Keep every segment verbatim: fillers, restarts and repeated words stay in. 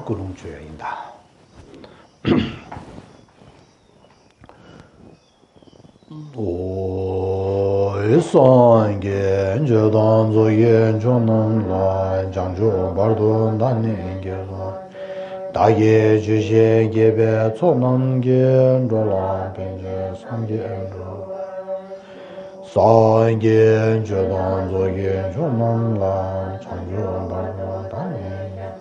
སྐུ་རླུང་བཅུ་ཡ་ཡིན་ད། ཨོ། སངས་རྒྱས་ཆོས་དང་ཚོགས་ཀྱི་མཆོག་རྣམས་ལ། བྱང་ཆུབ་བར་དུ་བདག་ནི་སྐྱེས་སོ། བདག་གིས་ཆོས་བཤད་བགྱིས་པའི་ཚོགས་རྣམས་ཀྱིས། འགྲོ་ལ་ཕན་ཕྱིར་སངས་རྒྱས་འགྲུབ། སངས་རྒྱས་ཆོས་དང་ཚོགས་ཀྱི་མཆོག་རྣམས་ལ། བྱང་ཆུབ་བར་དུ་བདག་ནི་སྐྱེས།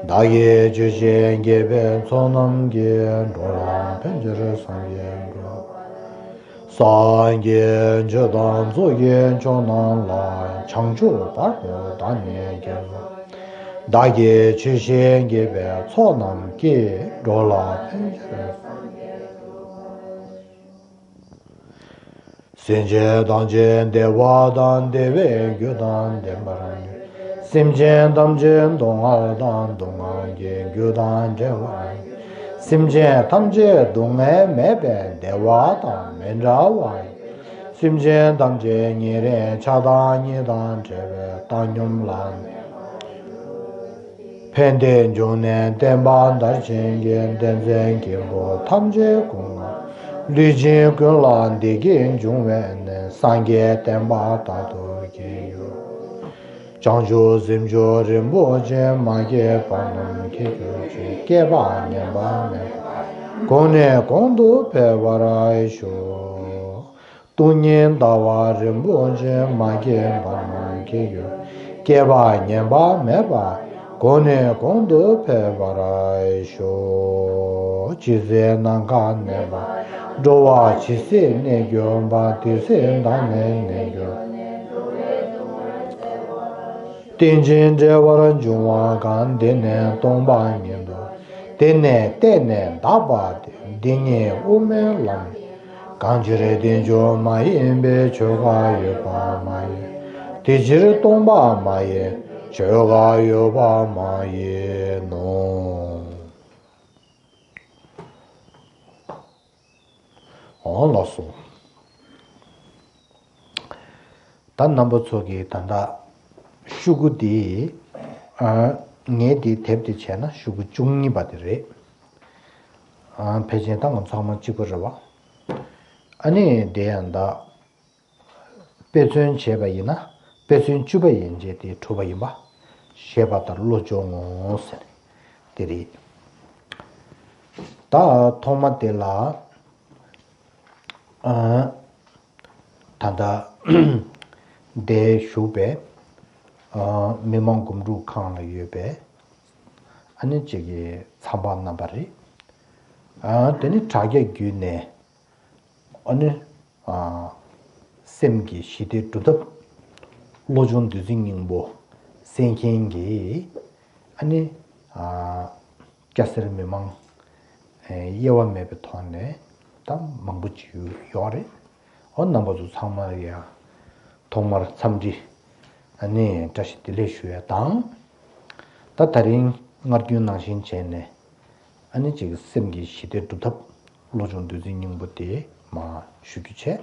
བདག་གིས་ཆོས་བཤད་བགྱིས་པའི་ཚོགས་རྣམས་ཀྱིས། འགྲོ་ལ་ཕན་ཕྱིར་སངས་རྒྱས་འགྲུབ། སངས་རྒྱས་ཆོས་དང་ཚོགས་ཀྱི་མཆོག་རྣམས་ལ། བྱང་ཆུབ་བར་དུ་བདག་ནི་སྐྱེས་སོ། བདག་གིས་ཆོས་བཤད་བགྱིས་པའི་ཚོགས་རྣམས་ཀྱིས། འགྲོ་ལ་ཕན་ཕྱིར། སེམས་ཅན་ཐམས་ཅད་བདེ་བ་དང་། བདེ་བའི་རྒྱུ་དང་ལྡན་པར་འགྱུར། སེམས་ཅན་ཐམས་ཅད་སྡུག་བསྔལ་དང་། སྡུག་བསྔལ་གྱི་རྒྱུ་དང་བྲལ་བར་འགྱུར། སེམས་ཅན་ཐམས་ཅད་སྡུག་བསྔལ་མེད་པའི་བདེ་བ་དང་མི་འབྲལ་བར་འགྱུར། སེམས་ཅན་ཐམས་ཅད་ཉེ་རིང་ཆགས་སྡང་གཉིས་དང་བྲལ་བའི་བཏང་སྙོམས་ལ། ཕན་བདེའི་འབྱུང་གནས་བསྟན་པ་དར་ཞིང་རྒྱས། བསྟན་འཛིན་མཁན་པོ་ཐམས་ཅད་སྐུ་མངའ། ལུས་ཅན་ཀུན་ལ་བདེ་སྐྱིད་འབྱུང་བའི་གནས། སངས་རྒྱས་བསྟན་པ་དར་དུ་རྒྱས་གྱུར། བྱང་ཆུབ་སེམས་མཆོག་རིན་པོ་ཆེ། མ་སྐྱེས་པ་རྣམས་སྐྱེ་གྱུར་ཅིག། སྐྱེས་པ་ངན་པ་མེད་པ། གོང་ནས་གོང་དུ་འཕེལ་བར་ཤོག། སྟོང་ཉིད་ཟླ་བ་རིན་པོ་ཆེ། མ་སྐྱེས་པ་རྣམས་སྐྱེ་གྱུར། སྐྱེས་པ་ངན་པ་མེད་པ། གོང་ནས་གོང་དུ་འཕེལ་བར་ཤོག། ཇི་སྲིད་ནམ་མཁའ་གནས་པ། འགྲོ་བ་ཇི་སྲིད་གནས་གྱུར་པ། དེ་སྲིད་བདག་ནི་གནས་གྱུར། རྟེན་ཅིང་འབྲེལ་བར་འབྱུང་བ་གང་། དེ་ནི་སྟོང་པ་ཉིད་དོ། དེ་ནི་བལྟས་ནས་འདག་པ་སྟེ། འདི་ཉིད་དབུ་མའི་ལམ། གང་ཕྱིར་རྟེན་འབྱུང་མ་ཡིན་པའི། ཆོས་འགའ་ཡོད་པར་མ་ཡིན། དེ་ཕྱིར་སྟོང་པ་མ་ཡིན། ཆོས་འགའ་ཡོད་པར་མ་ཡིན་ནོ། འོང་ལགས་སོ། ད་རྣམ་པ་ཚོ་གིས་ད་ལྟ་ཤོག་གུ་འདི། ཨ། ངས་འདི་དེབ་དེ་བྱས་ན་ཤོག་གུ་བཅུ་གཉིས་པ་དེ་རེད། ཨ། ཕལ་ཆེར་ད་ང་ཚང་མ་གཅིག་པ་རེད་བ། ཨ་ནི་དེ་ཡང་ད། དཔེ་མཚོན་བྱས་པ་ཡིན་ན། དཔེ་མཚོན་བཅུ་པ་ཡན་ཆད་དེ་གྲུབ་པ་ཡིན་པ། ཤེས་པ་ལྟར་བློ་སྦྱོང་ངོ་ཟེར། དེ་རེད། ད་ཐོག་མ་དེ་ལ། ཨ། ད་ལྟ་འདིར་བཞུགས་པའི། ཨ། མི་མང་སྒོམ་སྒྲུབ་ཁང་ལ་ཡོད་པའི། ཨ་ནི་གཅིག་གི་མཚམས་པ་རྣམ་པ་རེད། ཨ། དེ་ནི་དྲ་རྒྱ་བརྒྱུད་ནས། ཨ་ནི། ཨ། སེམས་ཀྱི་ཞི་བདེ་སྒྲུབ་ཐབས་བློ་སྦྱོང་བདུད་རྩི་སྙིང་པོ་གསན་མཁན་གྱི། ཨ་ནི། ཨ། སྐྱ་སེར་མི་མང་། ཨེ། དབྱེ་བ་མེད་པའི་ཐོག་ནས་ད་མང་པོ་ཅིག་ཡོད་རེད། འོ། རྣམ་པ་ཚོ་ཚང་མ་ལ་ཡང་ཐོག་མར་འཚམས་འདྲི། ཨ་ནི་བཀྲ་ཤིས་བདེ་ལེགས་ཞུ་ཡ་དང་། ད་དེ་རིང་སྔར་རྒྱུན་ནང་བཞིན་བྱས་ནས། ཨ་ནི་གཅིག་སེམས་ཀྱི་ཞི་བདེ་སྒྲུབ་ཐབས་བློ་སྦྱོང་བདུད་རྩི་སྙིང་པོ་དེ་མར་ཞུ་རྒྱུ་བྱས།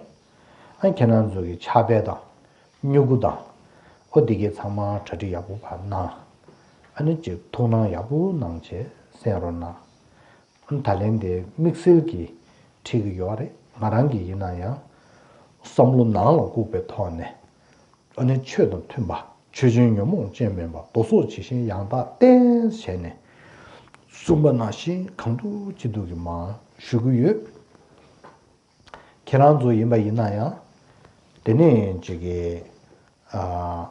ཨ། ཁྱེད་རང་ཚོ་གི་ཕྱག་དཔེ་དང་སྨྱུ་གུ་དང་། ཨོ། འདི་གའི་ཚང་མ་གྲ་སྒྲིག་ཡག་པོ་ཕར་གནང་། ཨ་ནི་གཅིག་ཐུགས་སྣང་ཡག་པོ་གནང་བྱས་གསན་རོགས་གནང་། ཨ། ད་ལན་དེ་དམིགས་བསལ་གྱིས་ཁྲིད་ཀྱི་ཡོད་རེད། ང་རང་གི་ཡིན་ན་ཡང་བསམ་བློ་ནང་ལ་བཀུག་པའི་ཐོག་ནས། ཨ་ནི་ཆོས་དང་མཐུན་པ། ཆོས་ཅན་ཉོན་མོངས་ཅན་མིན་པ། ལྡོག་ཕྱོགས་ཇི་བཞིན་ཡང་དག་བསྟེན་བྱས་ནས། གསུངས་པ་ནང་བཞིན་གང་ཐུབ་ཅི་ཐུབ་ཀྱིས་མར་ཞུ་གི་ཡོད། ཁྱེད་རང་ཚོ་ཡིན་པ་ཡིན་ན་ཡང་། དེ་ནས་ཅིག་གི། ཨ།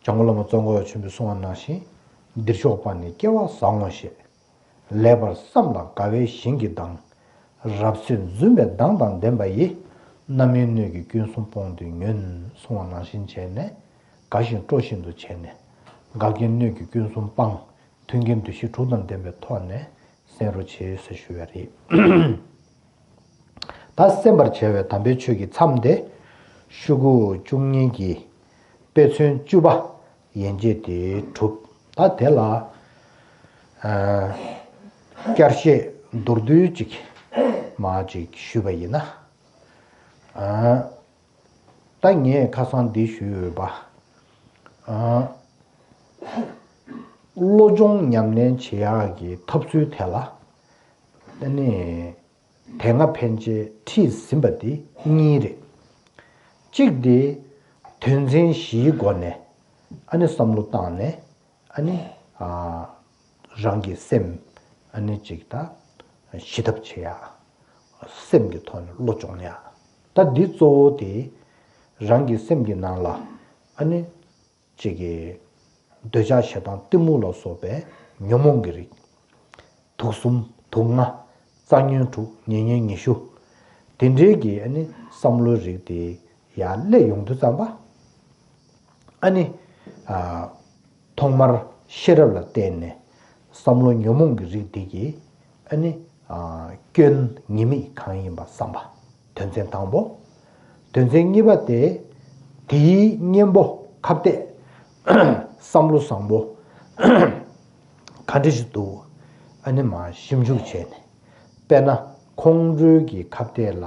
འཇམ་མགོན་བླ་མ་ཙོང་ཁ་པ་ཆེན་པོས་གསུངས་པ་ནང་བཞིན། འདིར་ཕྱོགས་པ་ནི་སྐལ་བ་བཟང་ངོ་ཞེས། ལེགས་པར་བསམས་ལ་དགའ་བའི་ཞིང་གི་མདངས། རབ་གསལ་འཛུམ་པའི་མདངས་དང་ལྡན་པ་ཡིས། རྣམ་སྨིན་སྣོད་ཀྱི་སྐྱོན་གསུམ་སྤོང་དུ་ཉོན། གསུངས་པ་ནང་བཞིན་བྱས་ནས། དགའ་ཞིང་སྤྲོ་བཞིན་དུ་བྱས་ནས། འགལ་རྐྱེན་སྣོད་ཀྱི་སྐྱོན་གསུམ་སྤངས། མཐུན་རྐྱེན་འདུ་ཤེས་དྲུག་དང་ལྡན་པའི་ཐོག་ནས་གསན་རོགས་བྱེད་ཟེར་ཞུ་བ་རེད། ད་གསན་པར་བྱ་བའི་དམ་པའི་ཆོས་ཀྱི་མཚམས་དེ། ཤོག་གུ་བཅུ་གཉིས་ཀྱི་དཔེ་མཚོན་བཅུ་པ་ཡན་ཆད་དེ་གྲུབ། ད་དེ་ལ། ཨ། བསྐྱར་བཤད་མདོར་བསྡུས་ཅིག་མར་ཅིག་ཞུས་པ་ཡིན་ན། ཨ། ད་ངས་ཁ་སང་འདི་ཞུས་ཡོད་པ། ཨ། བློ་སྦྱོང་ཉམས་ལེན་བྱེད་ཡག་གི་ཐབས་ཚུལ་དེ་ལ་ཨ་ནི་དེ་སྔ་ཕན་ཆད་ཁྲིད་ཟིན་པ་དེ་གཉིས་རེད། གཅིག་དེ་དོན་ཚན་བཞིའི་སྒོ་ནས་ཨ་ནི་བསམ་བློ་བཏང་ནས་ཨ་ནི་ཨ་རང་གི་སེམས་ཨ་ནི་གཅིག་ད་ཞི་ཐབས་བྱེད་ཡག་སེམས་ཀྱི་ཐོག་ནས་བློ་སྦྱོང་ཡག་ད་འདི་གཙོ་བོ་དེ་རང་གི་སེམས་ཀྱི་ནང་ལ་ཨ་ནི་གཅིག་གི་འདོད་ཆགས་ཞེ་སྡང་གཏི་མུག་ལ་སོགས་པའི་ཉོན་མོངས་ཀྱི་རིགས། དུག་གསུམ་དུག་ལྔ། རྩ་ཉོན་དྲུག་ཉེ་ཉོན་ཉི་ཤུ། དེ་འདྲའི་གི་ཨ་ནི་བསམ་བློའི་རིགས་དེ་ཡར་སླེབས་ཡོང་དུས་ཙམ་པ། ཨ་ནི་ཨ་ཐོག་མར་ཤེས་རབ་ལ་བརྟེན་ནས་བསམ་བློ་ཉོན་མོངས་ཀྱི་རིགས་འདི་གི་ཨ་ནི་ཨ་སྐྱོན་ཉེས་དམིགས་གང་ཡིན་པ་བསམ་པ། དོན་ཚན་དང་པོ། དོན་ཚན་གཉིས་པ་དེ་དེའི་གཉེན་པོ་ཁ་གཏད། བསམ་བློ་བཟང་པོ་ག་འདྲ་ཞིག་འདུག་ཨ་ནི་མར་ཞིབ་འཇུག་བྱས་ནས། དཔེར་ན་ཁོང་ཁྲོའི་གི་ཁ་གཏད་ལ།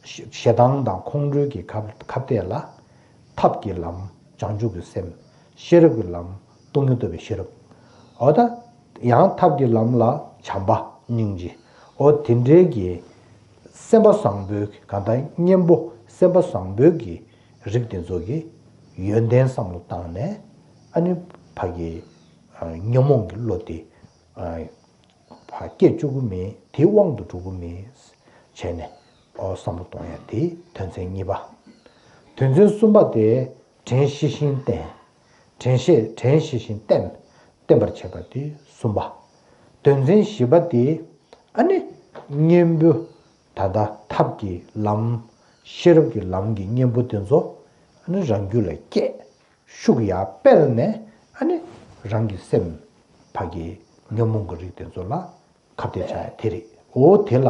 ཞེ་སྡང་དང་ཁོང་ཁྲོའི་གི་ཁ་ཁ་གཏད་ལ། ཐབས་ཀྱི་ལམ་བྱང་ཆུབ་ཀྱི་སེམས། ཤེས་རབ་ཀྱི་ལམ་སྟོང་ཉིད་རྟོགས་པའི་ཤེས་རབ། འོ་ད་ཡང་ཐབས་ཀྱི་ལམ་ལ་བྱམས་པ་སྙིང་རྗེ། འོ་དེ་འདྲའི་གི་སེམས་པ་བཟང་པོའི་གང་ལྟར་གཉེན་པོ་སེམས་པ་བཟང་པོའི་གི་རིགས་དེ་ཚོ་གི་ཡོན་ཏན་བསམ་བློ་བཏང་ནས་ཨ་ནི་ཕ་གི་ཉོན་མོངས་ཀྱི་བློ་དེ་ཕར་སྐྱེ་བཅུག་གི་མེད། དེའི་དབང་དུ་འགྲོ་གི་མེད་བྱས་ནས་ཨོ་བསམ་བློ་གཏོང་ཡ་དེ་དོན་ཚན་གཉིས་པ། དོན་ཚན་གསུམ་པ་དེ་དྲན་ཤེས་བཞིན་བསྟེན། དྲན་ཤེས་དྲན་ཤེས་བཞིན་བསྟེན། བསྟེན་པར་བྱེད་པ་དེ་གསུམ་པ། དོན་ཚན་བཞི་པ་དེ་ཨ་ནི་གཉེན་པོ་ད་ལྟ་ཐབས་ཀྱི་ལམ་ཤེས་རབ་ཀྱི་ལམ་གྱི་གཉེན་པོ་དེ་ཚོ་ཨ་ནི་རང་རྒྱུད་ལ་སྐྱེས། ཤུགས་ཡར་སྤེལ་ནས་ཨ་ནི་རང་གི་སེམས་ཕ་གི་ཉོན་མོངས་ཀྱི་རིགས་དེ་ཚོ་ལ་ཁ་གཏད་བྱ་ཡ་དེ་རེད། འོ་དེ་ལ་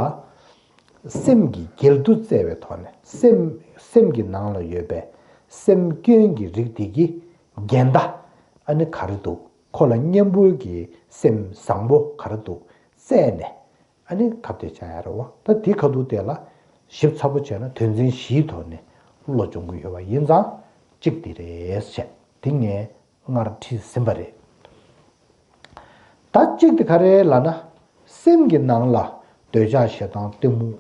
སེམས་ཀྱི་འགལ་འདུ་བཙལ་བའི་ཐོག་ནས་སེམས་སེམས་ཀྱི་ནང་ལ་ཡོད་པའི་སེམས་སྐྱོན་གྱི་རིགས་དེ་གི་འགལ་ཟླ་ཨ་ནི་ག་རེ་འདུག་ཁོ་ལ་གཉེན་པོའི་གི་སེམས་བཟང་པོ་ག་རེ་འདུག་བཙལ་ནས། ཨ་ནི་ཁ་གཏད་བྱ་ཡ་རེད་བ། ད་དེ་ཁ་ཐུག་དེ་ལ་ཞིབ་ཚགས་པོ་བྱས་ན་དོན་ཚན་བཞིའི་ཐོག་ནས་བློ་སྦྱོང་གི་ཡོད་པ་ཡིན་ཙང་གཅིག་དེ་རེད་བྱས། དེ་ངས་སྔར་ཁྲིད་ཟིན་པ་རེད། ད་གཅིག་དེ་ག་རེ་ལབ་ན། སེམས་ཀྱི་ནང་ལ་འདོད་ཆགས་ཞེ་སྡང་གཏི་མུག་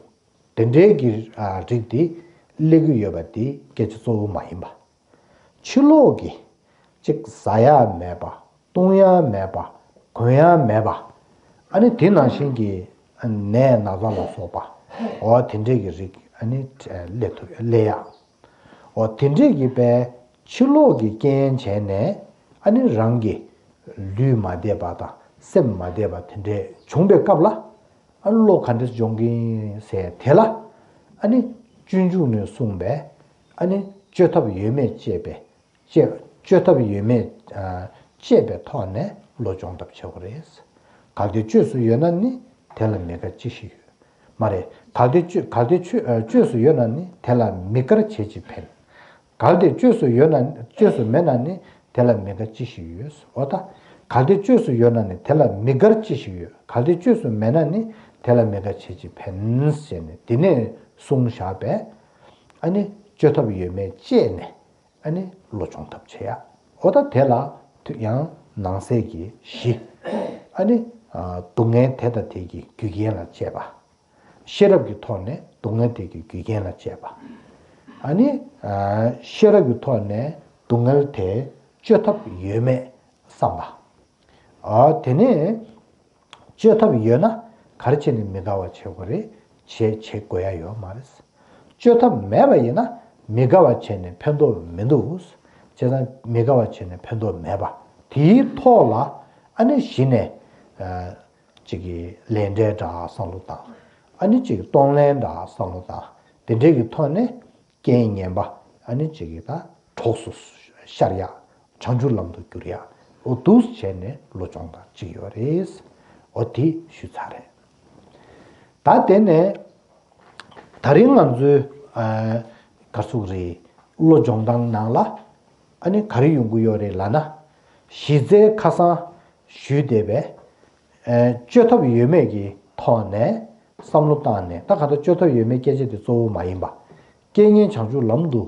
དེ་འདྲའི་གི་ཨ་རིགས་དེ་སླེབས་ཀྱི་ཡོད་པ་དེ་སྐད་ཆ་གཙོ་བོ་མ་ཡིན་པ། ཕྱི་ལོགས་ཀྱི་གཅིག་ཟ་ཡ་མེད་པ། བཏུང་ཡ་མེད་པ། གོན་ཡ་མེད་པ། ཨ་ནི་དེ་ནང་བཞིན་གྱི་ནད་ན་ཚ་ལ་སོགས་པ། འོ་དེ་འདྲས་ཀྱི་རིགས་ཨ་ནི་སླེབས་ཐུབ་སླེབས་ཡ། འོ་དེ་འདྲས་ཀྱི་པའི་ཕྱི་ལོགས་ཀྱི་རྐྱེན་བྱས་ནས་ཨ་ནི་རང་གི་ལུས་མ་བདེ་བ་དང་སེམས་མ་བདེ་བ་དེ་འདྲས་བྱུང་པའི་སྐབས་ལ། ཨ་བློ་ག་འདྲས་སྦྱོང་གི་ཡིན་ཟེར་དེ་ལ། ཨ་ནི་སྤྱོད་འཇུག་ནས་གསུངས་པའི་ཨ་ནི་བཅོས་ཐབས་ཡོད་མེད་དཔྱད་པའི་དཔྱད་བཅོས་ཐབས་ཡོད་མེད་ཨ་དཔྱད་པའི་ཐོག་ནས་བློ་སྦྱོང་ཐབས་བྱེད་དགོས་རེད། གལ་ཏེ་བཅོས་སུ་ཡོད་ན་ནི་དེ་ལ་མི་དགའ་ཅི་ཞིག་ཡོད། མ་རེད། གལ་ཏེ་བཅོས་གལ་ཏེ་བཅོས་ཨ་བཅོས་སུ་ཡོད་ན་ནི་དེ་ལ་མི་དགར་བྱེད་ཅིག་ཕན། གལ་ཏེ་བཅོས་སུ་ཡོད་ན་བཅོས་སུ་མེད་ན་ནི་དེ་ལ་མི་དགའ་ཅི་ཞིག་ཡོད། འོ་ད། གལ་ཏེ་བཅོས་སུ་ཡོད་ན་ནི་དེ་ལ་མི་དགར་ཅི་ཞིག་ཡོད། གལ་ཏེ་བཅོས་སུ་མེད་ན་ནི་དེ་ལ་མི་དགའ་བྱེད་ཅིག་ཕན་ཟེར་ནས་དེ་ནས་གསུངས་བཞག་པས། ཨ་ནི་བཅོས་ཐབས་ཡོད་མེད་དཔྱད་ནས་ཨ་ནི་བློ་སྦྱོང་ཐབས་བྱེད་ཡ། འོ་ད་དེ་ལ་ཡང་ནང་གསེས་ཀྱི་གཞི། ཨ་ནི་ཨ་སྡུག་བསྔལ་དེ་དང་དེ་གི་རྒྱུ་རྐྱེན་ལ་དཔྱད་པ། ཤེས་རབ་ཀྱི་ཐོག་ནས་སྡུག་བསྔལ་དེ་གི་རྒྱུ་རྐྱེན་ལ་དཔྱད་པ། ཨ་ནི་ཨ་ཤེས་རབ་ཀྱི་ཐོག་ནས་སྡུག་བསྔལ་དེ་བཅོས་ཐབས་ཡོད་མེད་བསམ་པ། ཨ་དེ་ནས་བཅོས་ཐབས་ཡོད་ན་ག་རེ་བྱས་ནས་མི་དགའ་བ་བྱེད་དགོས་རེད། བྱེད་བྱེད་དགོས་ཡ་ཡོད་མ་རེད། བཅོས་ཐབས་མེད་པ་ཡིན་ན་མི་དགའ་བ་བྱས་ནས་ཕན་ཐོགས་མི་འདུག་བྱས་ཙང་མི་དགའ་བ་བྱས་ནས་ཕན་ཐོགས་མེད་པ། དེའི་ཐོག་ལ་ཨ་ནི་གཞི་ནས་ཨ་གཅིག་གི་ལས་འབྲས་འདྲ་བསམ་བློ་བཏང་། ཨ་ནི་གཅིག་གི་གཏོང་ལེན་འདྲ་བསམ་བློ་བཏང་། དེ་འདྲའི་གི་ཐོག་ནས་རྐྱེན་ངན་པ་ཨ་ནི་གཅིག་གི་ད་གྲོགས་སུ་ཤར་ཡ། བྱང་ཆུབ་ལམ་དུ་བསྒྱུར་ཡ། འོ་འདུག་བྱས་ནས་བློ་སྦྱོང་སྟངས་གཅིག་ཡོད་རེད། འོ་དེ་ཞུས་ཚར་རེད། ད་དེ་ནས་ད་རིང་ང་ཚོའི་ཨ་ག་ཟེར་རེད། བློ་སྦྱོང་སྟངས་ནང་ལ་ཨ་ནི་ག་རེ་ཡོང་གི་ཡོད་རེད་ལབ་ན། གཞི་རྩའི་ཁ་སང་ཞུས་བསྡད་པའི་ཨ་བཅོས་ཐབས་ཡོད་མེད་ཀྱི་ཐོག་ནས་བསམ་བློ་བཏང་ནས། ད་ག་ད་བཅོས་ཐབས་ཡོད་མེད་སྐད་ཆ་དེ་གཙོ་བོ་མ་ཡིན་པ། རྐྱེན་ངན་བྱང་ཆུབ་ལམ་དུ་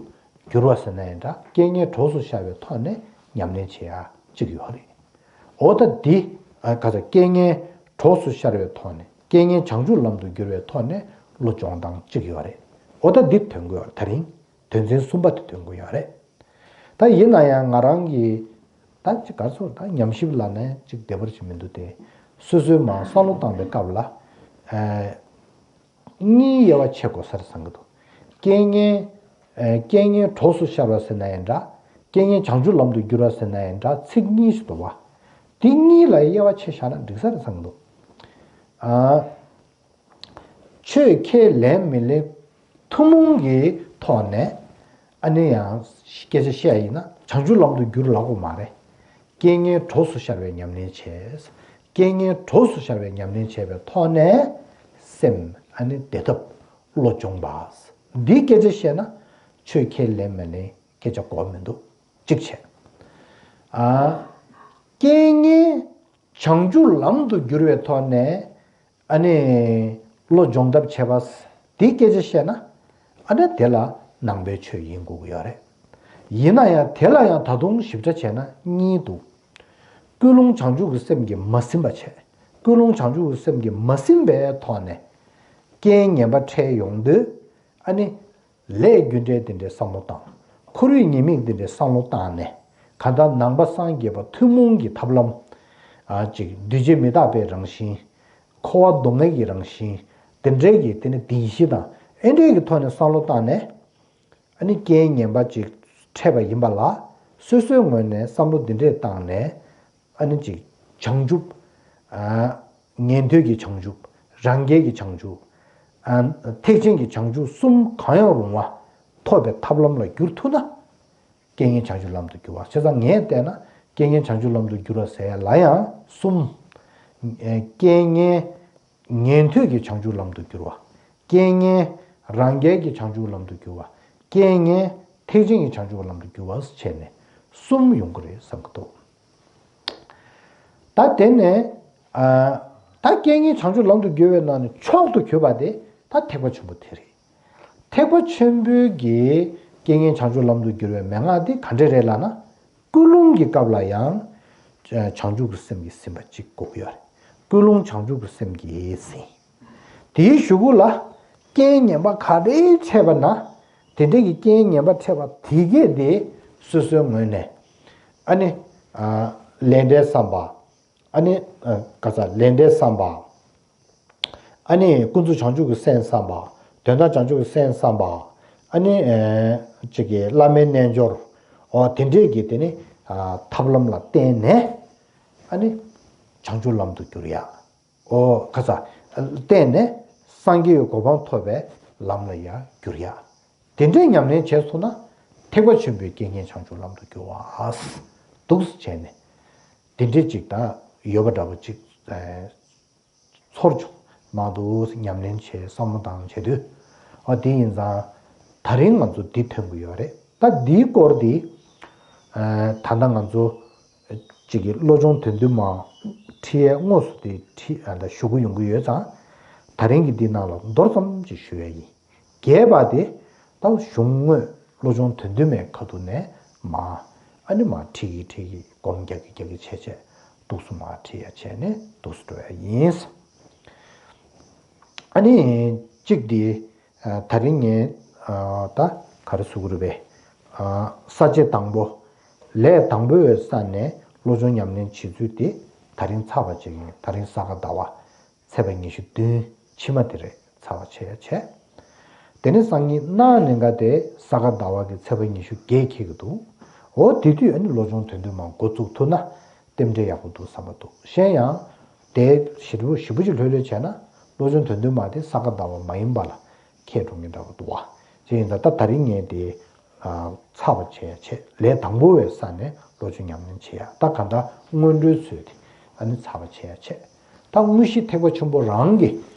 བསྒྱུར་བ་ཟེར་ན་ཡང་འདྲ། རྐྱེན་ངན་གྲོགས་སུ་ཤར་བའི་ཐོག་ནས་ཉམས་ལེན་བྱེད་ཡ་གཅིག་ཡོད་རེད། འོ་ད་འདི་ཨ་ག་ཚོད་རྐྱེན་ངན་གྲོགས་སུ་ཤར་བའི་ཐོག་ནས། རྐྱེན་ངན་བྱང་ཆུབ་ལམ་དུ་བསྒྱུར་བའི་ཐོག་ནས་བློ་སྦྱོང་སྟངས་གཅིག་ཡོད་རེད། འོ་ད་འདི་ཐོན་དགོས་ཡོད་རེད། ད་རིང་དོན་ཚན་གསུམ་པ་དེ་ཐོན་དགོས་ཡོད་རེད། ད་ཡིན་ན་ཡང་ང་རང་གིས་ད་ཅིག་ག་ཚོད་ད་ཉམས་ཞིབ་ལ་ནས་ཅིག་བདེ་བར་ཅིག་མི་འདུག་སྟེ། སོ་སོའི་མར་བསམ་བློ་བཏང་པའི་སྐབས་ལ་ཨ་གཉིས་དབྱེ་བ་ཕྱེ་དགོས་ས་རེད་བསམ་གྱི་འདུག་རྐྱེན་ངན་ཨ་རྐྱེན་ངན་གྲོགས་སུ་ཤར་བ་ཟེར་ན་ཡང་འདྲ། རྐྱེན་ངན་བྱང་ཆུབ་ལམ་དུ་བསྒྱུར་བ་ཟེར་ན་ཡང་འདྲ། ཚིག་གཉིས་ཤིག་འདུག་བ། འདི་གཉིས་ལ་དབྱེ་བ་ཕྱེ་བཞག་ན་འགྲིག་ས་རེད་བསམ་གྱི་འདུག་ཨ། ཆོས་ཁས་ལེན་མི་ལེན་ཐུན་མོང་གི་ཐོག་ནས་ཨ་ནི་ཡང་སྐད་ཆ་བཤད་ཡིན་ན་བྱང་ཆུབ་ལམ་དུ་བསྒྱུར་ལབ་དགོས་མ་རེད། རྐྱེན་ངན་གྲོགས་སུ་ཤར་བའི་ཉམས་ལེན་བྱས། རྐྱེན་ངན་གྲོགས་སུ་ཤར་བའི་ཉམས་ལེན་བྱས་པའི་ཐོག་ནས་སེམས་ཨ་ནི་བདེ་ཐབས་བློ་སྦྱོང་བ། འདིའི་སྐད་ཆ་བཤད་ན་ཆོས་ཁས་ལེན་མི་ལེན་སྐད་ཆ་གོ་མི་འདུག་གཅིག་བྱས། ཨ། རྐྱེན་ངན་བྱང་ཆུབ་ལམ་དུ་བསྒྱུར་བའི་ཐོག་ནས་ཨ་ནི་བློ་སྦྱོང་ཐབས་བྱེད་པ། དེའི་སྐད་ཆ་བཤད་ན་ཨ་ནི་དེ་ལ་ནང་པའི་ཆོས་ཡིན་དགོས་ཀྱི་ཡོད་རེད། ཡིན་ན་ཡང་དེ་ལ་ཡང་ད་དུང་ཞིབ་ཕྲ་བྱས་ན་གཉིས་འདུག་ཀུན་སློང་བྱང་ཆུབ་ཀྱི་སེམས་ཀྱིས་མ་ཟིན་པ་བྱས། ཀུན་སློང་བྱང་ཆུབ་ཀྱི་སེམས་ཀྱིས་མ་ཟིན་པའི་ཐོག་ནས་རྐྱེན་ངན་པ་འཕྲད་ཡོང་དུས་ཨ་ནི། ལས་རྒྱུ་འབྲས་དེ་འདྲའི་བསམ་བློ་བཏང་། ཁོར་ཡུག་ཉེས་དམིགས་དེ་འདྲའི་བསམ་བློ་བཏང་ནས། གང་ལྟར་ནང་པ་སངས་རྒྱས་པ་ཐུན་མོང་གི་ཐབས་ལམ། ཨ་ཅིག་འདུས་བྱས་མི་རྟག་པའི་རང་བཞིན། འཁོར་བ་སྡུག་བསྔལ་གྱི་རང་བཞིན། དེ་འདྲའི་གི་དེ་ནི་བདེན་བཞི་དང་ཨེ་འདྲའི་གི་ཐོག་ནས་བསམ་བློ་བཏང་ནས། ཨ་ནི་རྐྱེན་ངན་པ་ཅིག་འཕྲད་པ་ཡིན་པ་ལ། སོ་སོའི་ངོས་ནས་བསམ་བློ་འདི་འདྲས་བཏང་ནས། ཨ་ནི་ཅིག་བྱང་ཆུབ། ཨ། ཉན་ཐོས་ཀྱི་བྱང་ཆུབ། རང་རྒྱལ་གྱི་བྱང་ཆུབ། ཨ། ཐེག་ཆེན་གྱི་བྱང་ཆུབ་གསུམ་གང་ཡང་རུང་བ་ཐོབ་པའི་ཐབས་ལམ་ལ་བསྒྱུར་ཐུབ་ན། རྐྱེན་ངན་བྱང་ཆུབ་ལམ་དུ་བསྒྱུར་བ། བྱས་ཙང་ངས་བལྟས་ན་རྐྱེན་ངན་བྱང་ཆུབ་ལམ་དུ་བསྒྱུར་བ་ཟེར་ཡ་ལ་ཡང་གསུམ། ཨ། རྐྱེན་ངན་ཉན་ཐོས་ཀྱི་བྱང་ཆུབ་ལམ་དུ་བསྒྱུར་བ། རྐྱེན་ངན་རང་རྒྱལ་གྱི་བྱང་ཆུབ་ལམ་དུ་བསྒྱུར་བ། རྐྱེན་ངན་ཐེག་ཆེན་གྱི་བྱང་ཆུབ་ལམ་དུ་བསྒྱུར་བ་བྱས་ནས་གསུམ་ཡོང་གི་རེད་བསམ་གྱི་འདུག་ད་དེ་ནས། ཨ། ད་རྐྱེན་ངན་བྱང་ཆུབ་ལམ་དུ་བསྒྱུར་བའི་ནང་ནས་མཆོག་ཏུ་གྱུར་པ་དེ་ད་ཐེག་པ་ཆེན་པོ་དེ་རེད། ཐེག་པ་ཆེན་པོའི་གི་རྐྱེན་ངན་བྱང་ཆུབ་ལམ་དུ་བསྒྱུར་བའི་མན་ངག་དེ་ག་འདྲ་རེད་ལབ་ན། ཀུན་སློང་གི་སྐབས་ལ་ཡང་བྱང་ཆུབ་ཀྱི་སེམས་ཀྱིས་ཟིན་པ་གཅིག་དགོས་ཀྱི་ཡོད་རེད། ཀུན་སློང་བྱང་ཆུབ་ཀྱི་སེམས་ཀྱིས་ཟིན། དེའི་གཞུག་གུ་ལ་རྐྱེན་ངན་པ་ག་རེ་འཕྲད་པ་ན། དེ་འདྲའི་གི་རྐྱེན་ངན་པ་འཕྲད་པ་དེ་གས་དེ་སོ་སོའི་ངོས་ནས་ཨ་ནི། ཨ། ལས་འབྲས་བསམ་པ། ཨ་ནི། ཨ། ག་ས་ལས་འབྲས་བསམ་པ། ཨ་ནི་ཀུན་རྫོབ་བྱང་ཆུབ་ཀྱི་སེམས་བསམ་པ། དོན་དམ་བྱང་ཆུབ་ཀྱི་སེམས་བསམ་པ། ཨ་ནི། ཨེ། ཅིག་གི་བླ་མའི་རྣལ་འབྱོར། འོ་དེ་འདྲས་ཀྱི་དེ་ནི། ཨ། ཐབས་ལམ་ལ་བརྟེན་ནས། ཨ་ནི། བྱང་ཆུབ་ལམ་དུ་བསྒྱུར་ཡ། འོ་ག་ས། བརྟེན་ནས་སངས་རྒྱས་པའི་གོ་འཕང་ཐོབ་པའི་ལམ་ལ་ཡང་བསྒྱུར་ཡ། དེ་འདྲའི་ཉམས་ལེན་བྱས་སོང་ན། ཐེག་པ་ཆེན་པོའི་རྐྱེན་ངན་བྱང་ཆུབ་ལམ་དུ་བསྒྱུར་བ། འདུག་སེ་བྱས་ནས། དེ་འདྲའི་ཅིག་དང་ཡོད་པ་འདྲ་པོ་ཅིག་ཨེ། ཚོར་བྱུང་། མང་དུ་ཉམས་ལེན་བྱས་བསམ་བློ་བཏང་བྱས་དུས། ཨ། དེ་ཡིན་ཙང་། ད་རིང་ང་ཚོ་འདི་ཐོན་གྱི་ཡོད་རེད། ད་འདིའི་སྐོར་འདི། ཨ། ད་ལྟ་ང་ཚོ་གཅིག་གི་བློ་སྦྱོང་དོན་བསྡུས་མ་ཁྲིད་ཡས་དངོས་སུ་དེ་ཁྲིད། ཨ། ད་ཞུ་གི་ཡོང་གི་ཡོད་ཙང་། ད་རིང་གི་འདི་ནང་ལ་མདོར་ཙམ་ཅིག་ཞུ་ཡས་ཡིན། རྒྱས་པ་དེ་ད་གཞུང་དངོས་བློ་སྦྱོང་དོན་བསྡུས་མའི་ཁ་ཐུག་ནས་མར། ཨ་ནི་མར་ཁྲིད་ཀྱི་ཁྲིད་ཀྱི་སྒོམ་རྒྱག་གི་རྒྱག་གི་བྱས་བྱས་འདུག་སེ་མར་ཁྲིད་ཡ་བྱས་ནས་འདུག་སེ་འགྲོ་ཡ་ཡིན། ཨ་ནི་གཅིག་འདི། ཨ། ད་རིང་ངས། ཨ། ད་ག་རེ་ཟེར་དགོས་རེད་པས། ཨ། ས་བཅད་དང་པོ། ལས་དང་པོ་བའི་ས་ནས་བློ་སྦྱོང་ཉམས་ལེན་བྱེད་ཚུལ་དེ་ད་རིང་ཚར་བ་བྱེད་ཀྱི་ཡིན། ད་རིང་ས་ག་ཟླ་བ་ཚེས་པ་ཉི་ཤུ་བདུན་ཕྱི་མ་དེ་རེད། ཚར་བ་བྱེད་ཡ་བྱས། དེ་ནས་སང་ཉིན་གནངས་ཉིན་ཀ་དེ་ས་ག་ཟླ་བ་གི་ཚེས་པ་ཉི་ཤུ་བརྒྱད་འཁེལ་གྱི་འདུག་འོ་དེ་དུས་ཨ་ནི་བློ་སྦྱོང་དོན་བསྡུས་མ་འགོ་བཙུགས་ཐུབ་ན་རྟེན་འབྲེལ་ཡག་པོ་འདུག་བསམ་པ་འདུག་གཞན་ཡང་དེ་ཞིབ་པོ་ཞིབ་པོ་ཅིག་ལྷོད་ལྷོད་བྱས་ན་བློ་སྦྱོང་དོན་བསྡུས་མ་དེ་ས་ག་ཟླ་བ་མ་ཡིན་པ་ལ་འཁེལ་འགྲོ་མཁན་འདྲ་པོ་འདུག་བ། དེ་ཡིན་ད་ལྟ་ད་རིང་ངས་དེ། ཨ། ཚར་བ་བྱས་བྱས། ལས་དང་པོ་བའི་ས་ནས་བློ་སྦྱོང་ཉམས་ལེན་བྱེད་ཡ། ད་གང་ལྟར་སྔོན་འགྲོའི་ཚུལ་དེ་ཨ་ནི་ཚར་བ་བྱེད་ཡ་བྱས། ད་དངོས་གཞི་ཐེག་པ་ཆེན་པོ་རང་གི་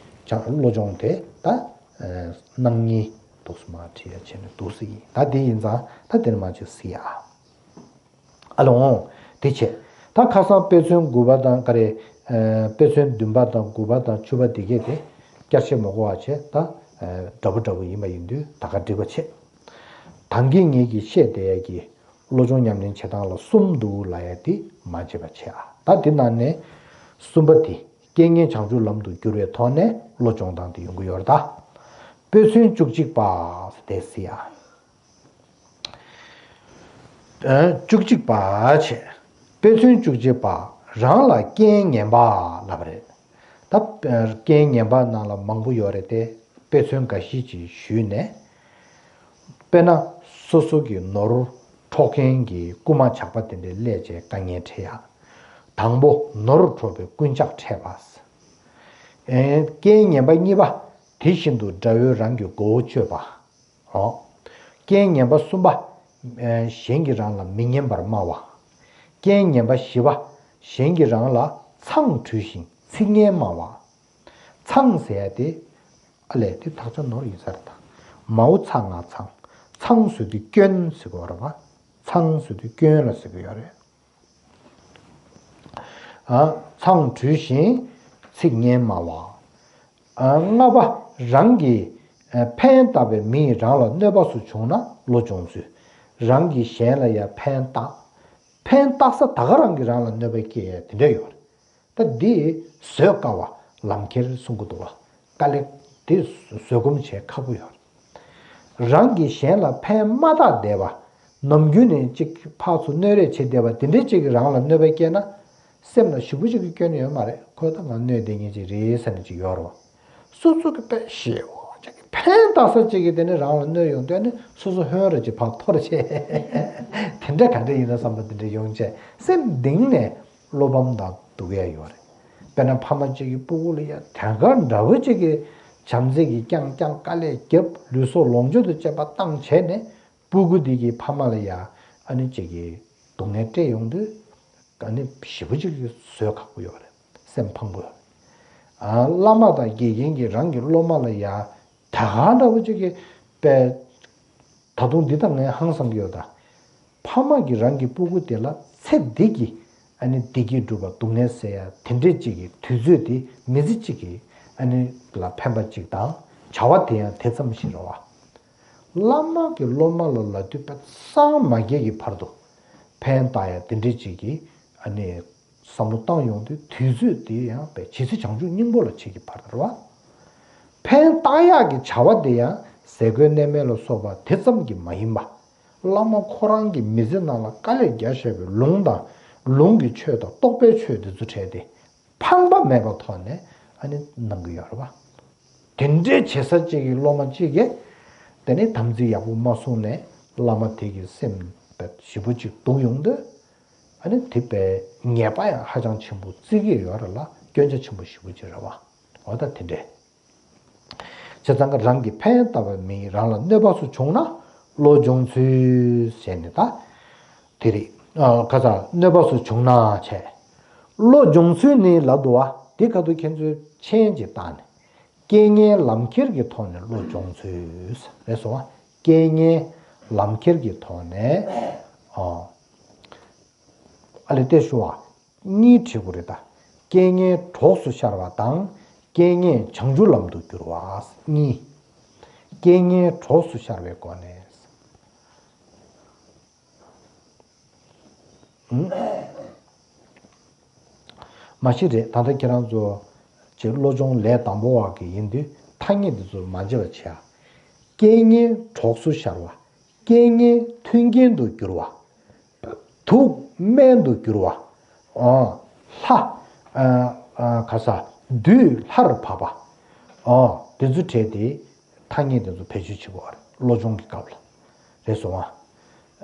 བློ་སྦྱོང་དེ་ད། ཨ། གནངས་ཉིན་འདུག་སེ་མར་ཁྲིད་ཡ་བྱས་ནས་འདུག་སེ་ཡིན། ད་དེ་ཡིན་ཙང་ད་དེ་ནས་མར་ཅིག་གཟིགས་ཡ། ཨ་ལོང་། དེ་བྱས། ད་ཁ་སང་དཔེ་མཚོན་དགུ་པ་དང་ག་རེ། ཨ། དཔེ་མཚོན་བདུན་པ་དང་དགུ་པ་དང་བཅུ་པ་དེ་གས་དེ་བསྐྱར་བཤད་མ་དགོས་པ་བྱས། ད། ཨ། འདྲ་པོ་འདྲ་པོ་ཡིན་པ་ཡིན་དུས་ད་ག་འགྲིག་པ་བྱས། ད་གིན་ངེད་ཀྱིས་བཤད་བསྡད་ཡ་གི་བློ་སྦྱོང་ཉམས་ལེན་བྱེད་སྟངས་ལ་གསུམ་འདུག་ལབ་ཡ་དེ་མ་བརྗེད་པ་བྱས་ཨ། ད་དེ་ནང་ནས་གསུམ་པ་དེ་རྐྱེན་ངན་བྱང་ཆུབ་ལམ་དུ་བསྒྱུར་བའི་ཐོག་ནས་བློ་སྦྱོང་སྟངས་དེ་ཡོང་གི་ཡོད་རེད་ད། དཔེ་མཚོན་བཅུ་གཅིག་པ་དེ་སི་ཡ། བཅུ་གཅིག་པ་བྱས། དཔེ་མཚོན་བཅུ་གཅིག་པ། རང་ལ་རྐྱེན་ངན་པ་ལབ་པ་རེད། ད་རྐྱེན་ངན་པ་ནང་ལ་མང་པོ་ཡོད་རེད་དེ། དཔེ་མཚོན་འགའ་ཤས་ཅིག་ཞུས་ནས། དཔེར་ན། སོ་སོ་གི་ནོར་འཕྲོག་མཁན་གྱི་རྐུན་མ་ཇག་པ་དེ་འདྲའི་སླེབས་བྱས་དཀའ་ངལ་འཕྲད་ཡ། དང་པོ་ནོར་འཕྲོག་པའི་རྐུན་ཇག་འཕྲད་པ། ཨེ། རྐྱེན་ངན་པ་གཉིས་པ། དེ་བཞིན་དུ་དགྲ་བོས་རང་གི་མགོ་བོ་གཅོད་པ། ཨོ། རྐྱེན་ངན་པ་གསུམ་པ། ཨེ། གཞན་གྱིས་རང་ལ་མི་སྙན་པར་སྨྲ་བ། རྐྱེན་ངན་པ་བཞི་པ། གཞན་གྱིས་རང་ལ་མཚང་འབྲུ་ཞིང་ཚིག་ངན་སྨྲ་བ། མཚང་ཟེར་ཡ་དེ། ཨ་ལས་དེ་དག་ཆ་ནོར་ཡིན་ས་རེད་ད། མའོ་ཚ་ང་མཚང་། མཚང་ཟེར་དུས་སྐྱོན་ཟེར་གི་ཡོད་རེད་པ། མཚང་ཟེར་དུས་སྐྱོན་ལ་ཟེར་གི་ཡོད་རེད། ཨ། མཚང་འབྲུ་ཞིང་ཚིག་ངན་སྨྲ་བ། ཨ། ལྔ་པ། རང་གིས་ཨ་ཕན་བཏགས་པའི་མི་ཡིས་རང་ལ་གནོད་པ་སུ་བྱུང་ན་བློ་སྦྱོང་ཚུལ། རང་གིས་གཞན་ལ་ཡ་ཕན་བཏགས། ཕན་བཏགས་ས་ད་ག་རང་གིས་རང་ལ་གནོད་པ་སྐྱེལ་ཡ་དེ་འདྲ་ཡོད་རེད། ད་འདི་བཟོད་དཀའ་བ་ལམ་ཁྱེར་གསུང་གི་འདུག་བ། དཀའ་ལས་འདི་བཟོད་སྒོམ་བྱེད་ཁག་པོ་ཡོད་རེད། རང་གིས་གཞན་ལ་ཕན་མ་བཏགས་བསྡད་པ། ནམ་རྒྱུན་ནས་ཅིག་ཕར་ཚུར་གནོད་རེས་བྱེད་བསྡད་པ་དེ་འདྲའི་ཅིག་གིས་རང་ལ་གནོད་པ་སྐྱེལ་ན། སེམས་ལ་ཞེ་པོ་ཅིག་གི་སྐྱོན་ཡོད་མ་རེད། ཁོ་ད་ང་གནོད་བསྡད་མཁན་ཅིག་རེད་ཟེར་ནས་ཅིག་ཡོད་རེད་བ། སོ་སོ་གི་དཔེ་ཞེ་པོ་ཅིག་གི་ཕན་བཏགས་ས་ཅིག་གིས་དེ་ནས་རང་ལ་གནོད་ཡོང་དུས་ནི་སོ་སོ་ཧོན་ར་ཅིག་ཕར་འཐོར་བྱས། དེ་འདྲ་ག་འདྲ་ཡིན་ན་བསམ་པ་དེ་འདྲ་ཡོང་བྱས་སེམས་གཏིང་ནས་བློ་ཕམ་དང་སྡུག་ཡ་ཡོད་རེད། དཔེར་ན་ཕ་མ་གཅིག་གི་སྤུ་གུ་ལ་ཡ་དེ་ག་འདྲ་བོ་ཅིག་གི་བྱམས་བརྩེ་གིས་བསྐྱངས་བསྐྱངས་དཀའ་ལས་བརྒྱབ་ལུས་སྲོག་ལོངས་སྤྱོད་དུ་བཅད་པ་བཏང་བྱས་ནས་སྤུ་གུ་འདི་གི་ཕ་མ་ལ་ཡ་ཨ་ནི་ཅིག་གི་སྡུག་བསྔལ་སྤྲད་ཡོང་དུས་ཨ་ནི་ཞེ་པོ་ཅིག་གི་བཟོད་ཁག་པོ་ཡོད་རེད། སེམས་ཕངས་པོ་ཡོད་རེད། ཨ། བླ་མ་དང་དགེ་རྒན་གྱིས་རང་གི་སློབ་མ་ལ་ཡ་དེ་ག་འདྲ་བོ་ཅིག་གི་དཔེ། ད་དུང་འདི་ད་ངས་ཧང་སང་གི་ཡོད་ད། ཕ་མ་གིས་རང་གི་སྤུ་གུ་དེ་ལ་ཚེ་འདི་གི་ཨ་ནི་བདེ་སྐྱིད་སྒྲུབ་པ་སྡུག་བསྔལ་སེལ་ཡ་དེ་འདྲས་ཅིག་གི་དུས་ཚོད་དེ་མི་ཚེ་གཅིག་གི་ཨ་ནི་ལ་ཕན་པ་ཅིག་དང་བྱ་བ་དེ་ཡང་དེ་ཙམ་ཞིག་རེད་བ། བླ་མ་གིས་སློབ་མ་ལ་ལབ་དུས་དཔེ་སངས་མ་རྒྱས་ཀྱི་བར་དུ་ཕན་བཏགས་ཡ་དེ་འདྲས་ཅིག་གི་ཨ་ནི་བསམ་བློ་བཏང་ཡོང་དུས་དུས་ཚོད་དེ་ཡང་དཔེ་ཇི་སྲིད་བྱང་ཆུབ་སྙིང་པོ་ལ་བྱེད་ཀྱི་བར་དུ་རེད་བ། ཕན་བཏགས་ཡག་གི་བྱ་བ་དེ་ཡང་ཟས་གོས་གནས་མལ་ལ་སོགས་པ་དེ་ཙམ་གྱིས་མ་ཡིན་པ། བླ་མ་ཁོ་རང་གི་མི་ཚེ་ནང་ལ་དཀའ་ལས་རྒྱག་བཞག་པའི་ལུང་དང་ལུང་གི་ཆོས་དང་རྟོགས་པའི་ཆོས་དེ་ཚོ་བྲལ་ཏེ་ཕངས་པ་མེད་པའི་ཐོག་ནས་ཨ་ནི་གནང་གི་ཡོད་རེད་བ། དེ་འདྲའི་བྱེད་ས་གཅིག་གི་སློབ་མ་གཅིག་གིས་དེ་ནི་དམ་ཚིག་ཡག་པོ་མ་བསྲུངས་ནས་བླ་མ་དེ་གི་སེམས་དཔེ་ཞེ་པོ་ཅིག་སྡུག་ཡོང་དུས། ཨ་ནི་དེ་དཔེ་ཉེས་པ་ཡང་ཧ་ཅང་ཆེན་པོ་བརྩི་གི་ཡོད་རེད་ལ་སྐྱོན་ཆ་ཆེན་པོ་ཞེ་པོ་ཅིག་རེད་བ། འོ་ད་དེ་འདྲས། བྱས་ཙང་ཀ་རང་གིས་ཕན་བཏགས་པ་མིན་རང་ལ་གནོད་པ་སུ་བྱུང་ན་བློ་སྦྱོང་ཚུལ་ཟེར་ནས་ད། དེ་རེད། ཨ། ཁ་ཚ་གནོད་པ་སུ་བྱུང་ན་བྱས། བློ་སྦྱོང་ཚུལ་ནི་ལབ་འདུག་བ། དེ་ཁ་ཐུག་ཁྱེད་ཚོས་མཆན་ཅིག་བཏགས་ནས། རྐྱེན་ངན་ལམ་ཁྱེར་གྱི་ཐོག་ནས་བློ་སྦྱོང་ཚུལ། རེད་སོང་བ། རྐྱེན་ངན་ལམ་ཁྱེར་གྱི་ཐོག་ནས། ཨ། ཨ་ལས་ཏེ་ཞུ་བ། གཉིས་བྲིས་དགོས་རེད་ད། རྐྱེན་ངན་གྲོགས་སུ་ཤར་བ་དང་། རྐྱེན་ངན་བྱང་ཆུབ་ལམ་དུ་བསྒྱུར་བ། གཉིས། རྐྱེན་ངན་གྲོགས་སུ་ཤར་བའི་སྒོ་ནས། ཨུམ། མ་གཞི་རེད། ད་ལྟ་ཁྱེད་རང་ཚོ་ཅིག་བློ་སྦྱོང་ལས་དང་པོ་བ་གི་ཡིན་དུས་ཐ་སྙད་འདི་ཚོ་མ་བརྗེད་པ་བྱེད་ཨ། རྐྱེན་ངན་གྲོགས་སུ་ཤར་བ། རྐྱེན་ངན་མཐུན་རྐྱེན་དུ་འགྱུར་བ། དུག་སྨན་དུ་འགྱུར་བ། ཨ། ལྷ། ཨ། ཨ། ག་ས། བདུད་ལྷར་བབས་པ། ཨ། དེ་ཚོ་བྲལ་ཏེ་ཐ་སྙད་དེ་ཚོ་བེད་སྤྱོད་བྱེད་དགོས་པ་རེད། བློ་སྦྱོང་གི་སྐབས་ལ། རེད་སོང་ཨ།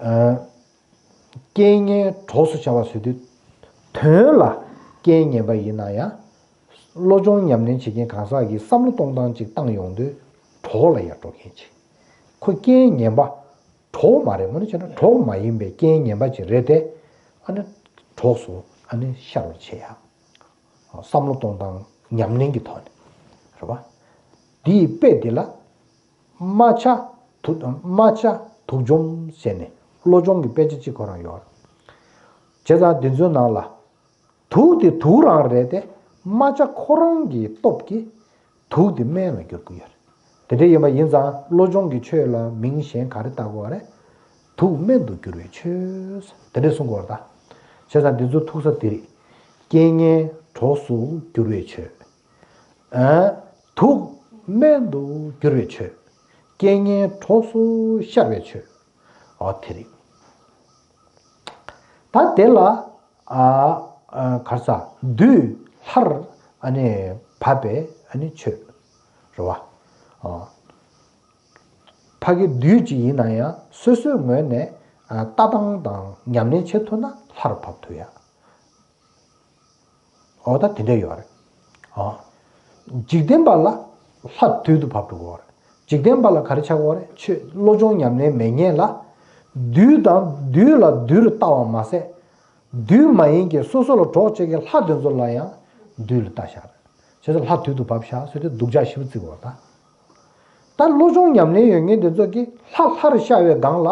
ཨ། རྐྱེན་ངན་གྲོགས་སུ་བྱ་བ་ཟེར་དུས། དོན་ལ་རྐྱེན་ངན་པ་ཡིན་ན་ཡང་། བློ་སྦྱོང་ཉམས་ལེན་བྱེད་མཁན་གང་ཟག་གིས་བསམ་བློ་གཏོང་སྟངས་ཅིག་བཏང་ཡོང་དུས་གྲོགས་ལ་ཡར་འགྲོ་མཁན་ཅིག་ཁོ་རྐྱེན་ངན་པ། གྲོགས་མ་རེད། དངོས་གནས་བྱས་ན་གྲོགས་མ་ཡིན་པའི་རྐྱེན་ངན་པ་ཅིག་རེད་དེ། ཨ་ནི་གྲོགས་སུ་ཨ་ནི་ཤར་བར་བྱེད་ཡ། བསམ་བློ་གཏོང་སྟངས་ཉམས་ལེན་གྱི་ཐོག་ནས་རེད་བ། འདིའི་དཔེ་འདི་ལ། རྨ་བྱ་དུག་རྨ་བྱ་དུག་འཇོམས་ཟེར་ནས་བློ་སྦྱོང་གི་དཔེ་ཆ་གཅིག་ཁོ་རང་ཡོད། བྱས་ཙང་འདི་ཚོའི་ནང་ལ། དུག་དེ་དུག་རང་རེད་དེ། རྨ་བྱ་ཁོ་རང་གི་སྟོབས་ཀྱིས་དུག་དེ་སྨན་ལ་འགྱུར་གྱི་ཡོད་རེད། དེ་འདྲ་ཡིན་པ་ཡིན་ཙང་བློ་སྦྱོང་གི་ཆོས་ལ་མིང་གཞན་ག་རེ་བཏགས་དགོས་པ་རེད། དུག་སྨན་དུ་འགྱུར་བའི་ཆོས། དེ་འདྲ་གསུང་དགོས་པ་རེད་ད། བྱས་ཙང་འདི་ཚོ་ཐུག་ས་དེ་རེད། རྐྱེན་ངན་གྲོགས་སུ་འགྱུར་བའི་ཆོས། ཨ། དུག་སྨན་དུ་འགྱུར་བའི་ཆོས། རྐྱེན་ངན་གྲོགས་སུ་ཤར་བའི་ཆོས། ཨོ་དེ་རེད། ད་དེ་ལ། ཨ། ཨ། ག་རེ་ཟ། བདུད་སླར་ཨ་ནི་བབས་པའི་ཨ་ནི་ཆོས་རེད་བ། ཨ། ཕ་གི་བདུད་ཅིག་ཡིན་ན་ཡང་སོ་སོའི་ངོས་ནས། ཨ། ལྟ་སྟངས་དང་ཉམས་ལེན་བྱེད་ཐུབ་ན་སླར་བབས་ཐུབ་ཡ། འོ་ད་དེ་འདྲ་ཡོད་རེད། ཨ། འཇིག་རྟེན་པ་ལ་ལྷ་བདུད་དུ་བབས་འགྲོ་གི་ཡོད་རེད། འཇིག་རྟེན་པ་ལ་ག་རེ་ཆགས་ཀྱི་ཡོད་རེད། ཆོས་བློ་སྦྱོང་ཉམས་ལེན་མེད་མཁན་ལ། བདུད་དང་བདུད་ལ་བདུད་རུ་ལྟ་བ་མ་ཟད། བདུད་མ་ཡིན་གྱི་སོ་སོ་ལ་གྲོགས་བྱེད་ཀྱི་ལྷ་དེ་ཚོ་ལ་ཡང་བདུད་ལ་ལྟ་བཞག་རེད། བྱས་ཙང་ལྷ་བདུད་དུ་བབས་བཞག་ཟེར་དུས་སྡུག་ཅག་ཞེ་པོ་བརྩི་གི་ཡོད་རེད་ད། ད་བློ་སྦྱོང་ཉམས་ལེན་ཡོད་མཁན་དེ་ཚོ་གིས་ལྷ་ལྷར་ཤར་བའི་སྒང་ལ།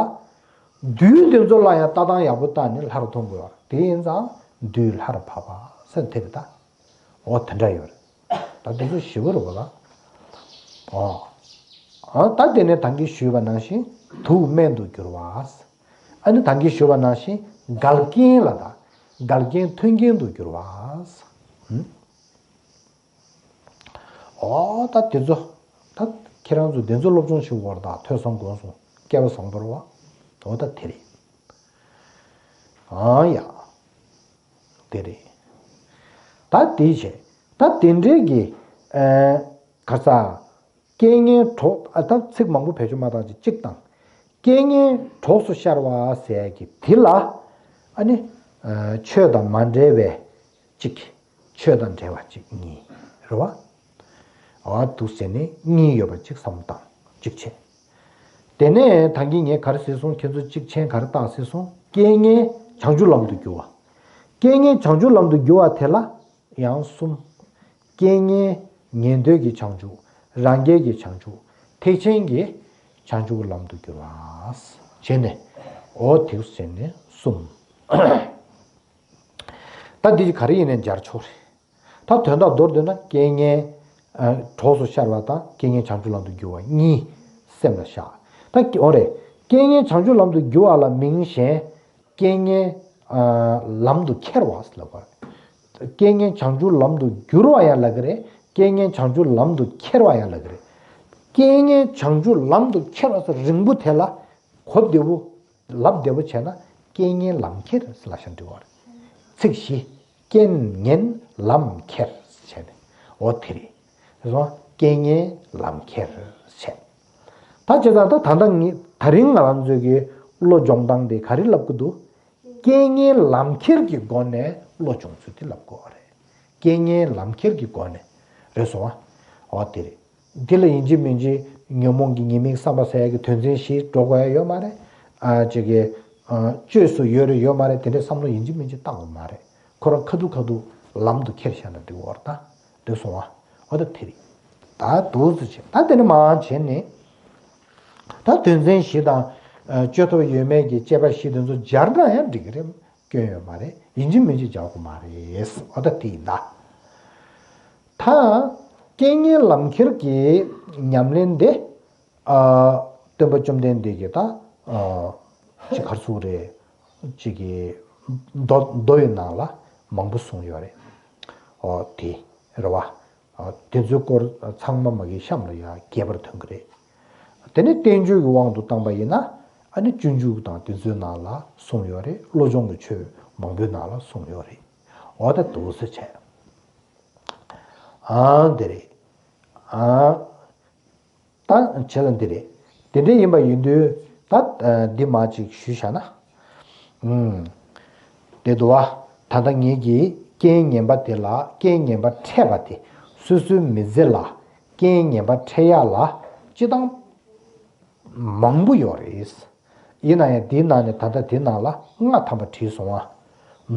བདུད་དེ་ཚོ་ལ་ཡང་ལྟ་སྟངས་ཡག་པོ་བལྟས་ནས་ལྷར་མཐོང་དགོས་པ་དེ་ཡིན་ཙང་བདུད་ལྷར་བབས་པ་ཟེར་དེ་རེད་ད། འོ་དེ་འདྲ་ཡོད་རེད། ད་དེ་ཚོ་ཞིབ་པོ་རེད་པ་ལ། འོ། ཨ། ད་དེ་ནས་ད་གིན་ཞུས་པ་ནང་བཞིན་དུག་སྨན་དུ་འགྱུར་བ། ཨ་ནི་ད་གིན་ཞུས་པ་ནང་བཞིན་འགལ་རྐྱེན་ལ་ད་འགལ་རྐྱེན་མཐུན་རྐྱེན་དུ་འགྱུར་བ། ཧུམ། ཨོ་ད་དེ་ཚོ། ད་ཁྱེད་རང་ཚོ་དེ་ཚོ་སློབ་སྦྱོང་བྱེད་དགོས་རེད་ད། ཐོས་བསམ་སྒོམ་གསུམ་སྐལ་བ་བཟང་པོ་རེད་བ། ཨོ་ད་དེ་རེད། ཨང་ཡ། དེ་རེད། ད་དེ་བྱས། ད་དེ་འདྲའི་གི། ཨ། ག་རེ་ཟ། རྐྱེན་ངན་གྲོགས། ཨ། ད་ཚིག་མང་པོ་བེད་སྤྱོད་མ་བཏང་ཅིག་གཅིག་དང་། རྐྱེན་ངན་གྲོགས་སུ་ཤར་བ་ཟེར་གི་དེ་ལ། ཨ་ནི། ཨ། ཆོས་དང་མ་འབྲེལ་བའི་གཅིག་ཆོས་དང་འབྲེལ་བ་གཅིག་གཉིས་རེད་བ། ཨ། འདུག་ཟེར་ནས་གཉིས་ཡོད་པ་གཅིག་བསམ་བློ་བཏང་། གཅིག་བྱས། དེ་ནས་ད་གིན་ངས་ག་རེ་ཟེར་སོང་། ཁྱེད་ཚོ་གཅིག་མཆན་ག་རེ་བཏང་ཟེར་སོང་། རྐྱེན་ངན་བྱང་ཆུབ་ལམ་དུ་བསྒྱུར་བ། རྐྱེན་ངན་བྱང་ཆུབ་ལམ་དུ་བསྒྱུར་བ་དེ་ལ་ཡང་གསུམ། རྐྱེན་ངན་ཉན་ཐོས་ཀྱི་བྱང་ཆུབ། རང་རྒྱལ་གྱི་བྱང་ཆུབ། ཐེག་ཆེན་གྱི་བྱང་ཆུབ་ཀྱི་ལམ་དུ་བསྒྱུར་བ། བྱས་ནས། འོ་དེ་བྱས་ནས་གསུམ། ད་འདི་ག་རེ་ཡིན་ནའི་སྦྱར་ཆོག་རེད། ད་དོན་དག་མདོར་བསྡུས་ན་རྐྱེན་ངན། ཨ། གྲོགས་སུ་ཤར་བ་དང་རྐྱེན་ངན་བྱང་ཆུབ་ལམ་དུ་བསྒྱུར་བ་གཉིས་སེམས་ལ་བཞག། ད་འོ་རེད། རྐྱེན་ངན་བྱང་ཆུབ་ལམ་དུ་བསྒྱུར་བ་ལ་མིང་གཞན། རྐྱེན་ངན། ཨ། ལམ་དུ་ཁྱེར་བ་ལབ་པ་རེད། རྐྱེན་ངན་བྱང་ཆུབ་ལམ་དུ་བསྒྱུར་བ་ཡང་ལབ་ཀྱི་རེད། རྐྱེན་ངན་བྱང་ཆུབ་ལམ་དུ་ཁྱེར་བ་ཡང་ལབ་ཀྱི་རེད། རྐྱེན་ངན་བྱང་ཆུབ་ལམ་དུ་ཁྱེར་བ་ཟེར་རིང་པོ་དེ་ལ། གོ་བདེ་པོ། ལབ་བདེ་པོ་བྱས་ན་རྐྱེན་ངན་ལམ་ཁྱེར་ཟེར་ལབ་ཤག་འགྲིག་པ་རེད། ཚིག་བཞི། རྐྱེན་ངན་ལམ་ཁྱེར་བྱས་ནས། འོ་དེ་རེད། རེད་སོང་། རྐྱེན་ངན་ལམ་ཁྱེར་བྱས། ད་བྱས་ཙང་ད་ད་ལྟ་ངས་ད་རིང་ང་རང་ཚོའི་གི་བློ་སྦྱོང་སྟངས་དེ་ག་རེ་ལབ་ཀྱི་འདུག་རྐྱེན་ངན་ལམ་ཁྱེར་གྱི་སྒོ་ནས་བློ་སྦྱོང་ཚུལ་དེ་ལབ་དགོས་པ་རེད། རྐྱེན་ངན་ལམ་ཁྱེར་གྱི་སྒོ་ནས། རེད་སོང་ཨ། འོ་དེ་རེད། འདི་ལ་ཡིན་གཅིག་མིན་གཅིག་ཉོན་མོངས་ཀྱི་ཉེས་དམིགས་བསམ་པ་ཟེར་ཡ་གི་དོན་ཚན་བཞི་འགྲོ་དགོས་ཡ་ཡོད་མ་རེད། ཨ། ཅིག་གི། ཨ། བཅོས་སུ་ཡོད་རེད་ཡོད་མ་རེད་དེ་འདྲའི་བསམ་བློ་ཡིན་གཅིག་མིན་གཅིག་བཏང་དགོས་མ་རེད། ཁོ་རང་ཁ་ཐུག་ཁ་ཐུག་ལམ་དུ་ཁྱེར་བཞག་ན་འགྲིག་གི་རེད་ད། འགྲིག་སོང་ཨ། འོ་ད་དེ་རེད། ད་འདུག་སེ་བྱས། ད་དེ་ནས་མར་བྱས་ནས། ད་དོན་ཚན་བཞི་དང་། ཨ། བཅོས་ཐབས་ཡོད་མེད་ཀྱི་དཔྱད་པ་བཞི་དེ་ཚོ་སྦྱར་ན་ཡང་འགྲིག་གི་རེད། སྐྱོན་ཡོད་མ་རེད། ཡིན་གཅིག་མིན་གཅིག་སྦྱར་དགོས་མ་རེད། འོ་ད་དེ་ཡིན་ད། ད་རྐྱེན་ངན་ལམ་ཁྱེར་གྱི་ཉམས་ལེན་དེ། ཨ། སྟོན་པ་བཅོམ་ལྡན་འདས་ཀྱིས་ད། ཨ། ཅིག་ག་རེ་ཟེར་དགོས་རེད། ཅིག་གི་མདོ་མདོ་ཡི་ནང་ལ་མང་པོ་གསུངས་ཡོད་རེད། འོ་དེ་རེད་བ། ཨ། དེ་ཚོའི་སྐོར་ཚང་མ་མ་གི་གཤམ་ལ་ཡང་རྒྱས་པར་ཐོན་གྱི་རེད། དེ་ནས་བསྟན་བཅོས་ཀྱི་དབང་དུ་བཏང་པ་ཡིན་ན། ཨ་ནི་སྤྱོད་འཇུག་དང་དེ་ཚོའི་ནང་ལ་གསུངས་ཡོད་རེད། བློ་སྦྱོང་གི་ཆོས་མང་པོའི་ནང་ལ་གསུངས་ཡོད་རེད། འོ་ད་འདུག་སེ་བྱས། ཨང་། དེ་རེད། ཨང་། ད་བྱས་ལ་འདི་རེད། དེ་འདྲ་ཡིན་པ་ཡིན་དུས་ད། ཨ། འདི་མ་ཅིག་ཞུས་བཞག་ན། ཨུམ། དེ་འདུག་བ། ད་ལྟ་ངེད་ཀྱིས་རྐྱེན་ངན་པ་དེ་ལ་རྐྱེན་ངན་པ་འཕྲད་པ་དེ། སོ་སོའི་མི་ཚེ་ལ་རྐྱེན་ངན་པ་འཕྲད་ཡག་ལ་སྤྱིར་བཏང་མང་པོ་ཡོད་རེད། ཡིན་ན་ཡང་དེའི་ནང་ནས་ད་ལྟ་དེའི་ནང་ལ་ལྔ་ཐམ་པ་བྲིས་སོང་ང་།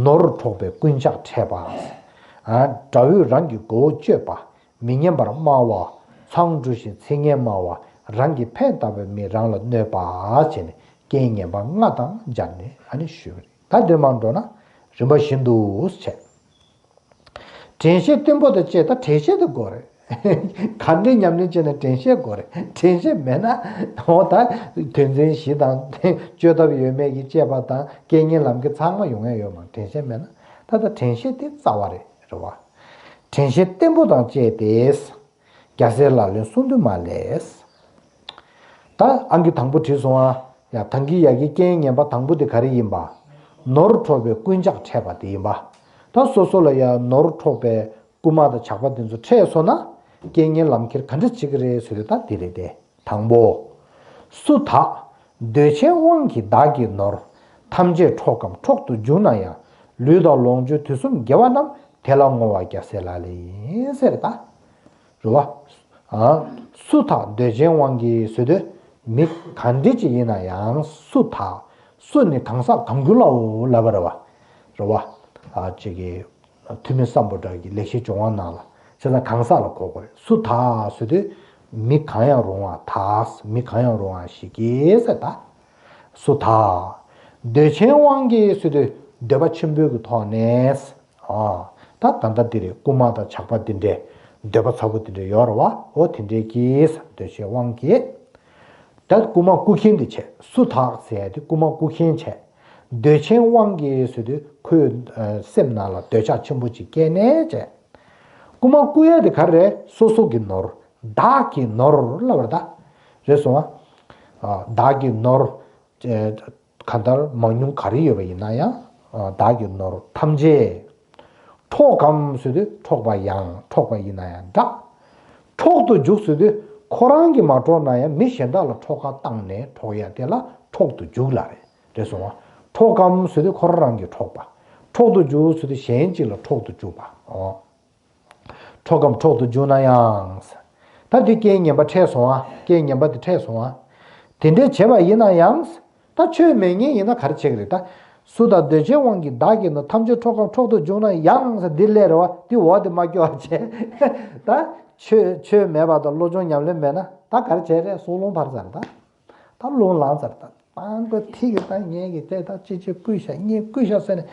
ནོར་འཕྲོག་པའི་རྐུན་ཇག་འཕྲད་པ། ཨ། དགྲ་བོས་རང་གི་མགོ་བོ་གཅོད་པ། མི་སྙན་པར་སྨྲ་བ། མཚང་འབྲུ་ཞིང་ཚིག་ངན་སྨྲ་བ། རང་གི་ཕན་བཏགས་པའི་མིས་རང་ལ་གནོད་པ་བྱས་ནས་རྐྱེན་ངན་པ་ལྔ་དང་སྦྱར་ནས་ཨ་ནི་ཞུས་པ་རེད། ད་འདིར་མར་འགྲོ་ན་རིམ་པ་བཞིན་དུ་བྱས། དྲན་ཤེས་བརྟན་པོ་དང་བཅས། ད་དྲན་ཤེས་དེ་དགོས་རེད། ག་འདྲའི་ཉམས་ལེན་བྱས་ན་དྲན་ཤེས་དགོས་རེད། དྲན་ཤེས་མེད་ན། འོ་ད་དོན་ཚན་བཞི་དང་བཅོས་ཐབས་ཡོད་མེད་ཀྱི་དཔྱད་པ་དང་རྐྱེན་ངན་ལམ་ཁྱེར་ཚང་མ་ཡོང་ཡ་ཡོད་མ་རེད། དྲན་ཤེས་མེད་ན། ད་ལྟ་དྲན་ཤེས་དེ་རྩ་བ་རེད། རེད་བ། དྲན་ཤེས་བརྟན་པོ་དང་བཅས་ཏེ། རྒྱལ་སྲས་ལག་ལེན་གསུང་འདུན་མ་ལས། ད་ཨང་ཀི་དང་པོ་བྲིས་སོང་ཨ། ཡ་ད་གིན་ཡ་གི་རྐྱེན་ངན་པ་དང་པོ་དེ་ག་རེ་ཡིན་པ། ནོར་འཕྲོག་པའི་རྐུན་ཇག་འཕྲད་པ་དེ་ཡིན་པ། ད་སོ་སོ་ལ་ཡ་ནོར་འཕྲོག་པའི་རྐུན་མ་དང་ཇག་པ་དེ་ཚོ་འཕྲད་སོང་ན། རྐྱེན་ངན་ལམ་ཁྱེར་ག་འདྲ་བྱེད་ཀྱི་རེད་ཟེར་དུས་ད་དེ་རེད་དེ། དང་པོ། སུ་དག་འདོད་ཆེན་དབང་གིས་བདག་གི་ནོར། ཐམས་ཅད་འཕྲོག་གམ་འཕྲོག་ཏུ་འཇུག་ན་ཡང་། ལུས་དང་ལོངས་སྤྱོད་དུས་གསུམ་དགེ་བ་རྣམས། དེ་ལ་བསྔོ་བ་རྒྱལ་སྲས་ལག་ལེན་ཡིན་ཟེར་ད། རེད་བ། ཨ། སུ་དག་འདོད་ཆེན་དབང་གིས་ཟེར་དུས། མི་གང་འདྲ་ཅིག་ཡིན་ན་ཡང་སུ་དག་སུ་ནི་གང་ཟག་གང་ཀུན་ལའོ་ལབ་པ་རེད་བ། རེད་བ། ཨ་ཅིག་གི་ཐུ་མི་སམ་བྷོ་ཊ་གི་ལེགས་བཤད་ལྗོན་དབང་ནང་ལ་བྱས་ཙང་གང་ཟག་ལ་གོ་དགོས་རེད། སུ་དག་ཟེར་དུས་མི་གང་ཡང་རུང་བ་དག་མི་གང་ཡང་རུང་བ་ཞིག་གིས་ཟེར་ད། སུ་དག་འདོད་ཆེན་དབང་གིས་ཟེར་དུས་འདོད་པ་ཆེན་པོའི་གི་ཐོག་ནས། ཨ། ད་ད་ལྟ་འདི་རེད། རྐུན་མ་དང་ཇག་པ་འདི་འདྲས་འདོད་པ་ཚ་པོ་འདི་འདྲས་ཡོད་རེད་བ། འོ་དེ་འདྲས་ཀྱིས་འདོད་ཆེན་དབང་གིས། ད་རྐུན་མ་རྐུ་མཁན་འདི་བྱས། སུ་དག་ཟེར་ཡ་དེ་རྐུན་མ་རྐུ་མཁན་བྱས། འདོད་ཆེན་དབང་གིས་ཟེར་དུས་ཁོའི་ཨ་སེམས་ནང་ལ་འདོད་ཆགས་ཆེན་པོ་ཅིག་སྐྱེས་ནས་བྱས། རྐུན་མ་རྐུ་ཡ་དེ་ག་རེ་རེད། སོ་སོ་གི་ནོར། བདག་གི་ནོར་ལབ་པ་རེད་ད། རེད་སོང་ཨ། ཨ་བདག་གི་ནོར། ཨེ་གང་ལྟར་མང་ཉུང་ག་རེ་ཡོད་པ་ཡིན་ན་ཡང་། ཨ་བདག་གི་ནོར་ཐམས་ཅད། འཕྲོག་གམ་ཟེར་དུས་འཕྲོག་པ་ཡང་འཕྲོག་པ་ཡིན་ན་ཡང་འདྲ། འཕྲོག་ཏུ་འཇུག་ཟེར་དུས་ཁོ་རང་གིས་མ་འཕྲོག་ན་ཡང་མི་གཞན་དག་ལ་འཕྲོག་ག་བཏང་ནས་འཕྲོག་ཡ་དེ་ལ་འཕྲོག་ཏུ་འཇུག་ལབ་རེད། རེད་སོང་ཨ། འཕྲོག་གམ་ཟེར་དུས་ཁོ་རང་རང་གིས་འཕྲོག་པ། འཕྲོག་ཏུ་འཇུག་ཟེར་དུས་གཞན་གཅིག་ལ་འཕྲོག་ཏུ་འཇུག་པ། ཨོ། འཕྲོག་གམ་འཕྲོག་ཏུ་འཇུག་ན་ཡང་། ད་འདི་རྐྱེན་ངན་པ་འཕྲད་སོང་ཨ། རྐྱེན་ངན་པ་འདི་འཕྲད་སོང་ཨ། དེ་འདྲའི་བྱས་པ་ཡིན་ན་ཡང་། ད་ཆོས་མེད་མཁན་ཡིན་ན་ག་རེ་བྱེད་ཀྱི་རེད་ད། སུ་དག་འདོད་ཆེན་དབང་གིས་བདག་གི་ནོར། ཐམས་ཅད་འཕྲོག་གམ་འཕྲོག་ཏུ་འཇུག་ན་ཡང་ཟེར་འདི་སླེབས་རེད་བ། འདི་འོག་འདི་མ་སྐྱོ་བ་བྱས། ད་ཆོས་ཆོས་མེད་པ་དང་བློ་སྦྱོང་ཉམས་ལེན་མེད་ན་ད་ག་རེ་བྱས་རེད། སྲོག་རླུང་འཕར་ཚར་ད། ད་རླུང་ལངས་ཚར་ད། ད་ཁོ་ཐིག་གི་ད་ངས་གི་དེ་ད་ཅི་ཅི་བརྐུས་ཤག་ངས་བརྐུས་ཤག་ཟེར་ནས།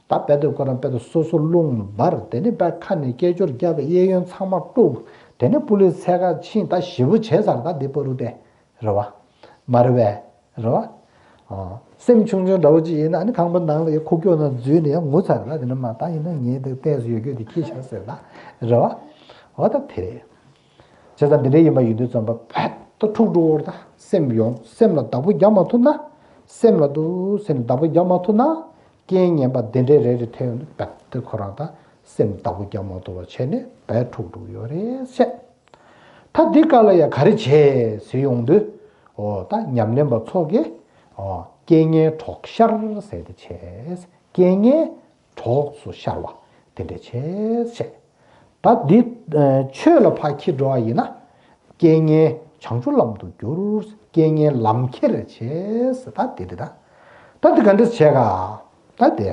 ད་བེད་དུ་ཁོ་རང་བེད་དུ་སོ་སོ་རླུང་འབར། དེ་ནས་བེད་ཁ་ནས་སྐད་ཅོར་བརྒྱབ་པའི་གཡས་གཡོན་ཚང་མ་དཀྲུགས། དེ་ནས་པུ་ལིས་འཚོལ་ག་ཕྱིན། ད་ཞེ་པོ་བྱས་ཚར་ད་འདི་པ་རུ་དེ། རེད་བ། མ་རེད་བས། རེད་བ། ཨ། སེམས་ཆུང་ཆུང་འདྲ་བོ་ཅིག་ཡིན་ན་ཨ་ནི་ཁང་པ་ནང་ལ་ཡ་ཁུག་ཀྱོག་ནང་འཛུལ་ནས་ཡ་ངུ་ཚར་ལ། དེ་ནས་མ་ད་ཡིན་ན་ངའི་དེ་ཏོག་ཙམ་ཡོད་རྒྱུ་དེ་ཁྱི་ཤ་ཟེར་ལ། རེད་བ། འོ་ད་དེ་རེད། བྱས་ཙང་འདི་འདྲ་ཡིན་པ་ཡིན་དུས་ཙམ་པ་བད་ད་འཁྲུག་འགྲོ་བར་ད་སེམས་ཡོང་། སེམས་ལ་བདག་པོ་རྒྱག་མ་ཐུབ་ན། སེམས་ལ་འདུག་སེམས་ལ་བདག་པོ་རྒྱག་མ་ཐུབ་ན། རྐྱེན་ངན་པ་འདི་འདྲའི་རེ་རེ་ཐེབས་ཡོང་དུས་བད་དེ་ཁོ་རང་ད་སེམས་བདག་པོ་རྒྱག་མ་ཐུབ་པ་བྱས་ནས་བད་འཁྲུག་འགྲོ་གི་ཡོད་རེད་བཤད། ད་འདི་ག་ལ་ཡ་ག་རེ་བྱས་ཟེར་ཡོང་དུས། འོ་ད་ཉམས་ལེན་པ་ཚོ་གིས། འོ་རྐྱེན་ངན་གྲོགས་ཤར་ཟེར་དེ་བྱས། རྐྱེན་ངན་གྲོགས་སུ་ཤར་བ་དེ་འདྲ་བྱས་བྱས། ད་འདི་ཆོས་ལ་ཕར་འཁྱེར་འགྲོ་བ་ཡིན་ན། རྐྱེན་ངན་བྱང་ཆུབ་ལམ་དུ་བསྒྱུར། རྐྱེན་ངན་ལམ་ཁྱེར་བྱས་ཟེར་ད་དེ་རེད་ད། ད་འདི་ག་འདྲ་བྱས་ག་ད་དེ།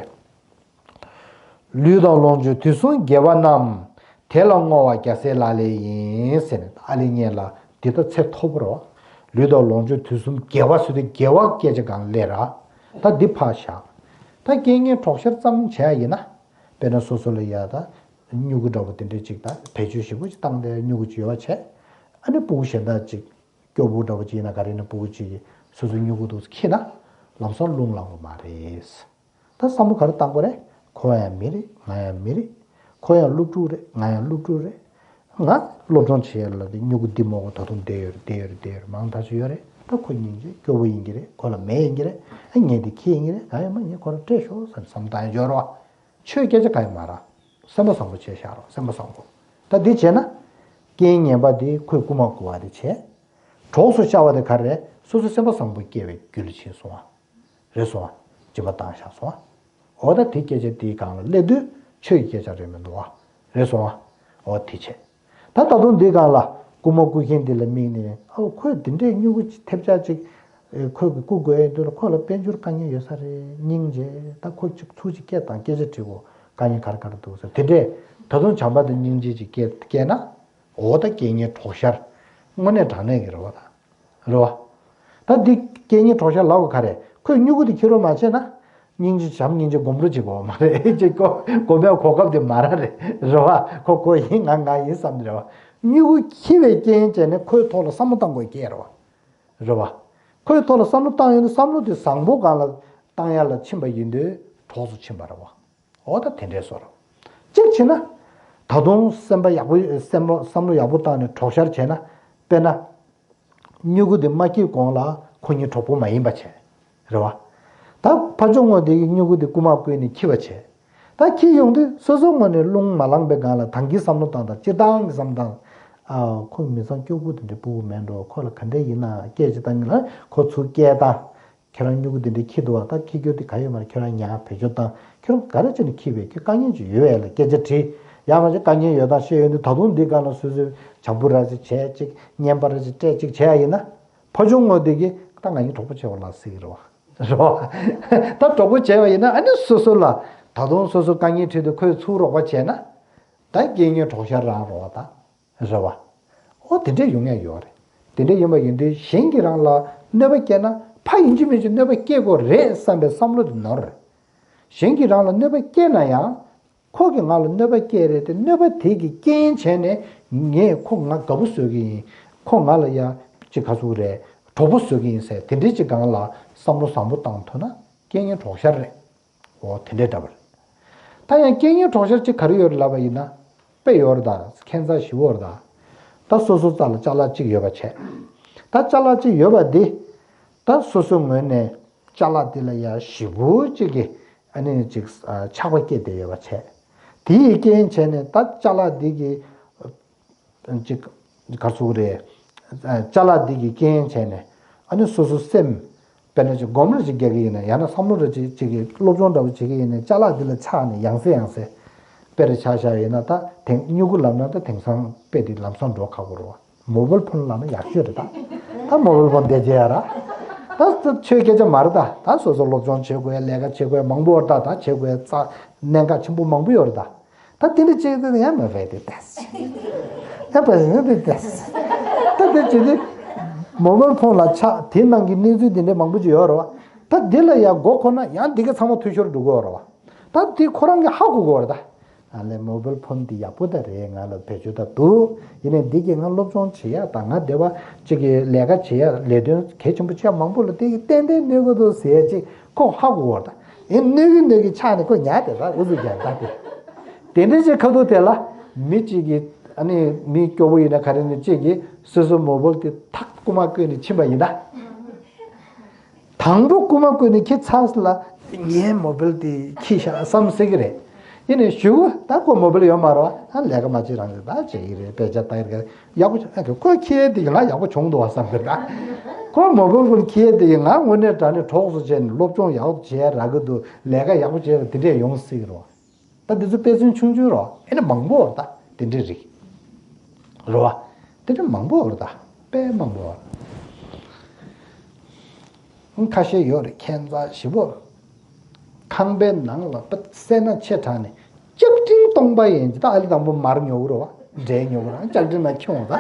ལུས་དང་ལོངས་སྤྱོད་དུས་གསུམ་དགེ་བ་རྣམས། དེ་ལ་བསྔོ་བ་རྒྱལ་སྲས་ལག་ལེན་ཡིན་ཟེར་ནས་ཨ་ལེ་ངེད་ལ་འདི་ལྟ་ཚད་མཐོ་པོ་རེད། ལུས་དང་ལོངས་སྤྱོད་དུས་གསུམ་དགེ་བ་ཟེར་དུས་དགེ་བ་སྐད་ཆ་གང་སླེབས་ར། ད་འདི་ཕར་བཞག་ད་རྐྱེན་ངན་གྲོགས་ཤར་ཙམ་བྱས་ཡ་ཡིན་ན། དཔེར་ན་སོ་སོ་ལ་ཡ་ད་སྨྱུ་གུ་འདྲ་པོ་དེ་འདྲས་ཅིག་ད་བེད་སྤྱོད་ཞིབ་པོ་ཅིག་བཏང་སྟེ་སྨྱུ་གུ་ཅིག་ཡོད་པ་བྱས། ཨ་ནི་སྤུ་གུ་གཞན་དག་ཅིག་སྐྱོ་པོ་འདྲ་པོ་ཅིག་ཡིན་ན་ག་རེ་ཡིན་ན་སྤུ་གུ་ཅིག་གིས་སོ་སོའི་སྨྱུ་གུ་འདུག་ཁྱེར་ན་ལམ་སང་རླུང་ལངས་པ་མ་རེད། ད་བསམ་བློ་ག་རེ་བཏང་དགོས་རེད། ཁོ་ཡང་མི་རེད། ང་ཡང་མི་རེད། ཁོ་ཡང་སློབ་ཕྲུག་རེད། ང་ཡང་སློབ་ཕྲུག་རེད། ང་སློབ་སྦྱོང་བྱེད་ཡ་ལ་དེ་སྨྱུ་གུ་འདི་མོ་གོ་ད་དུང་བསྡད་ཡོད་རེད། བསྡད་ཡོད་རེད། བསྡད་ཡོད་རེད། མང་ཐག་ཆོད་ཡོད་རེད། ད་ཁོ་སྙིང་རྗེ་སྐྱོ་པོ་ཡིན་གྱི་རེད། ཁོ་ལ་མེད་ཡིན་གྱི་རེད། ཨ་ངས་འདི་ཁྱེར་ཡིན་གྱི་རེད། ང་ཡང་མ་ངས་ཁོ་ལ་སྤྲད་ཤོག་བསམ་བསམ་བཏང་ཡ་འབྱོར་བ། ཆོས་སྐད་ཆ་ག་ཡང་མ་ར། སེམས་པ་བཟང་པོ་བྱས་བཞག་རོགས། སེམས་པ་བཟང་པོ། ད་འདི་བྱས་ན། རྐྱེན་ངན་པ་འདི་ཁོས་རྐུན་མ་རྐུ་བ་དེ་བྱས། གྲོགས་སུ་ཤར་བ་དེ་ག་རེ་རེད། སོ་སོ་སེམས་པ་བཟང་པོ་སྐྱེ་བའི་རྒྱུ་ལ་ཕྱིན་སོང་བ། རེད་སོང་བ། སྦྱིན་པ་བཏང་བཞག་སོང་བ། འོ་ད་དེ་སྐད་ཆ་དེའི་སྒང་ལ་སླེབས་དུས་ཆོས་ཀྱི་སྐད་ཆ་རེད་མི་འདུག་བ། རེད་སོང་བ། འོ་དེ་བྱས། ད་ད་དུང་འདི་སྒང་ལ་རྐུན་མ་རྐུ་མཁན་འདི་ལ་དམིགས་ནས་ཨོ་ཁོས་འདི་འདྲའི་སྨྱུ་གུ་ཐེབས་ཆག་ཅིག་ཨེ་ཁོས་ཀྱི་རྐུ་དགོས་ཡས་འདུག་ལ། ཁོ་ལ་དཔལ་འབྱོར་དཀའ་ངལ་ཡོད་ས་རེད། སྙིང་རྗེ། ད་ཁོ་ཅིག་ཚུར་ཅིག་སྐད་བཏང་སྐད་ཆ་དྲིས་གོ། དཀའ་ངལ་ག་རེ་ག་རེ་འདུག་ཟེར་དེ་འདྲས་ད་དུང་བྱམས་པ་དང་སྙིང་རྗེ་ཅིག་སྐྱེས་སྐྱེས་ན། འོ་ད་རྐྱེན་ངན་གྲོགས་ཤར། དངོས་གནས་དྲང་གནས་ཀྱི་རེད་བ་ད། རེད་བ། ད་འདི་རྐྱེན་ངན་གྲོགས་ཤར་ལབ་དགོས་ག་རེ། ཁོས་སྨྱུ་གུ་དེ་ཁྱེར་རོགས་མ་བྱས་ན། སྙིང་རྗེ་བྱམས་སྙིང་རྗེ་སྒོམ་རོགས་བྱེད་དགོས་མ་རེད་ཅེས་གོ་གོ་བའི་གོ་སྐབས་དེ་མ་རག་རེད། རེད་བ། ཁོ་ཁོ་ཡིན་ང་ང་ཡིན་བསམ་རེད་བ། སྨྱུ་གུ་འཁྱེར་བའི་རྐྱེན་བྱས་ནས་ཁོའི་ཐོག་ལ་བསམ་བློ་བཏང་དགོས་ཀྱི་རེད་བ། རེད་བ། ཁོའི་ཐོག་ལ་བསམ་བློ་བཏང་ཡོང་དུས་བསམ་བློ་དེ་བཟང་པོ་སྒང་ལ་བཏང་ཡ་ལ་ཕྱིན་པ་ཡིན་དུས་གྲོགས་སུ་ཕྱིན་པ་རེད་བ། འོ་ད་དེ་འདྲའི་བཟོ་འདྲ། གཅིག་བྱས་ན། ད་དུང་སེམས་པ་ཡག་པོ་སེམས་པ་བསམ་བློ་ཡག་པོ་བཏང་ནས་གྲོགས་ཤར་བྱས་ན། དཔེར་ན། སྨྱུ་གུ་དེ་མ་སྐྱེས་གོང་ལ་ཁོ་གཉིས་གྲོགས་པོ་མ་ཡིན་པ་བྱས། རེད་བ། ད་ཕ་ཆུང་ངོ་དེ་གིས་སྨྱུ་གུ་དེ་རྐུ་མ་བརྐུས་ནས་འཁྱེར་བ་བྱས། ད་འཁྱེར་ཡོང་དུས་སོ་སོ་ངོས་ནས་རླུང་མ་ལངས་པའི་སྒང་ལ་ད་གིན་བསམ་བློ་བཏང་དང་སྤྱིར་བཏང་གི་བསམ་བཏང་། ཨ། ཁོ་མི་ཚང་སྐྱོ་པོ་དེ་འདྲའི་སྤུ་གུ་མེད་འགྲོ། ཁོ་ལ་ག་འདྲ་ཡིན་ན་སྐད་ཅིག་བཏང་གིན་ལ་ཁོ་ཚུར་སྐད་བཏང་། ཁྱེད་རང་སྨྱུ་གུ་དེ་འདྲའི་འཁྱེར་འདུག་བ། ད་འཁྱེར་རྒྱུ་དེ་ག་ཡོད་མ་རེད། ཁྱེད་རང་ཉར་བེད་སྤྱོད་བཏང་། ཁྱེད་རང་ག་རེ་བྱས་ནས་འཁྱེར་བས། ཁྱེད་དཀའ་ངལ་ཅིག་ཡོད་པས་ལ་སྐད་ཆ་དྲིས། ཡང་མ་བྱས་དཀའ་ངལ་ཡོད་སྟངས་བཤད་ཡོང་དུས་ད་དུང་འདི་སྒང་ལ་སོ་སོས་བྱང་བུ་ར་ཅིག་བྱས་ཅིག་བརྙན་པར་ཅིག་སྤྲད་ཅིག་བྱས་ཡ་ཡིན་ན། ཕ་ཆུང་ངོ་དེ་གིས་ད་ང་གཉིས་གྲོགས་པོ་བྱེད་པ་ལ་ཟེར་གི་རེད་བ། རེད་བ། ད་གྲོགས་པོ་བྱས་པ་ཡིན་ན་ཨ་ནི་སོ་སོ་ལ་ད་དུང་སོ་སོ་དཀའ་ངལ་འཕྲད་དུས་ཁོས་ཚུར་རོགས་པ་བྱས་ན། ད་རྐྱེན་ངན་གྲོགས་ཤར་རང་རེད་བ་ད། རེད་བ། ཨོ་དེ་འདྲས་ཡོང་ཡ་ཡོད་རེད། དེ་འདྲས་ཡིན་པ་ཡིན་དུས་གཞན་གྱིས་རང་ལ་གནོད་པ་སྐྱེལ་ན་ཕ་ཡིན་གཅིག་མིན་གཅིག་གནོད་པ་སྐྱེལ་དགོས་རེད་བསམ་པའི་བསམ་བློ་དེ་ནོར་རེད། གཞན་གྱིས་རང་ལ་གནོད་པ་སྐྱེལ་ན་ཡང་། ཁོ་གིས་ང་ལ་གནོད་པ་སྐྱེལ་རེད་དེ་གནོད་པ་དེ་གི་རྐྱེན་བྱས་ནས་ངས་ཁོ་ང་དགའ་པོ་བཟོ་གི་ཡིན། ཁོ་ང་ལ་ཡ་ཅིག་ག་ཟེར་དགོས་རེད། གྲོགས་པོ་བཟོ་གི་ཡིན་ཟེར་དེ་འདྲས་ཅིག་སྒང་ལ་བསམ་བློ་བཟང་པོ་བཏང་ཐུབ་ན་རྐྱེན་ངན་གྲོགས་ཤར་རེད། འོ་དེ་འདྲས་འདྲ་བ་རེད། ད་ཡང་རྐྱེན་ངན་གྲོགས་ཤར་ཅིག་ག་རེ་ཡོད་རེད་ལབ་པ་ཡིན་ན། དཔེ་ཡོད་རེད་ད། ཁྱད་མཚར་ཞེ་པོ་རེད་ད། ད་སོ་སོ་རྩ་ལ་ཅ་ལག་ཅིག་ཡོད་པ་བྱས། ད་ཅ་ལག་ཅིག་ཡོད་པ་འདི། ད་སོ་སོའི་ངོས་ནས་ཅ་ལག་འདི་ལ་ཡ་ཞེ་པོ་ཅིག་གི་ཨ་ནི་ཅིག་ཆགས་པ་སྐྱེས་བསྡད་ཡོད་པ་བྱས། དེ་ཡི་རྐྱེན་བྱས་ནས་ད་ཅ་ལག་འདི་གི་ཅིག་ག་ཟེར་དགོས་རེད། ཅ་ལག་འདི་གི་རྐྱེན་བྱས་ནས་ཨ་ནི་སོ་སོ་སེམས། དཔེར་ན་ཅིག་སྒོམ་ར་ཅིག་རྒྱག་གི་ཡིན་ན་ཡང་ན་བསམ་བློ་ར་ཅིག་ཅིག་གི་སློབ་སྦྱོང་འདྲ་བོ་བྱེད་ཀྱི་ཡིན་ན་ཅ་ལག་འདི་ལ་ཆགས་ནས་ཡང་སེ་ཡང་སེ། དཔེ་ར་ཆ་བཞག་ཡིན་ན་ད་དེང་སྨྱུ་གུ་ལབ་ན་ད་དེང་སང་དཔེ་འདི་ལམ་སང་འགྲོ་ཁག་པོ་རེད་བ། མོ་བལ་ཕོན་ལབ་ན་ཡག་ཤོས་རེད་ད། ད་མོ་བལ་ཕོན་འདི་བྱེད་ཡ་ར། ད་ད་ཆོས་སྐད་ཆ་མ་རེད་ད། ད་སོ་སོ་སློབ་སྦྱོང་བྱེད་དགོས་ཡ་ལས་ཀ་བྱེད་དགོས་ཡ་མང་པོ་ཡོད་རེད་ད། ད་བྱེད་དགོས་ཡ་རྩ་གནད་འགག་ཆེན་པོ་མང་པོ་ཡོད་རེད་ད། ད་དེ་འདྲ་བྱེད་དུས་ཡང་མ་རེད་དེ་ད། ཡང་པ་རེད་དེ་ད། ད་དེ་བྱེད་དུས་མོ་བལ་ཕོན་ལ་ཆགས་དེ་ནང་གི་གནས་ཚུལ་དེ་འདྲ་མང་པོ་ཅིག་ཡོད་རེད་བ། ད་དེ་ལ་ཡང་མགོ་འཁོར་ན་ཡང་དེ་ག་ཚང་མ་འཐུས་ཤོར་འགྲོ་གི་ཡོད་རེད་བ། ད་དེ་ཁོ་རང་གིས་ཧ་གོ་དགོས་རེད་ད། ཨ་ལས་མོ་བལ་ཕོན་འདི་ཡག་པོ་ད་རེད། ང་ལ་བེད་སྤྱོད་ད་འདུག་ཡིན་ནའི་འདི་གིས་ང་སློབ་སྦྱོང་བྱེད་ཡ་དང་ང་སྡེ་བ་གཅིག་གི་ལས་ཀ་བྱེད་ཡ་ལས་དོན་གལ་ཆེན་པོ་བྱེད་ཡ་མང་པོ་ལ་དེ་གིས་ཏན་ཏན་གནོད་གི་འདུག་ཟེར་ཡ་གཅིག་ཁོ་ཧ་གོ་བར་ད། ཨེ་གནོད་གི་གནོད་གི་ཆགས་ནས་ཁོ་ཉལ་དེ་ར་འུ་ཚུགས་རྒྱག་ད་དེ། དེ་འདྲ་ཅིག་ཁ་ཐུག་དེ་ལ་མི་གཅིག་གིས་ཨ་ནི་མི་སྐྱོ་པོ་ཡིན་ན་ག་རེ་ནས་གཅིག་གིས་སོ་སོ་མོ་བལ་དེ་ཐག་རྐུ་མ་བརྐུས་ནས་ཕྱིན་པ་ཡིན་ད། དང་པོ་རྐུ་མ་བརྐུས་ནས་ཁྱེར་ཚར་ལ་ངའི་མོ་བལ་དེ་ཁྱེར་ཤག་བསམ་སྲིད་ཀྱི་རེད། ཡིན་ནའི་གཞུག་གུ་ད་ཁོ་མོ་བལ་ཡོད་མ་རེད་བ། ད་ལས་ཀ་མ་བྱེད་རང་ཞིག་ད་བྱེད་ཀྱི་རེད། དཔེ་ཆ་ལྟ་ཡི་རེད། ཡག་པོ་བྱུང་། ཁོས་ཁྱེར་དེ་གི་ང་ཡག་པོ་བྱུང་འདུག་བ་བསམ་གི་རེད། ཁོ་མོ་བལ་ཁོས་ཁྱེར་དེ་གི་ང་དངོས་གནས་དྲང་གནས་གྲོགས་སུ་བྱས་ནས་སློབ་སྦྱོང་ཡག་པོ་བྱས་རག་གི་འདུག་ལས་ཀ་ཡག་པོ་བྱས་རག་དེ་འདྲས་ཡོང་སྲིད་ཀྱི་རེད་བ། ད་འདི་ཚོ་དཔེ་མཚོན་ཆུང་ཆུང་རོ། ཨེ་ནི་མང་པོ་རེད་ད། དེ་འདྲའི་རིགས་རེད་བ། དེ་འདྲ་མང་པོ་རེད་ད། དཔེ་མང་པོ་རེད། ཁ་ཤས་ཡོད་རེད། ཁྱད་མཚར་ཞེ་པོ་རེད། ཁང་པའི་ནང་ལ་པ་སེར་སྣ་ཆེ་དྲགས་ནས་ལྕགས་ཀྲིན་སྟོང་པ་ཡིན་གྱི། ད་ཨ་ལི་དང་པོ་མར་ཉོ་གི་རེད་བ། འབྲས་ཉོ་གི་རེད། ལྕགས་ཀྲིན་ལ་ཁྱོངས་ད།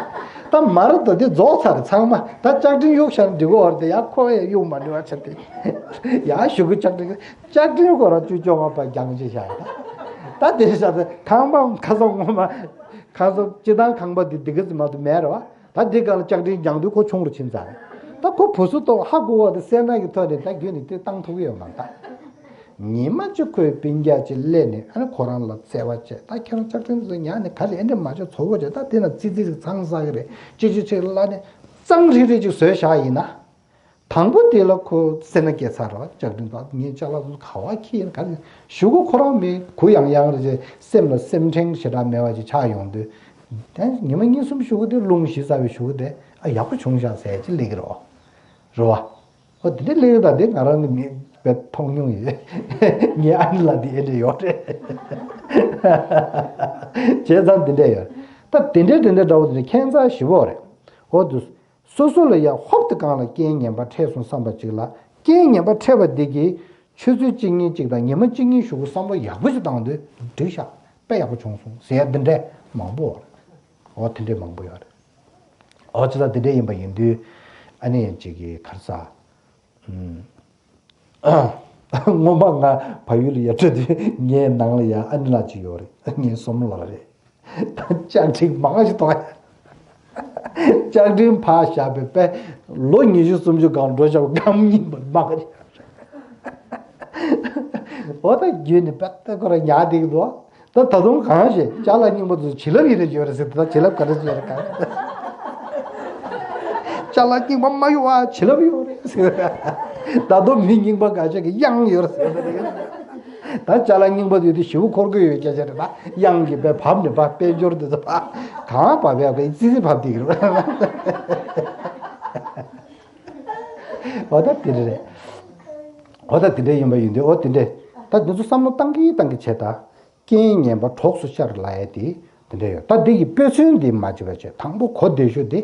ད་མར་ད་དེ་རྫོགས་ཚར་རེད་ཚང་མ། ད་ལྕགས་ཀྲིན་གཡུག་བཞག་ན་འགྲིག་གི་རེད་དེ། ཡང་ཁོ་ཡང་གཡུག་མ་འགྲིག་པ་ཆགས་ཏེ། ཡང་གཞུག་གུ་ལྕགས་ཀྲིན། ལྕགས་ཀྲིན་ཁོ་རང་བཅུ་བཅོ་ལྔ་པ་རྒྱང་ཅིག་བཞག་ཡོད་ད། ད་དེ་བཞག་ཚེ་ཁང་པ་ཁ་སང་སྔོན་མ། ཁ་སང་སྤྱི་བཏང་ཁང་པ་འདི་འདི་ག་ཙམ་མ་གཏོགས་མེད་རེད་བ། ད་འདི་སྒང་ལ་ལྕགས་ཀྲིན་རྒྱང་དུས་ཁོ་ཆུང་རུ་ཕྱིན་ཚར་རེད། ད་ཁོ་བུ་སུ་གཏོགས་ཧ་གོ་བ་དེ་སེར་སྣ་གི་ཐོག་ནས་ད་རྒྱུན་ནས་དེ་བཏང་ཐུབ་ཀྱི་ཡོད་མ་རེད་ད། ཉི་མ་གཅིག་ཁོས་སྤུན་ཀྱག་ཅིག་སླེབས་ནས་ཨ་ནི་ཁོ་རང་ལ་བརྩེ་བ་བྱས། ད་ཁྱེད་རང་ལྕགས་ཀྲིན་ཚོ་ཉར་ནས་ག་རེ་ཨེ་འདྲ་མ་བྱས་ཚོ་གོ་བྱས། ད་དེ་ན་ཙི་ཙི་ཅིག་ཚང་ས་གི་རེད། ཅི་ཅི་ཅིག་ལ་ནས་གཙང་རིལ་རིལ་ཅིག་བཟོས་བཞག་ཡིན་ན། དང་པོ་དེ་ལ་ཁོ་སེར་སྣ་སྐྱེས་ཚར་རེད་བ། ལྕགས་ཀྲིན་དང་ངའི་ཅ་ལག་ཚོ་ག་བ་ཁྱེར་ཡིན་ག་རེ། གཞུག་གུ་ཁོ་རང་མི་གུ་ཡངས་ཡངས་རེ་བྱས། སེམས་ལ་སེམས་ཕྲེང་ཞེ་དྲག་མེད་པ་ཅིག་ཆགས་ཡོང་དུས། དེ་ཉི་མ་གཉིས་གསུམ་གཞུག་གུ་དེ་རླུང་གཞི་ཚ་བའི་གཞུག་གུ་དེ་ཨ་ཡག་པོ་བྱུང་ཤག་ཟེར་ཅིག་སླེབས་ཀྱི་རེད་བ། རེད་བ། ཨོ་དེ་འདྲ་སླེབས་ཡོད་ད། དེ་ང་རང་གི་མི་དཔེ་མཐོང་མྱོང་ཡོད། ངའི་ཨ་ནེ་ལགས་དེ་ཨེ་འདྲ་ཡོད་རེད། བྱས་ཙང་དེ་འདྲ་ཡོད། ད་དེ་འདྲ་དེ་འདྲ་འདྲ་བོ་དེ་འདྲ་ཁྱད་མཚར་ཞེ་པོ་རེད། ཨོ་དུ། སོ་སོ་ལ་ཡང་ཧོབ་ཏེ་སྒང་ལ་རྐྱེན་ངན་པ་འཕྲད་སོང་བསམ་པ་ཅིག་ལ། རྐྱེན་ངན་པ་འཕྲད་པ་འདི་གིས་ཆུ་ཚོད་གཅིག་གཉིས་གཅིག་དང་ཉི་མ་གཅིག་གཉིས་གཞུག་གུ་བསམ་བློ་ཡག་པོ་ཞིག་བཏང་དུས་འགྲིག་ཤག་དཔེ་ཡག་པོ་བྱུང་སོང་ཟེར་ཡ་འདི་འདྲས་མང་པོ་ཡོད་རེད། འོ་དེ་འདྲས་མང་པོ་ཡོད་རེད། འོ་ཅི་ལྟར་འདི་འདྲས་ཡིན་པ་ཡིན་དུས་ཨ་ནི་ཅིག་གི་ག་རེ་ཟ། ཨུམ། སྔོན་མ་ང་བལ་ཡུལ་ལ་ཡར་འགྲོ་དུས་ངའི་ནང་ལ་ཡ་ཨ་ནེ་ལགས་ཅིག་ཡོད་རེད། ངའི་སྲུ་མོ་ལགས་རེད། ད་ལྕགས་ཀྲིན་མང་ཞིག་གཏོང་ཡ། ལྕགས་ཀྲིན་ཕར་བཞག་པའི་དཔེ་ལོ་ཉི་ཤུ་སུམ་ཅུ་སྒང་འགྲོ་བཞག་པའི་སྒམ་གཉིས་མ་མང་ཞིག་འོ་ད་རྒྱུད་ནི་པད་ཏི་ཁོ་ར་ཉག་སྡིག་འདུག་ད་ད་དུང་གང་ཞེས་ཅ་ལག་རྙིང་པ་ཚོ་བྱིན་རླབས་ཡིན་ན་ཡོད་རེད་ཟེར། ད་བྱིན་རླབས་ག་རེ་ཟེར་གང་། ཅ་ལག་རྙིང་པ་མ་ཡོང་བ་བྱིན་རླབས་ཡོད་རེད་ཟེར། ད་དུང་མི་རྙིང་པ་གང་ཞིག་གི་གཡང་ཡོད་རེད་ཟེར། ད་ཅ་ལག་རྙིང་པ་དེ་དུས་ཞེ་པོ་འཁོར་གི་ཡོད་སྐད་ཆ་རེད། ད་གཡང་གི་པའི་བབ་ནས་པ་དཔལ་འབྱོར་དེ་ཚོ་པ་གང་བབ་ཡག་པའི་ཙི་ཙི་བབ་དེ་རེད། འོ་ད་དེ་འདྲ་རེད། འོ་ད་དེ་འདྲ་ཡིན་པ་ཡིན་དུས་འོ་དེ་འདྲ་ད་འདི་ཚོ་བསམ་བློ་བཏང་གི་བཏང་གི་བྱས། ད་རྐྱེན་ངན་པ་གྲོགས་སུ་ཤར་ལབ་ཡ་དེ་དེ་འདྲ་ཡོད། ད་འདི་ཡི་དཔེ་མཚོན་འདི་མ་བརྗེད་པ་བྱས། དང་པོ་གོ་བདེ་ཤོས་དེ་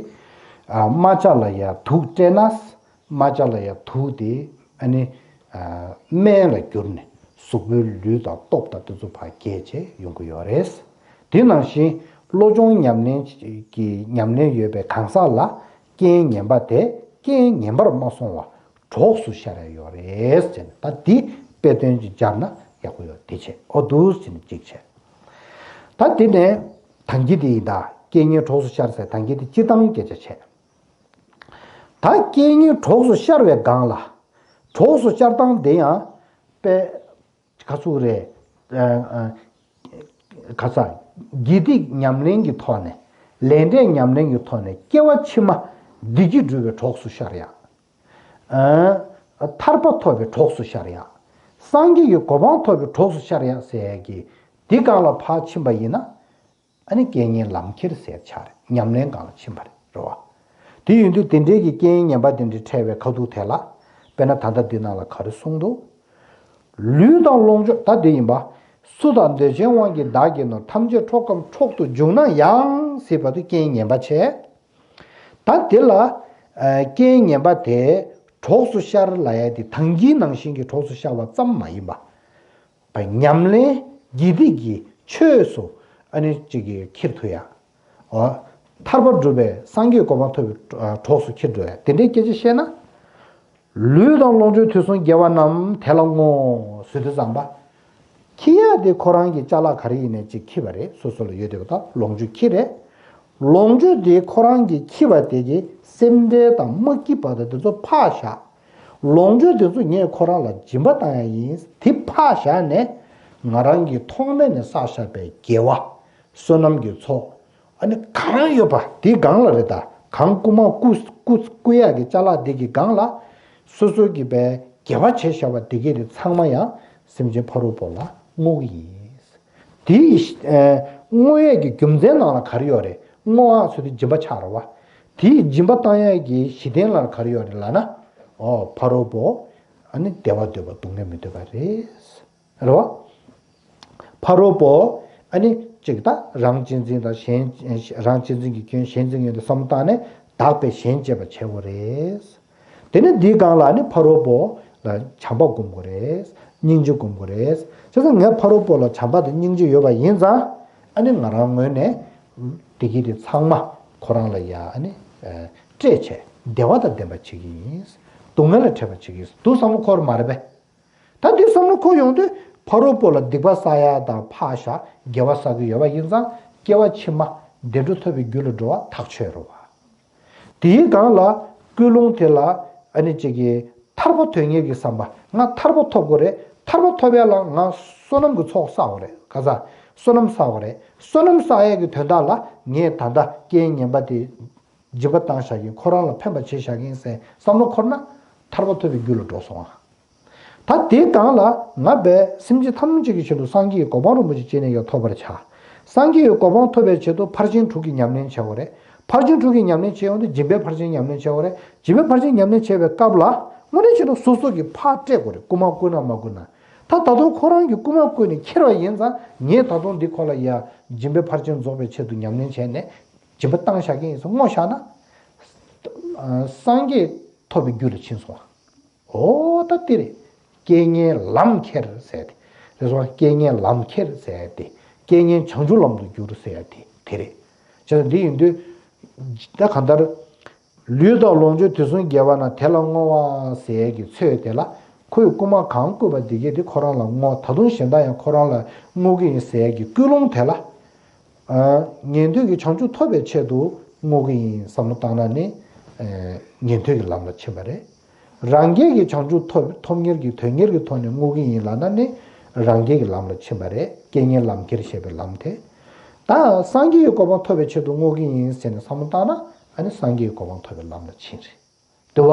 ཨ་རྨ་བྱ་ལ་ཡ་དུག་སྤྲད་ན། རྨ་བྱ་ལ་ཡ་དུག་དེ་ཨ་ནི་ཨ་སྨན་ལ་བསྒྱུར་ནས་གཟུགས་པོའི་ལུས་དང་སྟོབས་དང་དེ་ཚོ་ཕར་རྒྱས་བྱས་ཡོང་གི་ཡོད་རེད། དེ་ནང་བཞིན་བློ་སྦྱོང་ཉམས་ལེན་གྱི་ཉམས་ལེན་ཡོད་པའི་གང་ཟག་ལ་རྐྱེན་ངན་པ་དེ་རྐྱེན་ངན་པར་མ་སོང་བ་གྲོགས་སུ་ཤར་ཡ་ཡོད་རེད་ཟེར་ནས། ད་འདི་དཔེ་དོན་གྱིས་སྦྱར་ན་ཡག་པོ་ཡོད། དེ་བྱས་འོ་འདུག་ཟེར་ནས་གཅིག་བྱས། ད་དེ་ནས་ད་གིན་དེ་ཡིན། ད་རྐྱེན་ངན་གྲོགས་སུ་ཤར་ཟེར། ད་གིན་དེ་སྤྱིར་བཏང་སྐད་ཆ་བྱས། ད་རྐྱེན་ངན་གྲོགས་སུ་ཤར་བའི་སྒང་ལ། གྲོགས་སུ་ཤར་སྟངས་དེ་ཡང་དཔེ་ག་ཚོད་རེད། ཨ་ཨ་ག་ས། དགེ་སྡིག་ཉམས་ལེན་གྱི་ཐོག་ནས། ལས་འབྲས་ཉམས་ལེན་གྱི་ཐོག་ནས་སྐྱེ་བ་ཕྱི་མ་བདེ་སྐྱིད་འགྲུབ་པའི་གྲོགས་སུ་ཤར་ཡ། ཨ་ཐར་པ་ཐོབ་པའི་གྲོགས་སུ་ཤར་ཡ། སངས་རྒྱས་ཀྱི་གོ་འཕང་ཐོབ་པའི་གྲོགས་སུ་ཤར་ཡ་ཟེར་ཡ་གི་དེ་སྒང་ལ་ཕར་ཕྱིན་པ་ཡིན་ན། ཨ་ནི་རྐྱེན་ངན་ལམ་ཁྱེར་ཟེར་ཆགས་རེད། ཉམས་ལེན་སྒང་ལ་ཕྱིན་པ་རེད། རེད་བ། དེ་ཡིན་དུས་དེ་འདྲའི་གི་རྐྱེན་ངན་པ་དེ་འདྲའི་འཕྲད་པའི་ཁ་ཐུག་དེ་ལ། དཔེར་ན་ད་ལྟ་འདི་ནང་ལ་ག་རེ་གསུངས་འདུག་ལུས་དང་ལོངས་སྤྱོད་ད་དེ་ཡིན་པ། སུ་དག་འདོད་ཆེན་དབང་གིས་བདག་གི་ནོར། ཐམས་ཅད་འཕྲོག་གམ་འཕྲོག་ཏུ་འཇུག་ན་ཡང་ཟེར་བ་དེ་རྐྱེན་ངན་པ་བྱས། ད་དེ་ལ་ཨ་རྐྱེན་ངན་པ་དེ་གྲོགས་སུ་ཤར་ལབ་ཡ་དེ་ད་གིན་ནང་བཞིན་གྱི་གྲོགས་སུ་ཤར་བ་ཙམ་མ་ཡིན་པ། བ་ཉམས་ལེན་དགེ་སྡིག་གི་ཆོས་སུ་ཨ་ནི་གཅིག་གིས་འཁྱེར་ཐུབ་ཡ། འོ། ཐར་པ་སྒྲུབ་པའི་སངས་རྒྱས་གོ་འཕང་ཐོབ་པའི་གྲོགས་སུ་འཁྱེར་འགྲོ་ཡ་དེ་འདྲའི་སྐད་ཆ་བཤད་ན། ལུས་དང་ལོངས་སྤྱོད་དུས་གསུམ་དགེ་བ་རྣམས་དེ་ལ་བསྔོ། ཟེར་དུས་ཙམ་པ། འཁྱེར་ཡ་དེ་ཁོ་རང་གི་ཅ་ལག་ག་རེ་ཡིན་ནའི་གཅིག་འཁྱེར་བ་རེད། སོ་སོ་ལ་ཡོད་བསྡད་པ་དང་ལོངས་སྤྱོད་འཁྱེར་རེད། ལོངས་སྤྱོད་དེ་ཁོ་རང་གིས་འཁྱེར་བ་དེ་གིས་སེམས་ཁྲལ་དང་མ་སྐྱིད་པ་དང་དེ་ཚོ་ཕར་བཞག་ལོངས་སྤྱོད་དེ་ཚོ་ངས་ཁོ་རང་ལ་སྦྱིན་པ་བཏང་ཡ་ཡིན། དེ་ཕར་བཞག་ནས་ང་རང་གིས་ཐོག་མེད་ནས་བསགས་བཞག་པའི་དགེ་བ། བསོད་ནམས་ཀྱི་ཚོགས། ཨ་ནི་གང་ཡོད་པ་དེ་སྒང་ལ་རེད། ད་གང་རྐུ་མ་རྐུ་རྐུ་རྐུ་ཡག་གི་ཅ་ལག་དེ་གི་སྒང་ལ་སོ་སོ་གི་པའི་དགེ་བ་བྱས་བཞག་པ་དེ་གས་དེ་ཚང་མ་ཡང་སེམས་ཅན་ཕ་རོལ་པོ་ལ་བསྔོ་གི་ཡིན། དེའི་ཨ་བསྔོ་ཡས་ཀྱི་རྒྱུ་མཚན་ནང་ལ་ག་རེ་ཡོད་རེད། བསྔོ་བ་ཟེར་དུས་སྦྱིན་པ་ཆགས་རེད་བ། དེའི་སྦྱིན་པ་བཏང་ཡས་ཀྱི་གཞི་རྟེན་ལ་ག་རེ་ཡོད་རེད་ལབ་ན། ཨོ་ཕ་རོལ་པོ་ཨ་ནི་བདེ་བ་འདོད་པ་སྡུག་བསྔལ་མི་འདོད་པ་རེད། རེད་བ། ཕ་རོལ་པོ་ཨ་ནི་གཅིག་ད་རང་གཅེས་འཛིན་དང་གཞན་རང་གཅེས་འཛིན་གྱི་སྐྱོན་གཞན་འཛིན་སྐྱོན་དུ་བསམ་བློ་བཏང་ནས་བདག་པས་གཞན་གཅེས་པར་བྱེད་དགོས་རེད། དེ་ནས་འདིའི་སྒང་ལ་ནི་ཕ་རོལ་པོ་ལ་བྱམས་པ་སྒོམ་དགོས་རེད། སྙིང་རྗེ་སྒོམ་དགོས་རེད། བྱས་ཙང་ངས་ཕ་རོལ་པོ་ལ་བྱམས་པ་དང་སྙིང་རྗེ་ཡོད་པ་ཡིན་ཙང་ཨ་ནི་ང་རང་ངོས་ནས་བདེ་སྐྱིད་དེ་ཚང་མ་ཁོ་རང་ལ་ཡ་ཨ་ནི་སྤྲད་བྱས་བདེ་བ་དང་ལྡན་པ་བྱེད་ཀྱི་ཡིན། སྡུག་བསྔལ་ལ་འཕྲད་པ་བྱེད་ཀྱི་ཡིན་འདུག་བསམ་བློ་འཁོར་མ་རེད་པས། ད་འདི་བསམ་བློ་འཁོར་ཡོང་དུས་ཕ་རོལ་པོ་ལ་སྡིག་པ་བསགས་ཡ་དང་ཕར་བཞག་དགེ་བ་བསགས་ཀྱི་ཡོད་པ་ཡིན་ཙང་སྐྱེ་བ་ཕྱི་མ་བདེ་འགྲོ་ཐོབ་པའི་རྒྱུ་ལ་འགྲོ་བ་ཐག་ཆོད་རེད་བ། དེའི་སྒང་ལ་ཀུན་སློང་དེ་ལ་ཨ་ནི་གཅིག་གིས་ཐར་པ་དོན་གཉེར་གྱི་བསམ་པ་ང་ཐར་པ་ཐོབ་དགོས་རེད། ཐར་པ་ཐོབ་ཡ་ལ་ང་བསོད་ནམས་ཀྱི་ཚོགས་བསགས་དགོས་རེད། ག་ས་བསོད་ནམས་བསགས་དགོས་རེད། བསོད་ནམས་བསགས་ཡ་གི་དོན་དག་ལ་ངས་ད་ལྟ་རྐྱེན་ངན་པ་དེ་སྦྱིན་པ་བཏང་བཞག་གིན་ཁོ་རང་ལ་ཕན་པ་བྱེད་བཞག་གིན་ཟེར་བསམ་བློ་འཁོར་ན་ཐར་པ་ཐོབ་པའི་རྒྱུ་ལ་འགྲོ་སོང་ཨ། ད་དེའི་སྒང་ལ་ང་བས་སེམས་ཅན་ཐམས་ཅད་ཀྱི་ཆེད་དུ་སངས་རྒྱས་ཀྱི་གོ་འཕང་རིན་པོ་ཆེ་ཅི་ནས་ཀྱང་ཐོབ་པར་བྱ། སངས་རྒྱས་ཀྱི་གོ་འཕང་ཐོབ་པའི་ཆེད་དུ་ཕར་ཕྱིན་དྲུག་གི་ཉམས་ལེན་བྱེད་དགོས་རེད། ཕར་ཕྱིན་དྲུག་གི་ཉམས་ལེན་བྱེད་ཡོང་དུས་སྦྱིན་པའི་ཕར་ཕྱིན་ཉམས་ལེན་བྱེད་དགོས་རེད། སྦྱིན་པའི་ཕར་ཕྱིན་ཉམས་ལེན་བྱེད་པའི་སྐབས་ལ་དངོས་གནས་བྱས་ན་སོ་སོ་གིས་ཕར་སྤྲད་དགོས་རེད། རྐུ་མ་རྐུ་ན་མ་རྐུ་ན། ད་ད་དུང་ཁོ་རང་གིས་རྐུ་མ་རྐུས་ནས་ཁྱེར་བ་ཡིན་ཙང་ངས་ད་དུང་འདི་ཁོ་ལ་ཡ་སྦྱིན་པའི་ཕར་ཕྱིན་རྫོགས་པའི་ཆེད་དུ་ཉམས་ལེན་བྱས་ནས་སྦྱིན་པ་བཏང་བཞག་གི་ཡིན་ཟེར་བསྔོ་བཞག་ན། སངས་རྒྱས་ཐོབ་པའི་རྒྱུ་ལ་ཕྱིན་སོང་བ། འོ་ད་དེ་རེད། རྐྱེན་ངན་ལམ་ཁྱེར་ཟེར་ཏེ། རེད་སོང་རྐྱེན་ངན་ལམ་ཁྱེར་ཟེར་ཏེ། རྐྱེན་ངན་བྱང་ཆུབ་ལམ་དུ་བསྒྱུར་ཟེར་ཏེ་དེ་རེད། བྱས་ཙང་འདི་ཡིན་དུས། ད་གང་ལྟར། ལུས་དང་ལོངས་སྤྱོད་དུས་གསུམ་དགེ་བ་ན་དེ་ལ་བསྔོ་བ་ཟེར་གྱི་ཚོད་དེ་ལ། ཁོས་རྐུ་མ་གང་རྐུས་པ་འདི་གས་དེ་ཁོ་རང་ལ་བསྔོ། ད་དུང་གཞན་དག་ཡང་ཁོ་རང་ལ་བསྔོ་གི་ཡིན་ཟེར་གྱི་ཀུན་སློང་དེ་ལ། ཉན་ཐོས་ཀྱི་བྱང་ཆུབ་ཐོབ་པའི་ཆེད་དུ་བསྔོ་གི་ཡིན་བསམ་བློ་བཏང་ན་ནི། ཉན་ཐོས་ཀྱི་ལམ་ལ་ཕྱིན་པ་རེད། རང་རྒྱལ་གྱི་བྱང་ཆུབ་ཐོབ་ཐོབ་གཉེར་གྱི་དོན་གཉེར་གྱི་ཐོག་ནས་བསྔོ་གི་ཡིན་ལབ་ན་ནི། རང་རྒྱལ་གྱི་ལམ་ལ་ཕྱིན་པ་རེད། རྐྱེན་ངན་ལམ་ཁྱེར་ཞེས་པའི་ལམ་དེ། ད་སངས་རྒྱས་ཀྱི་གོ་འཕང་ཐོབ་པའི་ཆེད་དུ་བསྔོ་གི་ཡིན་ཟེར་ནས་བསམ་བློ་བཏང་ན། ཨ་ནི་སངས་རྒྱས་ཀྱི་གོ་འཕང་ཐོབ་པའི་ལམ་ལ་ཕྱིན་རེད། དེ་བ།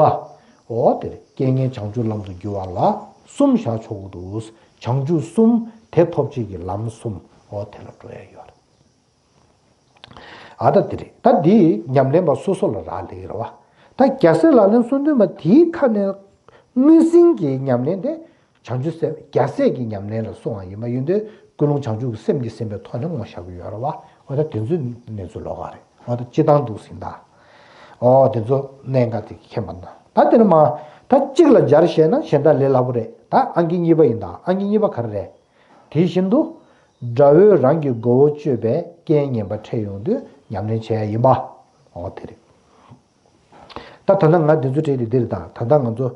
འོ་དེ་རེད། རྐྱེན་ངན་བྱང་ཆུབ་ལམ་དུ་བསྒྱུར་བ་ལ་གསུམ་བཞག་ཆོག་གི་འདུག་བྱང་ཆུབ་གསུམ་དེ་ཐོབ་བྱེད་ཀྱི་ལམ་གསུམ། འོ་དེ་ལ་འགྲོ་ཡ་ཡོད་རེད། ཨ་ད་དེ་རེད། ད་འདི་ཉམས་ལེན་པ་སོ་སོ་ལ་རག་ལས་ཀྱི་རེད་བ། ད་རྒྱལ་སྲས་ལག་ལེན་གསུམ་སྟོན་པ་དེའི་ཁ་ནས་དངོས་ཟིན་གྱི་ཉམས་ལེན་དེ། བྱང་ཆུབ་སེམས། རྒྱལ་སྲས་ཀྱི་ཉམས་ལེན་ལ་སོང་བ་ཡིན་པ་ཡིན་དུས། ཀུན་སློང་བྱང་ཆུབ་ཀྱི་སེམས་ཀྱིས་ཟིན་པའི་ཐོག་ནས་བསྔོ་བཞག་གི་ཡོད་རེད་བ། འོ་ད་དེ་ཚོའི་གནས་ཚུལ་ལོགས་ཀ་རེད། འོ་ད་སྤྱི་བཏང་འདུག་ཟིན་ད། འོ་དེ་ཚོ་གནད་འགག་དེ་མཁྱེན་པ་ན། ད་དེ་ནི་མ། ད་གཅིག་ལ་སྦྱར་བཤད་ན་གཞན་དག་ལས་སླ་པོ་རེད། ད་ཨང་ཀི་གཉིས་པ་ཡིན་ད། ཨང་ཀི་གཉིས་པ་ག་རེ་རེད། དེ་བཞིན་དུ། དགྲ་བོས་རང་གི་མགོ་བོ་གཅོད་པས་རྐྱེན་ངན་པ་འཕྲད་ཡོང་དུས་ཉམས་ལེན་བྱེད་ཡ་ཡིན་པ། འོ་དེ་རེད། ད་ད་ལྟ་ང་འདི་ཚོ་བྲིས་ཏེ་འདིར་དང་། ད་ལྟ་ང་ཚོ་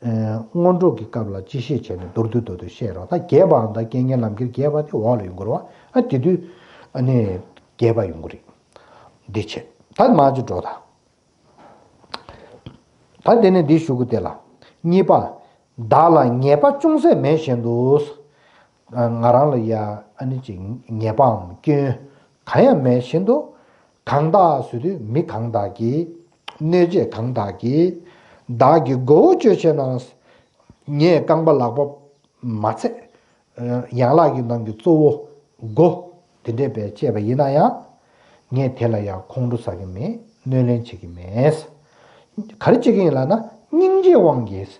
ཨ་སྔོན་འགྲོ་གི་སྐབས་ལ་སྤྱི་བཤད་བྱས་ནས་མདོར་བསྡུས་མདོར་བསྡུས་བཤད་རོགས། ད་རྒྱས་པའམ་ད་རྐྱེན་ངན་ལམ་ཁྱེར་རྒྱས་པ་དེ་འོག་ལ་ཡོང་གི་རེད་བ། ཨ་དེ་དུས་ཨ་ནི་རྒྱས་པ་ཡོང་གི་རེད། འདི་བྱས། ད་མ་ཅིག་འགྲོ་ད། ད་དེ་ནས་འདི་ཞུ་གི་དེ་ལ། གཉིས་པ། བདག་ལ་ཉེས་པ་ཅུང་ཟད་མེད་བཞིན་དུ། ང་རང་ལ་ཡ་ཨ་ནི་ཅིག་ཉེས་པའམ་སྐྱོན་གང་ཡང་མེད་བཞིན་དུ། གང་དག་ཟེར་དུས་མི་གང་དག་གིས། གནོད་བྱེད་གང་དག་གིས། བདག་གི་མགོ་བོ་གཅོད་བྱེད་ན། ངས་རྐང་པ་ལག་པ་མ་ཚད། ཡན་ལག་གི་ནང་གི་གཙོ་བོ་མགོ་དེ་འདྲས་བས་བཅད་པ་ཡིན་ན་ཡང་། ངས་དེ་ལ་ཡང་ཁོང་ཁྲོ་ཟ་གི་མེད། གནོད་ལན་བྱེད་ཀྱི་མེད། ག་རེ་བྱེད་ཀྱི་ཡིན་ལབ་ན། སྙིང་རྗེའི་དབང་གིས།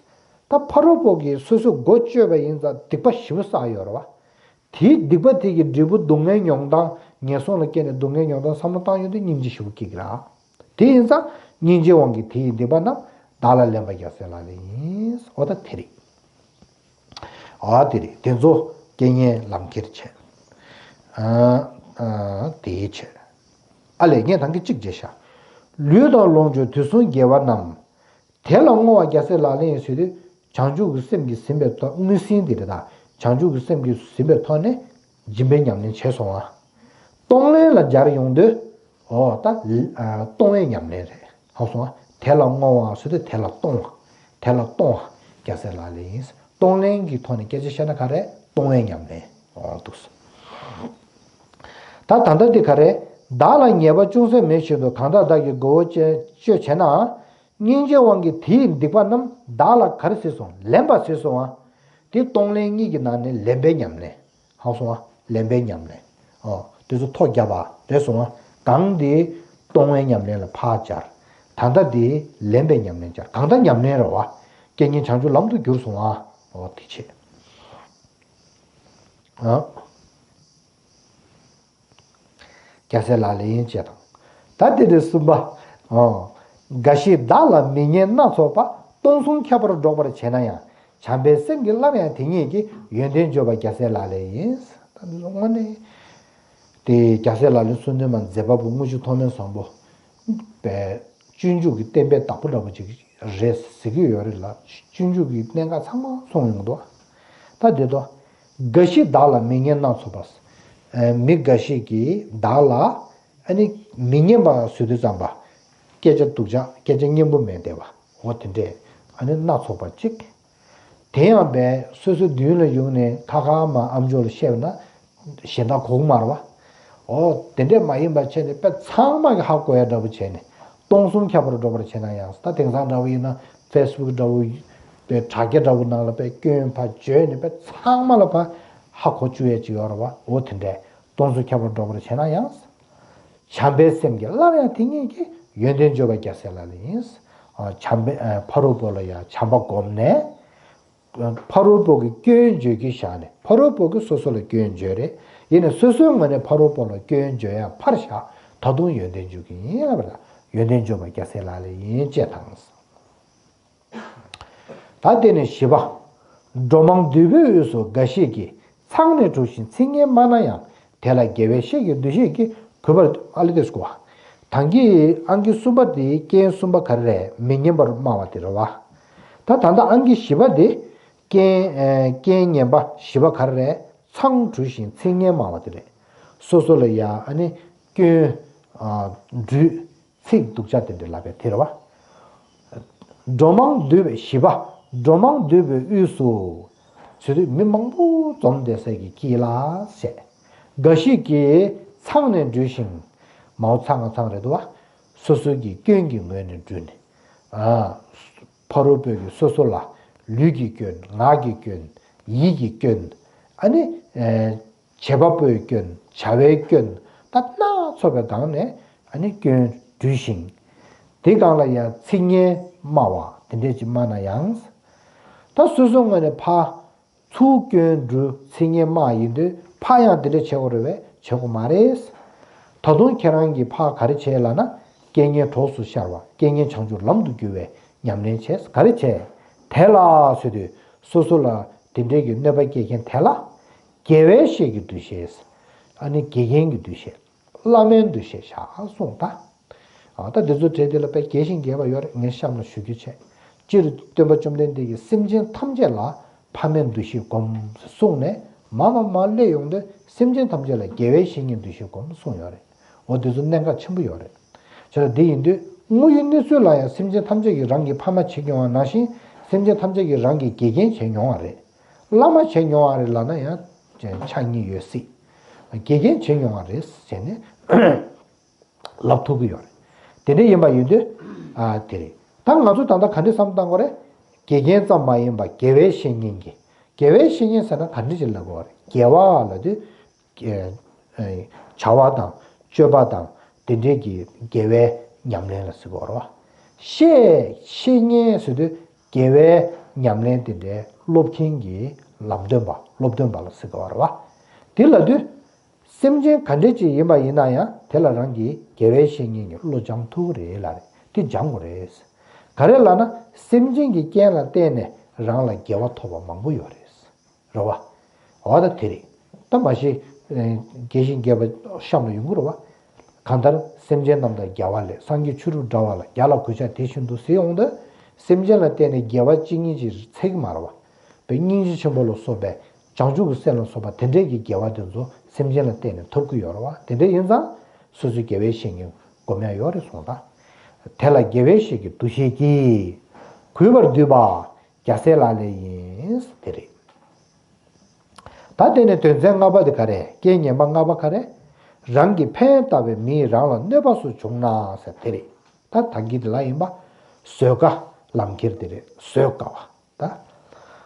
ད་ཕ་རོལ་པོ་གིས་སོ་སོའི་མགོ་གཅོད་པ་ཡིན་ཙང་སྡིག་པ་ཞེ་པོ་བསགས་ཡོད་རེད་བ། དེའི་སྡིག་པ་དེ་གི་འབྲས་བུ་སྡུག་བསྔལ་མྱོང་སྟངས། ངན་སོང་ལ་སྐྱེས་ནས་སྡུག་བསྔལ་མྱོང་སྟངས་བསམ་བློ་བཏང་ཡོང་དུས་སྙིང་རྗེ་ཞེ་པོ་སྐྱེ་གི་རེད། དེ་ཡིན་ཙང་སྙིང་རྗེའི་དབང་གིས་དེ་ཡི་སྡིག་པ་རྣམས་བདག་ལ་ལེན་པ་རྒྱལ་སྲས་ལག་ལེན་ཡིན། འོ་ད་དེ་རེད། ཨ་དེ་རེད། དེ་ཚོ་རྐྱེན་ངན་ལམ་ཁྱེར་བྱས། ཨ་ཨ་དེའི་ཕྱིར། ཨ་ལས་ངས་ད་གིན་གཅིག་བརྗེད་ཤག་ལུས་དང་ལོངས་སྤྱོད་དུས་གསུམ་དགེ་བ་རྣམས། དེ་ལ་བསྔོ་བ་རྒྱལ་སྲས་ལག་ལེན་ཡིན་ཟེར་དུས། བྱང་ཆུབ་ཀྱི་སེམས་ཀྱིས་ཟིན་པའི་ཐོག། དངོས་ཟིན་དེ་རེད་ད། བྱང་ཆུབ་ཀྱི་སེམས་ཀྱིས་ཟིན་པའི་ཐོག་ནས་སྦྱིན་པའི་ཉམས་ལེན་བྱས་སོང་ང་། གཏོང་ལེན་ལ་སྦྱར་ཡོང་དུས། འོ་ད་ལ་ཨ་གཏོང་བའི་ཉམས་ལེན་རེད། ཧ་གོ་སོང་ང་། དེ་ལ་བསྔོ་བ་ཟེར་དུས་དེ་ལ་གཏོང་བ། དེ་ལ་གཏོང་བ་རྒྱལ་སྲས་ལག་ལེན་ཡིན། གཏོང་ལེན་གྱི་ཐོག་ནས་སྐད་ཆ་བཤད་ན་ག་རེ། གཏོང་བའི་ཉམས་ལེན་འོང་འདུག་ད་ད་ལྟ་འདི་ག་རེ། བདག་ལ་ཉེས་པ་ཅུང་ཟད་མེད་བཞིན་དུ། གང་དག་བདག་གི་མགོ་བོ་གཅོད་བྱས་ན། སྙིང་རྗེའི་དབང་གིས་དེའི་སྡིག་པ་རྣམས་བདག་ལ་ག་རེ་བྱས་སོང་། ལེན་པ་བྱས་སོང་ང་། དེ་གཏོང་ལེན་གཉིས་ཀྱི་ནང་ནས་ལེན་པའི་ཉམས་ལེན། ཧ་གོ་སོང་ང་། ལེན་པའི་ཉམས་ལེན། ཨོ། དེ་ཚོ་ཐོ་བརྒྱབ་པ་རེད་སོང་ང་། གང་དེ་གཏོང་བའི་ཉམས་ལེན་ལ་ཕར་སྦྱར། ད་ལྟ་དེ་ལེན་པའི་ཉམས་ལེན་སྦྱར། གང་ལྟར་ཉམས་ལེན་རེད་བ། རྐྱེན་ངན་བྱང་ཆུབ་ལམ་དུ་བསྒྱུར་སོང་ང་། ཨོ་དེ་བྱས། ཨ། རྒྱལ་སྲས་ལག་ལེན་ཡིན་ཅེས་དང་། ད་དེ་ནས་གསུམ་པ། ཨོ། འགའ་ཞིག་བདག་ལ་མི་སྙན་སྣ་ཚོགས་པ། སྟོང་གསུམ་ཁྱབ་པར་སྒྲོགས་པར་བྱེད་ན་ཡང་། བྱམས་པའི་སེམས་ཀྱིས་སླར་ཡང་དེ་ཉིད་ཀྱི། ཡོན་ཏན་བརྗོད་པ་རྒྱལ་སྲས་ལག་ལེན་ཡིན། ད་དེ་ཚོ་དངོས་གནས། དེ་རྒྱལ་སྲས་ལག་ལེན་གསུམ་ལྡན་མ་མཛད་པ་པོ་དངུལ་ཆུ་ཐོགས་མེད་བཟང་པོ། པའི་སྤྱོད་འཇུག་གི་བསྟན་པའི་བདག་པོ་འདྲ་པོ་ཅིག་རེད་ཟེར་གྱི་ཡོད་རེད་ལ། སྤྱོད་འཇུག་གི་གནད་འགག་ཚང་མ་གསུངས་ཡོང་འདུག་ད་དེ་དོ། འགའ་ཞིག་བདག་ལ་མི་སྙན་སྣ་ཚོགས་པ། ཨ་མི་འགའ་ཞིག་གིས་བདག་ལ་ཨ་ནི་མི་སྙན་པ་བཟོ་དུས་ཙམ་པ། སྐད་ཆ་སྡུག་ཅག་སྐད་ཆ་སྙན་པོ་མེད་བསྡད་པ། འོ་དེ་འདྲས་ཨ་ནི་སྣ་ཚོགས་པ་གཅིག་དེ་ཡང་བས་སོ་སོའི་མདུན་ལ་བཞུགས་ནས་ཁ་ཁ་མ་ཨམ་ཅོག་ལ་བཤད་པ་ན་གཞན་དག་གོ་གི་མ་རེད་བ། འོ་དེ་འདྲས་མ་ཡིན་པ་བྱས་ནས་དཔེ་ཚང་མ་གི་ཧ་གོ་ཡ་འདྲ་པོ་བྱས་ནས། སྟོང་གསུམ་ཁྱབ་པར་སྒྲོགས་པར་བྱེད་ན་ཡང་། ད་དེང་སང་འདྲ་པོ་ཡིན་ན་ཕེ་སི་བུག་འདྲ་པོ། དཔེ་དྲ་རྒྱ་འདྲ་པོ་ནང་ལ་དཔེ་སྐྱོན་ཕར་བརྗོད་ནས་དཔེ་ཚང་མ་ལ་ཕར་ཧ་གོ་བཅུག་ཡ་ཅིག་ཡོད་རེད་བ། འོ་དེ་འདྲས་སྟོང་གསུམ་ཁྱབ་པར་སྒྲོགས་པར་བྱེད་ན་ཡང་། བྱམས་པའི་སེམས་ཀྱིས་སླར་ཡང་དེ་ཉིད་ཀྱི། ཡོན་ཏན་བརྗོད་པ་རྒྱལ་སྲས་ལག་ལེན་ཡིན། ཨ་བྱམས་པའི་ཨ་ཕ་རོལ་པོ་ལ་ཡང་བྱམས་པ་བསྒོམས་ནས། ཕ་རོལ་པོ་གི་སྐྱོན་བརྗོད་ཀྱི་བཞག་ནས། ཕ་རོལ་པོ་གིས་སོ་སོ་ལ་སྐྱོན་བརྗོད་རེད། ཡིན་ནའི་སོ་སོའི་ངོས་ནས་ཕ་རོལ་པོ་ལ་སྐྱོན་བརྗོད་ཡ་ཕར་བཞག་ད་དུང་ཡོན་ཏན་བརྗོད་ཀྱི་ཡིན་ལབ་པ་ལ། ཡོན་ཏན་བརྗོད་པ་རྒྱལ་སྲས་ལག་ལེན་ཡིན་ཅེས་དང་། ད་དེ་ནས་བཞི་པ། འགྲོ་མང་འདུས་པའི་དབུས་སུ་འགའ་ཞིག་གིས། མཚང་ནས་བྲུས་ཤིང་ཚིག་ངན་སྨྲ་ན་ཡང་། དེ་ལ་དགེ་བའི་བཤེས་ཀྱི་འདུ་ཤེས་ཀྱིས། གུས་པར། ཨ་ལེ་དེ་སྐུ་བ། ད་གིན་ཨང་ཀི་གསུམ་པ་དེ་རྐྱེན་གསུམ་པ་ག་རེ་རེད། མི་སྙན་པར་སྨྲ་བ་དེ་རེད་བ། ད་ད་ལྟ་ཨང་ཀི་བཞི་པ་དེ། རྐྱེན་ཨེ་རྐྱེན་ངན་པ་བཞི་པ་ག་རེ་རེད། མཚང་བྲུས་ཤིང་ཚིག་ངན་སྨྲ་བ་དེ་རེད། སོ་སོ་ལ་ཡ་ཨ་ནི་སྐྱོན་ཨ་བྲུས། ཚིག་སྡུག་ཅག་དེ་འདྲ་ལབ་པའི་དེ་རེད་བ། འགྲོ་མང་འདུས་པའི་བཞི་པ། འགྲོ་མང་འདུས་པའི་དབུས་སུ། ཟེར་དུས་མི་མང་པོ་འཛོམས་བསྡད་ས་གི་དཀྱིལ་ལ་བཤད། འགའ་ཞིག་གིས་ཚང་ནས་འབྲུས་ཤིང་། མའོ་ཚང་ང་ཚང་རེད་དོ། སོ་སོ་གི་སྐྱོན་གྱི་ངོས་ནས་འབྲུས་ནས། ཨ། ཕ་རོལ་པོས་ཀྱི་སོ་སོ་ལ་ལུས་ཀྱི་སྐྱོན། ངག་གི་སྐྱོན། ཡིད་ཀྱི་སྐྱོན། ཨ་ནི། ཨེ། བྱེད་པ་པོའི་སྐྱོན། བྱ་བའི་སྐྱོན། ད་སྣ་ཚོགས་པའི་སྒང་ནས་ཨ་ནི་སྐྱོན་འབྲུས་ཤིང་། དེ་སྒང་ལ་ཡང་ཚིག་ངན་སྨྲ་བ་དེ་འདྲས་ཅིག་སྨྲ་ན་ཡང་། ད་སོ་སོའི་ངོས་ནས་ཕར་ཚུར་སྐྱོན་འབྲུ་ཚིག་ངན་སྨྲ་ཡིན་དུས་ཕར་ཡང་དེ་འདྲས་བྱེད་དགོས་རེད་པས། བྱེད་དགོས་མ་རེད། ད་དུང་ཁྱེད་རང་གིས་ཕར་ག་རེ་བྱས་ལབ་ན། རྐྱེན་ངན་གྲོགས་སུ་ཤར་བ། རྐྱེན་ངན་བྱང་ཆུབ་ལམ་དུ་བསྒྱུར་བའི་ཉམས་ལེན་བྱས། ག་རེ་བྱས། དེ་ལ་ཟེར་དུས་སོ་སོ་ལ་དེ་འདྲས་ཀྱི་གནོད་པ་སྐྱེལ་མཁན་དེ་ལ། དགེ་བའི་བཤེས་ཀྱི་འདུ་ཤེས། ཨ་ནི་དགེ་རྒན་གྱི་འདུ་ཤེས། བླ་མའི་འདུ་ཤེས་བཞག་གསུངས་ད། ཨ། ད་འདི་ཚོ་གྲས་འདི་ལ་དཔེ་རྒྱས་ཤིང་རྒྱས་པ་ཡོད་རེད། ངས་གཤམ་ལ་ཞུ་རྒྱུ་བྱས། སྤྱིར་སྟོན་པ་བཅོམ་ལྡན་འདས་ཀྱིས་སེམས་ཅན་ཐམས་ཅད་ལ་ཕ་མའི་འདུ་ཤེས་སྒོམ་གསུངས་ནས། མར་མར་མར་སླེབས་ཡོང་དུས་སེམས་ཅན་ཐམས་ཅད་ལ་དགེ་བའི་བཤེས་གཉེན་འདུ་ཤེས་སྒོམ་གསུངས་ཡོད་རེད། འོ། འདི་ཚོ་གནད་འགག་ཆེན་པོ་ཡོད་རེད། བྱས་ཙང་འདི་ཡིན་དུས་དངོས་ཡོད་གནས་ཚུལ་ལ་ཡང་སེམས་ཅན་ཐམས་ཅད་ཀྱིས་རང་གི་ཕ་མ་བྱེད་མྱོང་བ་ནང་བཞིན། སེམས་ཅན་ཐམས་ཅད་ཀྱིས་རང་གི་དགེ་རྒན་བྱེད་མྱོང་བ་རེད། བླ་མ་བྱེད་མྱོང་བ་རེད་ལབ་ན་ཡང་ཆ་གཉིས་ཡོད་སྲིད། དགེ་རྒན་བྱེད་མྱོང་བ་རེད་ཟེར་ནས་ལབ་ཐུབ་ཀྱི་ཡོད་རེད། དེ་འདྲ་ཡིན་པ་ཡིན་དུས། ཨ། དེ་རེད། ད་ང་ཚོ་ད་ལྟ་ག་འདྲ་བསམ་བཏང་དགོས་རེད། དགེ་རྒན་ཙམ་མ་ཡིན་པ་དགེ་བའི་བཤེས་གཉེན་གྱི། དགེ་བའི་བཤེས་གཉེན་ཟེར་ན་ག་འདྲ་ཞིག་ལབ་དགོས་རེད། དགེ་བ་ལབ་དུས། ཨེ། ཨེ། བྱ་བ་དང་སྤྱོད་པ་དང་དེ་འདྲའི་གི་དགེ་བའི་ཉམས་ལེན་ལ་ཟེར་གྱི་ཡོད་རེད་བ། བཤེས། བཤེས་གཉེན་ཟེར་དུས་དགེ་བའི་ཉམས་ལེན་དེ་འདྲའི་སློབ་མཁན་གྱི་ལམ་སྟོན་པ། སློབ་སྟོན་པ་ལ་ཟེར་གྱི་ཡོད་རེད་བ། དེ་ལབ་དུས་སེམས་ཅན་ག་འདྲ་ཅིག་ཡིན་པ་ཡིན་ན་ཡང་། དེ་ལ་རང་གིས་དགེ་བའི་བཤེས་གཉེན་གྱི་བློ་སྦྱང་ཐུབ་ཀྱི་རེད་ལབ་རེད། དེ་སྦྱང་དགོས་རེད། ག་རེ་ལབ་ན། སེམས་ཅན་གྱི་རྐྱེན་ལ་བརྟེན་ནས་རང་ལ་དགེ་བ་ཐོབ་པ་མང་པོ་ཡོད་རེད། རེད་བ། འོ་ད་དེ་རེད། ད་མ་གཞི། ཨེ། རྒྱས་ཤིང་རྒྱས་པ་གཤམ་ལ་ཡོང་གི་རེད་བ། གང་ལྟར་སེམས་ཅན་རྣམས་དང་རྒྱལ་བ་ལས། སངས་རྒྱས་ཆོས་དྲུག་འདྲ་བ་ལ། བརྒྱ་ལ་གུས་ཕྱག་དེ་བཞིན་དུ་ཟེར་ཡོང་དུས། སེམས་ཅན་ལ་བརྟེན་ནས་དགེ་བ་གཅིག་གཉིས་ཅིག་འཚོལ་གྱི་མ་རེད་བ། དཔེ་སྙིང་རྗེ་ཆེན་པོ་ལ་སོགས་པའི་བྱང་ཆུབ་ཀྱི་སེམས་ལ་སོགས་པ་དེ་འདྲའི་གི་དགེ་བ་དེ་ཚོ་སེམས་ཅན་ལ་བརྟེན་ནས་ཐོབ་ཀྱི་ཡོད་རེད་བ། དེ་འདྲ་ཡིན་ཙང་སོ་སོའི་དགེ་བའི་བཤེས་གཉེན་སྒོམ་ཡ་ཡོད་རེད་གསུངས་ད། དེ་ལ་དགེ་བའི་བཤེས་ཀྱི་འདུ་ཤེས་ཀྱིས། གུས་པར་འདུད་པ་རྒྱལ་སྲས་ལག་ལེན་ཡིན། དེ་རེད། ད་དེ་ནས་དོན་ཚན་ལྔ་པ་དེ་ག་རེ། རྐྱེན་ངན་པ་ལྔ་པ་ག་རེ། རང་གི་ཕན་བཏགས་པའི་མིས་རང་ལ་གནོད་པ་སོགས་བྱུང་ན་ཟེར་དེ་རེད། ད་ད་གིན་དེ་ལ་ཡིན་པ། བཟོད་དཀའ་ལམ་ཁྱེར་དེ་རེད། བཟོད་དཀའ་བ། ད།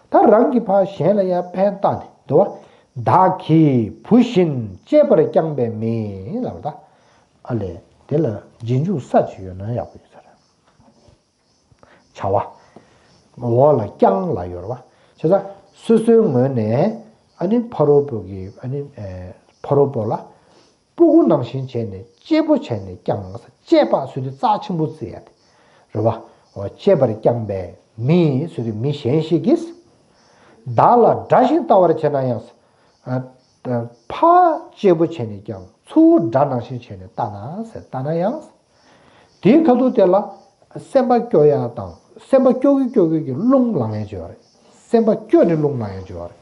ད་རང་གིས་ཕར་གཞན་ལ་ཡང་ཕན་བཏགས་ནས་འདུག་བ། བདག་གི་བུ་བཞིན་གཅེས་པར་བསྐྱངས་པའི་མི་ལབ་པ་ད། ཨ་ལས། དེ་ལ་རྗེས་འཇུག་ས་ཅིག་ཡོད་ན་ཡག་པོ་ཡོད་ས་རེད། བྱ་བ། འོག་ལ་བསྐྱངས་ལབ་ཡོད་རེད་བ། བྱས་ཙང་སོ་སོའི་ངོས་ནས་ཨ་ནི་ཕ་རོལ་པོ་གི། ཨ་ནི། ཨེ། ཕ་རོལ་པོ་ལ་སྤུ་གུ་ནང་བཞིན་བྱས་ནས་གཅེས་པོ་བྱས་ནས་བསྐྱངས། གཅེས་པ་ཟེར་དུས་རྩ་ཆེན་པོ་བརྩི་ཡ་དེ་རེད་བ། འོ། གཅེས་པར་བསྐྱངས་པའི་མི་ཟེར་དུས་མི་གཞན་ཞིག་གིས། བདག་ལ་དགྲ་བཞིན་ལྟ་བར་བྱེད་ན་ཡང་། ཨ། ཕར་གཅེས་པོ་བྱས་ནས་བསྐྱངས། ཚུར་དགྲ་ནང་བཞིན་བྱས་ནས་ལྟ་ན་ཟེར། ལྟ་ན་ཡང་། དེའི་ཁ་ཐུག་དེ་ལ་སེམས་པ་སྐྱོ་ཡ་དང་། སེམས་པ་སྐྱོ་གི་སྐྱོ་གི་གི་རླུང་ལངས་ཡ་ཅིག་ཡོད་རེད། སེམས་པ་སྐྱོ་ནས་རླུང་ལངས་ཡ་ཅིག་ཡོད་རེད།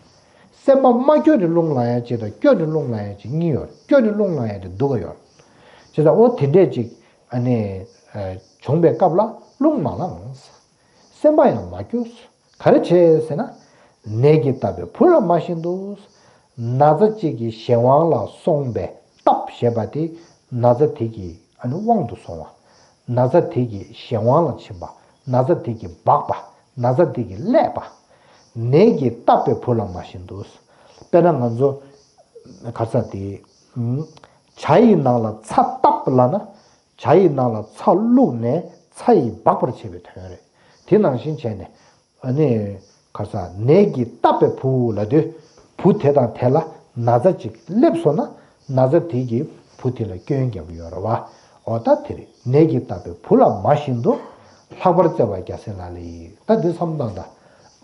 སེམས་པ་མ་སྐྱོ་ནས་རླུང་ལངས་ཡ་ཅིག་དང་། སྐྱོ་ནས་རླུང་ལངས་ཡ་ཅིག་གཉིས་ཡོད་རེད། སྐྱོ་ནས་རླུང་ལངས་ཡ་དེ་སྡུག་ག་ཡོད་རེད། བྱས་ཙང་འོ་དེ་འདྲས་ཅིག་ཨ་ནི། ཨ། བྱུང་བའི་སྐབས་ལ་རླུང་མ་ལངས། སེམས་པ་ཡང་མ་སྐྱོ། ག་རེ་བྱས་ཟེར་ན། ནད་ཀྱིས་བཏབ་པའི་བུ་ལ་མ་བྱིན་ཏོ། ན་ཚ་གཅིག་གི་གཞན་དབང་ལ་སོང་བའི་སྟབས་བྱས་པ་དེ། ན་ཚ་དེ་གི་ཨ་ནི་དབང་དུ་སོང་བ། ན་ཚ་དེ་གི་གཞན་དབང་ལ་ཕྱིན་པ། ན་ཚ་དེ་གིས་སྦགས་པ། ན་ཚ་དེ་གིས་བསླད་པ། ནད་ཀྱིས་བཏབ་པའི་བུ་ལ་མ་བྱིན་ཏོ། དཔེར་ན་ང་ཚོ་ག་ས་དེ། ཨུམ། ཇ་ཡི་ནང་ལ་ཚྭ་བཏབ་ལབ་ན། ཇ་ཡི་ནང་ལ་ཚྭ་བླུགས་ནས་ཚྭ་ཡིས་སྦགས་པར་བྱེད་པའི་དོན་རེད། དེ་ནང་བཞིན་བྱས་ནས། ཨ་ནི། ག་ས། ནད་ཀྱིས་བཏབ་པའི་བུ་ལབ་དུས། བུ་དེ་དང་དེ་ལ་ན་ཚ་ཅིག་སླེབས་སོང་ན། ན་ཚ་དེ་གིས་བུ་དེ་ལ་སྐྱོན་རྒྱག་གི་ཡོད་རེད་བ། འོ་ད་དེ་རེད། ནད་ཀྱིས་བཏབ་པའི་བུ་ལ་མ་བྱིན་ཏོ། ལྷག་པར་བརྩེ་བ་རྒྱལ་སྲས་ལག་ལེན་ཡིན། ད་འདི་བསམ་བཏང་དང་།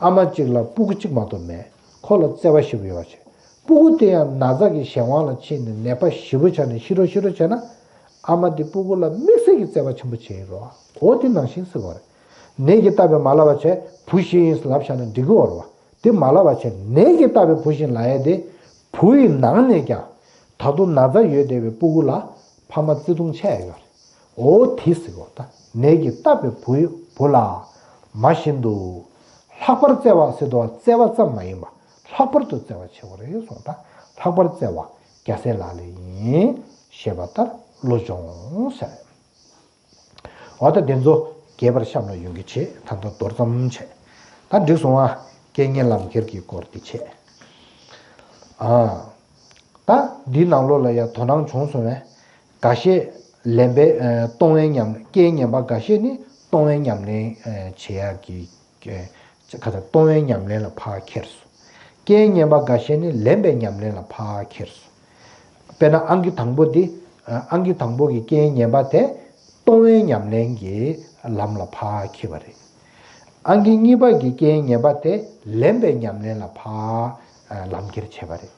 ཨ་མ་གཅིག་ལ་སྤུ་གུ་གཅིག་མ་གཏོགས་མེད། ཁོ་ལ་བརྩེ་བ་ཞེ་པོ་ཡོད་པ་བྱས། སྤུ་གུ་དེ་ཡང་ན་ཚ་གི་གཞན་དབང་ལ་ཕྱིན་ནས་ནད་པ་ཞེ་པོ་ཆགས་ནས་ཤི་རོགས་ཤི་རོགས་བྱས་ན། ཨ་མ་དེ་སྤུ་གུ་ལ་དམིགས་བསལ་གྱི་བརྩེ་བ་ཆེན་པོ་བྱེད་ཀྱི་རེད་བ། འོ་དེ་ནང་བཞིན་ཟེར་བ་རེད། ནད་ཀྱིས་བཏབ་པའི་མ་ལབ་པ་བྱས། བུ་ཤི་ཡིན་ལབ་བཞག་ན་འགྲིག་གི་ཡོད་རེད་བ། དེ་མ་ལབ་པ་བྱས། ནད་ཀྱིས་བཏབ་པའི་བུ་བཞིན་ལབ་ཡ་དེ། བུ་ཡི་ནང་ནས་ཀྱང་ད་དུང་ན་ཚ་ཡོད་བསྡད་པའི་སྤུ་གུ་ལ་ཕ་མ་བརྩེ་དུང་ཆེ་ཡ་ཡོད་རེད། འོ་དེ་ཟེར་གོ། ད་ནད་ཀྱིས་བཏབ་པའི་བུ་བུ་ལ་མ་བྱིན་ཏོ། ལྷག་པར་བརྩེ་བ་ཟེར་དུས་བརྩེ་བ་ཙམ་མ་ཡིན་པ། ལྷག་པར་དུ་བརྩེ་བ་ཆེ་བ་རེད་གསུངས། ད་ལྷག་པར་བརྩེ་བ་རྒྱལ་སྲས་ལག་ལེན་ཡིན། ཞེས་པ་ལྟར་བློ་སྦྱོང་ཟེར། འོ་ད་དེ་ཚོ་རྒྱས་པར་གཤམ་ལ་ཡོང་གི་བྱས། ད་ལྟ་མདོར་ཙམ་བྱས། ད་འགྲིག་སོང་ཨ། རྐྱེན་ངན་ལམ་ཁྱེར་གྱི་སྐོར་དེ་བྱས། ཨ། ད་འདི་ནང་ལོགས་ལ་ཡ་དོ་སྣང་བྱུང་སོང་བས། འགའ་ཤས་ལེན་པའི་ཨ་གཏོང་བའི་ཉམས། རྐྱེན་ངན་པ་འགའ་ཤས་ནི་གཏོང་བའི་ཉམས་ལེན་ཨ་བྱེད་ཡག་གི་ཨ་ཁ་ཚ་གཏོང་བའི་ཉམས་ལེན་ལ་ཕར་འཁྱེར་སོང་། རྐྱེན་ངན་པ་འགའ་ཤས་ནི་ལེན་པའི་ཉམས་ལེན་ལ་ཕར་འཁྱེར་སོང་། དཔེར་ན་ཨང་ཀི་དང་པོ་འདི། ཨང་ཀི་དང་པོ་གི་རྐྱེན་ངན་པ་དེ་གཏོང་བའི་ཉམས་ལེན་གྱི་ལམ་ལ་ཕར་འཁྱེར་བ་རེད། ཨང་ཀི་གཉིས་པ་གི་རྐྱེན་ངན་པ་དེ་ལེན་པའི་ཉམས་ལེན་ལ་ཕར་ལམ་ཁྱེར་བྱས་པ་རེད།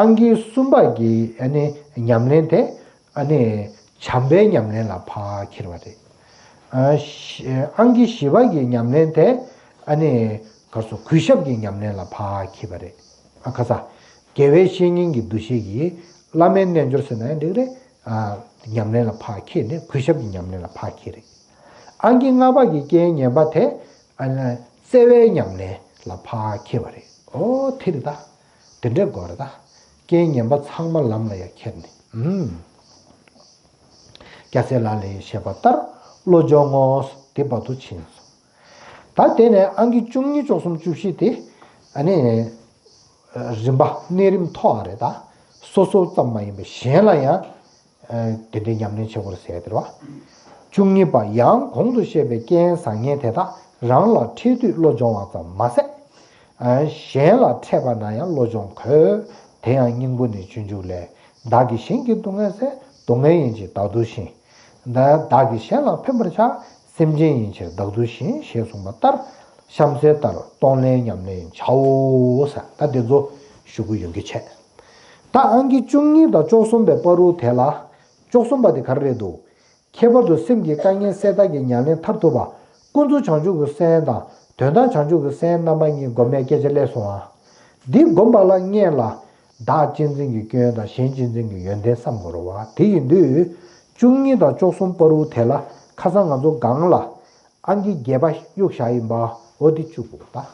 ཨང་ཀི་གསུམ་པ་གི་ཨ་ནི་ཉམས་ལེན་དེ་ཨ་ནི་བྱམས་པའི་ཉམས་ལེན་ལ་ཕར་འཁྱེར་བ་རེད། ཨ་ཤ་ཨང་ཀི་བཞི་པ་གི་ཉམས་ལེན་དེ་ཨ་ནི་ག་རེ་ཟེར། གུས་ཞབས་ཀྱི་ཉམས་ལེན་ལ་ཕར་འཁྱེར་བ་རེད། ཨ་ཁ་ཚ། དགེ་བའི་བཤེས་གཉེན་གྱི་འདུ་ཤེས་ཀྱིས་བླ་མའི་རྣལ་འབྱོར་ཟེར་ན་ཡང་འགྲིག་རེད། ཨ་ཉམས་ལེན་ལ་ཕར་འཁྱེར་ནས་གུས་ཞབས་ཀྱི་ཉམས་ལེན་ལ་ཕར་འཁྱེར་རེད། ཨང་ཀི་ལྔ་པ་གི་རྐྱེན་ངན་པ་དེ་ཨ་ནི་བརྩེ་བའི་ཉམས་ལེན་ལ་ཕར་འཁྱེར་བ་རེད། ཨོ་དེ་རེད་ད། དེ་འདྲའི་སྐོར་རེད་ད། རྐྱེན་ངན་པ་ཚང་མ་ལམ་ལ་ཡ་འཁྱེར་ནས། ཨུམ། རྒྱལ་སྲས་ལག་ལེན་ཞེས་པ་ལྟར་བློ་སྦྱོང་ངོ་། དེ་བར་དུ་ཕྱིན་སོང་། ད་དེ་ནས་ཨང་ཀི་བཅུ་གཉིས་བཅུ་གསུམ་བཅུ་བཞི་དེ་ཨ་ནི་རིམ་པ་གནས་རིམ་མཐོ་བ་རེད་ད། སོ་སོ་ཙམ་མ་ཡིན་པར་གཞན་ལ་ཡང་དེ་འདྲའི་ཉམས་ལེན་བྱེད་དགོས་རེད་ཟེར་དེ་རེད་བ། བཅུ་གཉིས་པ། ཡང་གོང་དུ་བཤད་པའི་རྐྱེན་བཟང་ངན་དེ་དག་རང་ལ་འཕྲད་དུས་བློ་སྦྱོང་བ་ཙམ་མ་ཟད། གཞན་ལ་འཕྲད་པ་ན་ཡང་བློ་སྦྱོང་དགོས། དེ་ཡང་སྙིང་པོ་ནས་སྤྱོད་འཇུག་ལས། བདག་གིས་གཞན་གྱི་སྡུག་བསྔལ་བསལ། སྡུག་བསྔལ་ཡིན་ཕྱིར་བདག་སྡུག་བཞིན། བདག་གིས་གཞན་ལ་ཕན་པར་བྱ། སེམས་ཅན་ཡིན་ཕྱིར་བདག་སྡུག་བཞིན། ཞེས་གསུངས་པ་ལྟར། གཤམ་གསལ་ལྟར་གཏོང་ལེན་ཉམས་ལེན་བྱའོ། ཟེར་ད་དེ་ཚོ་ཞུ་རྒྱུ་ཡོང་གི་བྱས། ད་ཨང་ཀི་བཅུ་གཉིས་དང་བཅུ་གསུམ་པའི་བར་དུ་དེ་ལ། བཅུ་གསུམ་པ་དེ་ག་རེ་རེད་འདུག་ཁྱད་པར་དུ་སེམས་ཀྱི་དཀའ་ངལ་སེལ་ཐབས་ཀྱི་ཉམས་ལེན་མཐར་ཐུག་པ། ཀུན་རྫོབ་བྱང་ཆུབ་ཀྱི་སེམས་དང་དོན་དམ་བྱང་ཆུབ་ཀྱི་སེམས་རྣམ་པ་གཉིས་སྒོམ་པའི་སྐད་ཆ་སླེབས་སོང་ཨ། འདི་སྒོམ་པ་ལ་སྔོན་ལ། བདག་གཅེས་འཛིན་གྱི་སྐྱོན་དང་གཞན་གཅེས་འཛིན་གྱི་ཡོན་ཏན་བསམ་དགོས་རེད་བ། དེ་ཡིན་དུས། བཅུ་གཉིས་དང་བཅུ་གསུམ་བར་དུ་དེ་ལ་ཁ་སང་ང་ཚོ་སྒང་ལ། ཨང་ཀི་བརྒྱད་པ་གཡུག་བཞག་ཡིན་པ། འོ་འདི་བཅུག་དགོས་ད།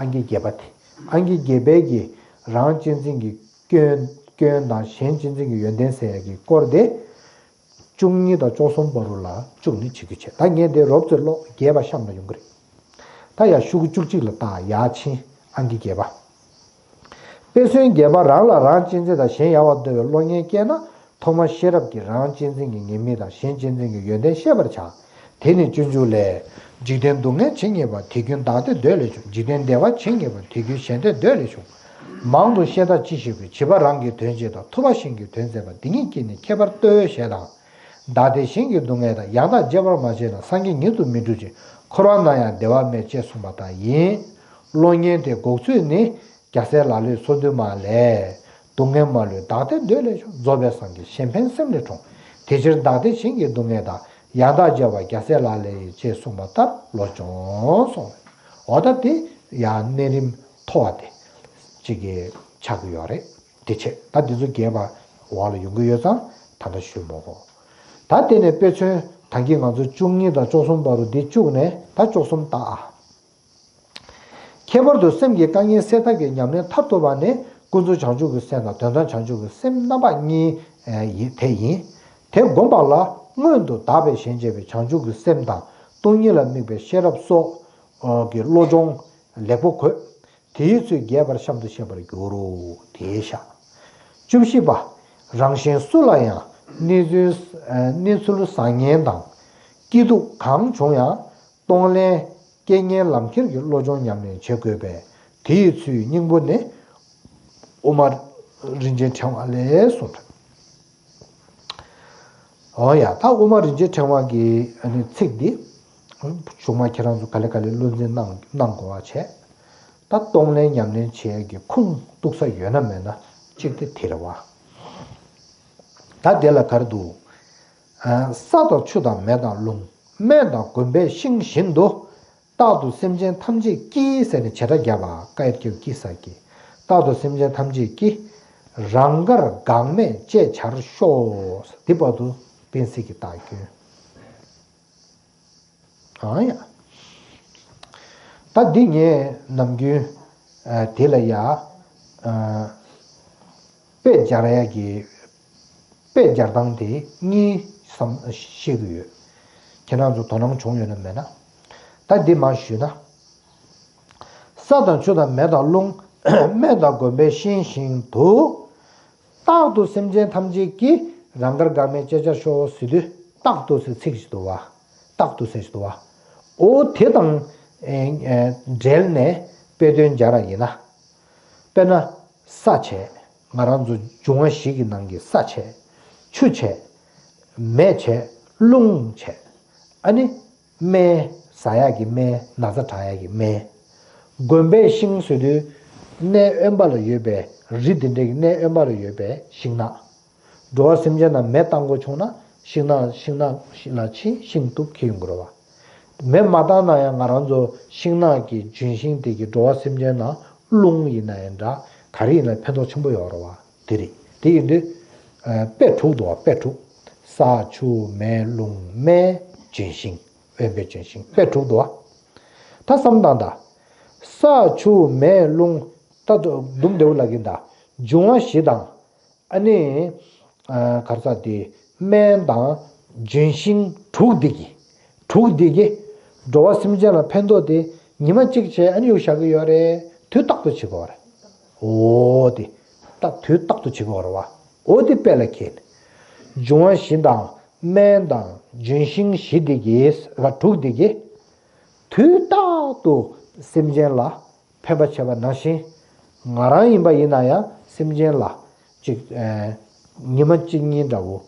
ཨང་ཀི་བརྒྱད་པ་དེ། ཨང་ཀི་བརྒྱད་པའི་གི་རང་གཅེས་འཛིན་གྱི་སྐྱོན། སྐྱོན་དང་གཞན་གཅེས་འཛིན་གྱི་ཡོན་ཏན་ཟེར་ཡ་གི་སྐོར་དེ། བཅུ་གཉིས་དང་བཅུ་གསུམ་བར་དུ་ལ་བཅུག་ནས་བྱེད་རྒྱུ་བྱས། ད་ངས་དེ་རོབ་ཙམ་ཀློག་བརྒྱད་པ་གཤམ་ལ་ཡོང་གི་རེད། ད་ཡ་ཤོག་གུ་བཅུ་གཅིག་ལ་བལྟ། ཡར་ཕྱིན། ཨང་ཀི་བརྒྱད་པ། དཔེ་མཚོན་བརྒྱད་པ། རང་ལ་རང་གཅེས་འཛིན་དང་གཞན་ཡལ་བར་འདོད་པའི་བློ་ངན་སྐྱེས་ན། ཐོག་མར་ཤེས་རབ་ཀྱིས་རང་གཅེས་འཛིན་གྱི་ཉེས་དམིགས་དང་གཞན་གཅེས་འཛིན་གྱི་ཡོན་ཏན་ཤེས་པར་བྱ། དེ་ནི་སྤྱོད་འཇུག་ལས། འཇིག་རྟེན་སྡུག་བསྔལ་ཇི་སྙེད་པ། དེ་ཀུན་བདག་ལྟའི་འདོད་ལས་བྱུང་། འཇིག་རྟེན་བདེ་བ་ཇི་སྙེད་པ། དེ་ཀུན་གཞན་ལྟའི་འདོད་ལས་བྱུང་། མང་དུ་བཤད་ཐབས་ཅི་ཞིག་དགོས། བྱིས་པ་རང་གི་དོན་བྱེད་དང་། ཐུབ་པ་གཞན་གྱི་དོན་མཛད་པ། འདི་ཉིད་ཀྱིས་ནི་ཁྱད་པར་ལྟོས། ཞེས་དང་། བདག་བདེ་གཞན་གྱི་སྡུག་བསྔལ་དང་། ཡང་དག་བརྗེད་པར་མ་བྱས་ན། སངས་རྒྱས་ཉིད་དུ་མི་འགྲུབ་ཅིང་། འཁོར་བ་ན་ཡང་བདེ་བ་མེད། ཅེས་གསུངས་པ་ལྟར་ཡིན། བློ་ངན་དེ་འགོག་ཚུལ་ནི། རྒྱལ་སྲས་ལག་ལེན་སོ་བདུན་མ་ལས། སྡུག་བསྔལ་མ་ལུས་བདག་ལྟའི་འདོད་ལས་བྱུང་། རྫོགས་པའི་སངས་རྒྱས་གཞན་ཕན་སེམས་ལས་འཁྲུངས། དེ་ཕྱིར་བདག་བདེ་གཞན་གྱི་སྡུག་བསྔལ་དང་། ཡང་དག་བརྗེད་པ་རྒྱལ་སྲས་ལག་ལེན་ཡིན། ཅེས་གསུངས་པ་ལྟར་བློ་སྦྱོང་གསུངས། འོ་ད་དེ་ཡང་གནས་རིམ་མཐོ་བ་དེ་གཅིག་གི་ཆགས་ཀྱི་ཡོད་རེད། དེ་བྱས་ད་འདི་ཚོ་རྒྱས་པ་འོག་ལ་ཡོང་གི་ཡོད་ཙང་ད་ལྟ་ཞུ་མ་དགོས། ད་དེ་ནས་དཔེ་མཚོན་ད་གིན་ང་ཚོ་བཅུ་གཉིས་དང་བཅུ་གསུམ་བར་དུ་འདི་བཅུག་ནས་ད་བཅུ་གསུམ་ལྟ་ཨ། ཁྱད་པར་དུ་སེམས་ཀྱི་དཀའ་ངལ་སེལ་ཐབས་ཀྱི་ཉམས་ལེན་མཐར་ཐུག་པ་ནི་ཀུན་རྫོབ་བྱང་ཆུབ་ཀྱི་སེམས་དང་དོན་དམ་བྱང་ཆུབ་ཀྱི་སེམས་རྣམ་པ་གཉིས་ཡིན། དེ་ཡིན། དེ་བསྒོམ་པ་ལ་སྔོན་དུ་བདག་བས་གཞན་གཅེས་པའི་བྱང་ཆུབ་ཀྱི་སེམས་དང་སྟོང་ཉིད་ལ་དམིགས་པའི་ཤེས་རབ་སོགས་ཀྱི་བློ་སྦྱོང་ལེགས་པོ་དགོས། དེའི་ཚུལ་རྒྱས་པར་གཤམ་དུ་བཤད་པར་འགྱུར་རོ། དེའི་ཤ། བཅུ་བཞི་པ། རང་གཞན་སུ་ལ་ཡང་གནས་ཚུལ་གནས་ཚུལ་བཟང་ངན་དང་། སྐྱིད་སྡུག་གང་བྱུང་ཡང་། གཏོང་ལེན་རྐྱེན་ངན་ལམ་ཁྱེར་གྱི་བློ་སྦྱོང་ཉམས་ལེན་བྱེད་དགོས་པས། དེ་ཡི་ཚུལ་སྙིང་པོ་ནི། དབུ་མ་རིན་ཆེན་ཕྲེང་བ་ལས་གསུངས། འོ་ཡ། ད་དབུ་མ་རིན་ཆེན་ཕྲེང་བ་གི་ཚིག་འདི་གཞུག་མ་ཁྱེད་རང་ཚོ་ག་ལེ་ག་ལེ་བློ་འཛིན་གནང་གནང་དགོས་པ་བྱས། ད་གཏོང་ལེན་ཉམས་ལེན་བྱེད་ཡས་ཀྱི་ཁུངས་གཏུགས་ས་ཡོད་ན་མེད་ན་གཅིག་དེ་དེ་རེད་བ། ད་དེ་ལ་ག་རེ་འདུག་ས་དང་ཆུ་དང་མེ་དང་རླུང་། སྨན་དང་གོམས་པའི་ཤིང་བཞིན་དུ། རྟག་ཏུ་སེམས་ཅན་ཐམས་ཅད་ཀྱི་ཟེར་ནས་བྱེ་བྲག་བརྒྱབ་པ། ཀ་ཡ་ཀྱོག་ཀྱི་ས་ཀྱི། རྟག་ཏུ་སེམས་ཅན་ཐམས་ཅད་ཀྱི། རང་དགར་འགག་མེད་སྤྱད་བྱར་ཤོག་འདི་བར་དུ་བསྟན་སྲིད་ཀྱི་རྟགས་སྐྱོན། ཨང་ཡ། ད་འདི་ངས་ནམ་རྒྱུན་ དེ་ལ་ཡ། དཔེ་སྦྱར་ཡ་གི། དཔེ་སྦྱར་སྟངས་དེ་གཉིས་སམ་ཤེས་ཀྱི་ཡོད། ཁྱེད་རང་ཚོ་དོ་སྣང་བྱུང་ཡོད་ན་མེད་ན། ད་འདི་མ་ཞུས་ན། ས་དང་ཆུ་དང་མེ་དང་རླུང་། སྨན་དང་དགོན་པའི་ཤིང་བཞིན་དུ། རྟག་ཏུ་སེམས་ཅན་ཐམས་ཅད་ཀྱི། རང་དགར་འགག་མེད་བཅས་ཆར་ཤོག་ཟེར་དུས། རྟག་ཏུ་ཟེར་ཚིག་ཅིག་འདུག་བ། རྟག་ཏུ་ཟེར་ཞིག་འདུག་བ། འོ་དེ་དང་འབྲེལ་ནས་དཔེ་དོན་སྦྱར་བ་ཡིན་ན། དཔེར་ན། ས་བྱས། ང་རང་ཚོ་འབྱུང་བ་བཞི་གི་ནང་གི་ས་བྱས། ཆུ་བྱས། མེ་བྱས། རླུང་བྱས། ཨ་ནི། སྨན་ཟ་ཡག་གི་སྨན། ན་ཚ་དྲག་ཡག་གི་སྨན། དགོན་པའི་ཤིང་ཟེར་དུས། གནས་དབེན་པ་ལ་ཡོད་པའི། རི་འདི་འདྲའི་གི་གནས་དབེན་པ་ལ་ཡོད་པའི་ཤིང་ནགས། འགྲོ་བ་སེམས་ཅན་ལ་མེ་བཏང་དགོས་བྱུང་ན། ཤིང་ནགས་ཤིང་ནགས་ལ་ཕྱིན་ཤིང་ཏོག་ཁྱེར་ཡོང་དགོས་རེད་བ། མེ་མ་བཏང་ན་ཡང་ང་རང་ཚོ་ཤིང་ནགས་ཀྱི་ལྗོན་ཤིང་དེ་གིས་འགྲོ་བ་སེམས་ཅན་ལ། རླུང་ཡིན་ན་ཡང་འདྲ། ག་རེ་ཡིན་ན་ཕན་ཐོགས་ཆེན་པོ་ཡོད་རེད་བ། དེ་རེད། དེ་ཡིན་དུས། དཔེ་དྲུག་འདུག་བ། དཔེ་དྲུག་ས་ཆུ་མེ་རླུང་སྨན་ལྗོན་ཤིང་། དབེན་པའི་ལྗོན་ཤིང་། དཔེ་དྲུག་འདུག་བ། ད་བསམ་བཏང་ད། ས་ཆུ་མེ་རླུང་། ད་དུ་དུམ་བདེ་བོ་ལབ་ཀྱིན་ད། འབྱུང་བ་བཞི་དང་། ཨ་ནི། གར་ས་དེ། སྨན་དང་། ལྗོན་ཤིང་དྲུག་འདི་གི། དྲུག་འདི་གི། འགྲོ་བ་སེམས་ཅན་ལ་ཕན་ཐོགས་དེ། ཉི་མ་གཅིག་བྱས་ཨ་ནི་གཡུག་བཞག་གི་ཡོད་རེད། དུས་རྟག་ཏུ་བྱེད་དགོས་རེད། འོ་དེ། ད་དུས་རྟག་ཏུ་བྱེད་དགོས་རེད་བ། འོ་དེ་དཔེ་ལ་ཁེལ། འབྱུང་བ་བཞི་དང་། སྨན་དང་། ལྗོན་ཤིང་བཞི་འདི་གི། དྲུག་འདི་གི། དུས་རྟག་ཏུ་སེམས་ཅན་ལ། ཕན་པ་བྱས་པ་ནང་བཞིན། ང་རང་ཡིན་པ་ཡིན་ན་ཡང་སེམས་ཅན་ལ་ཅིག་ཉི་མ་གཅིག་གཉིས་འདྲ་བོ།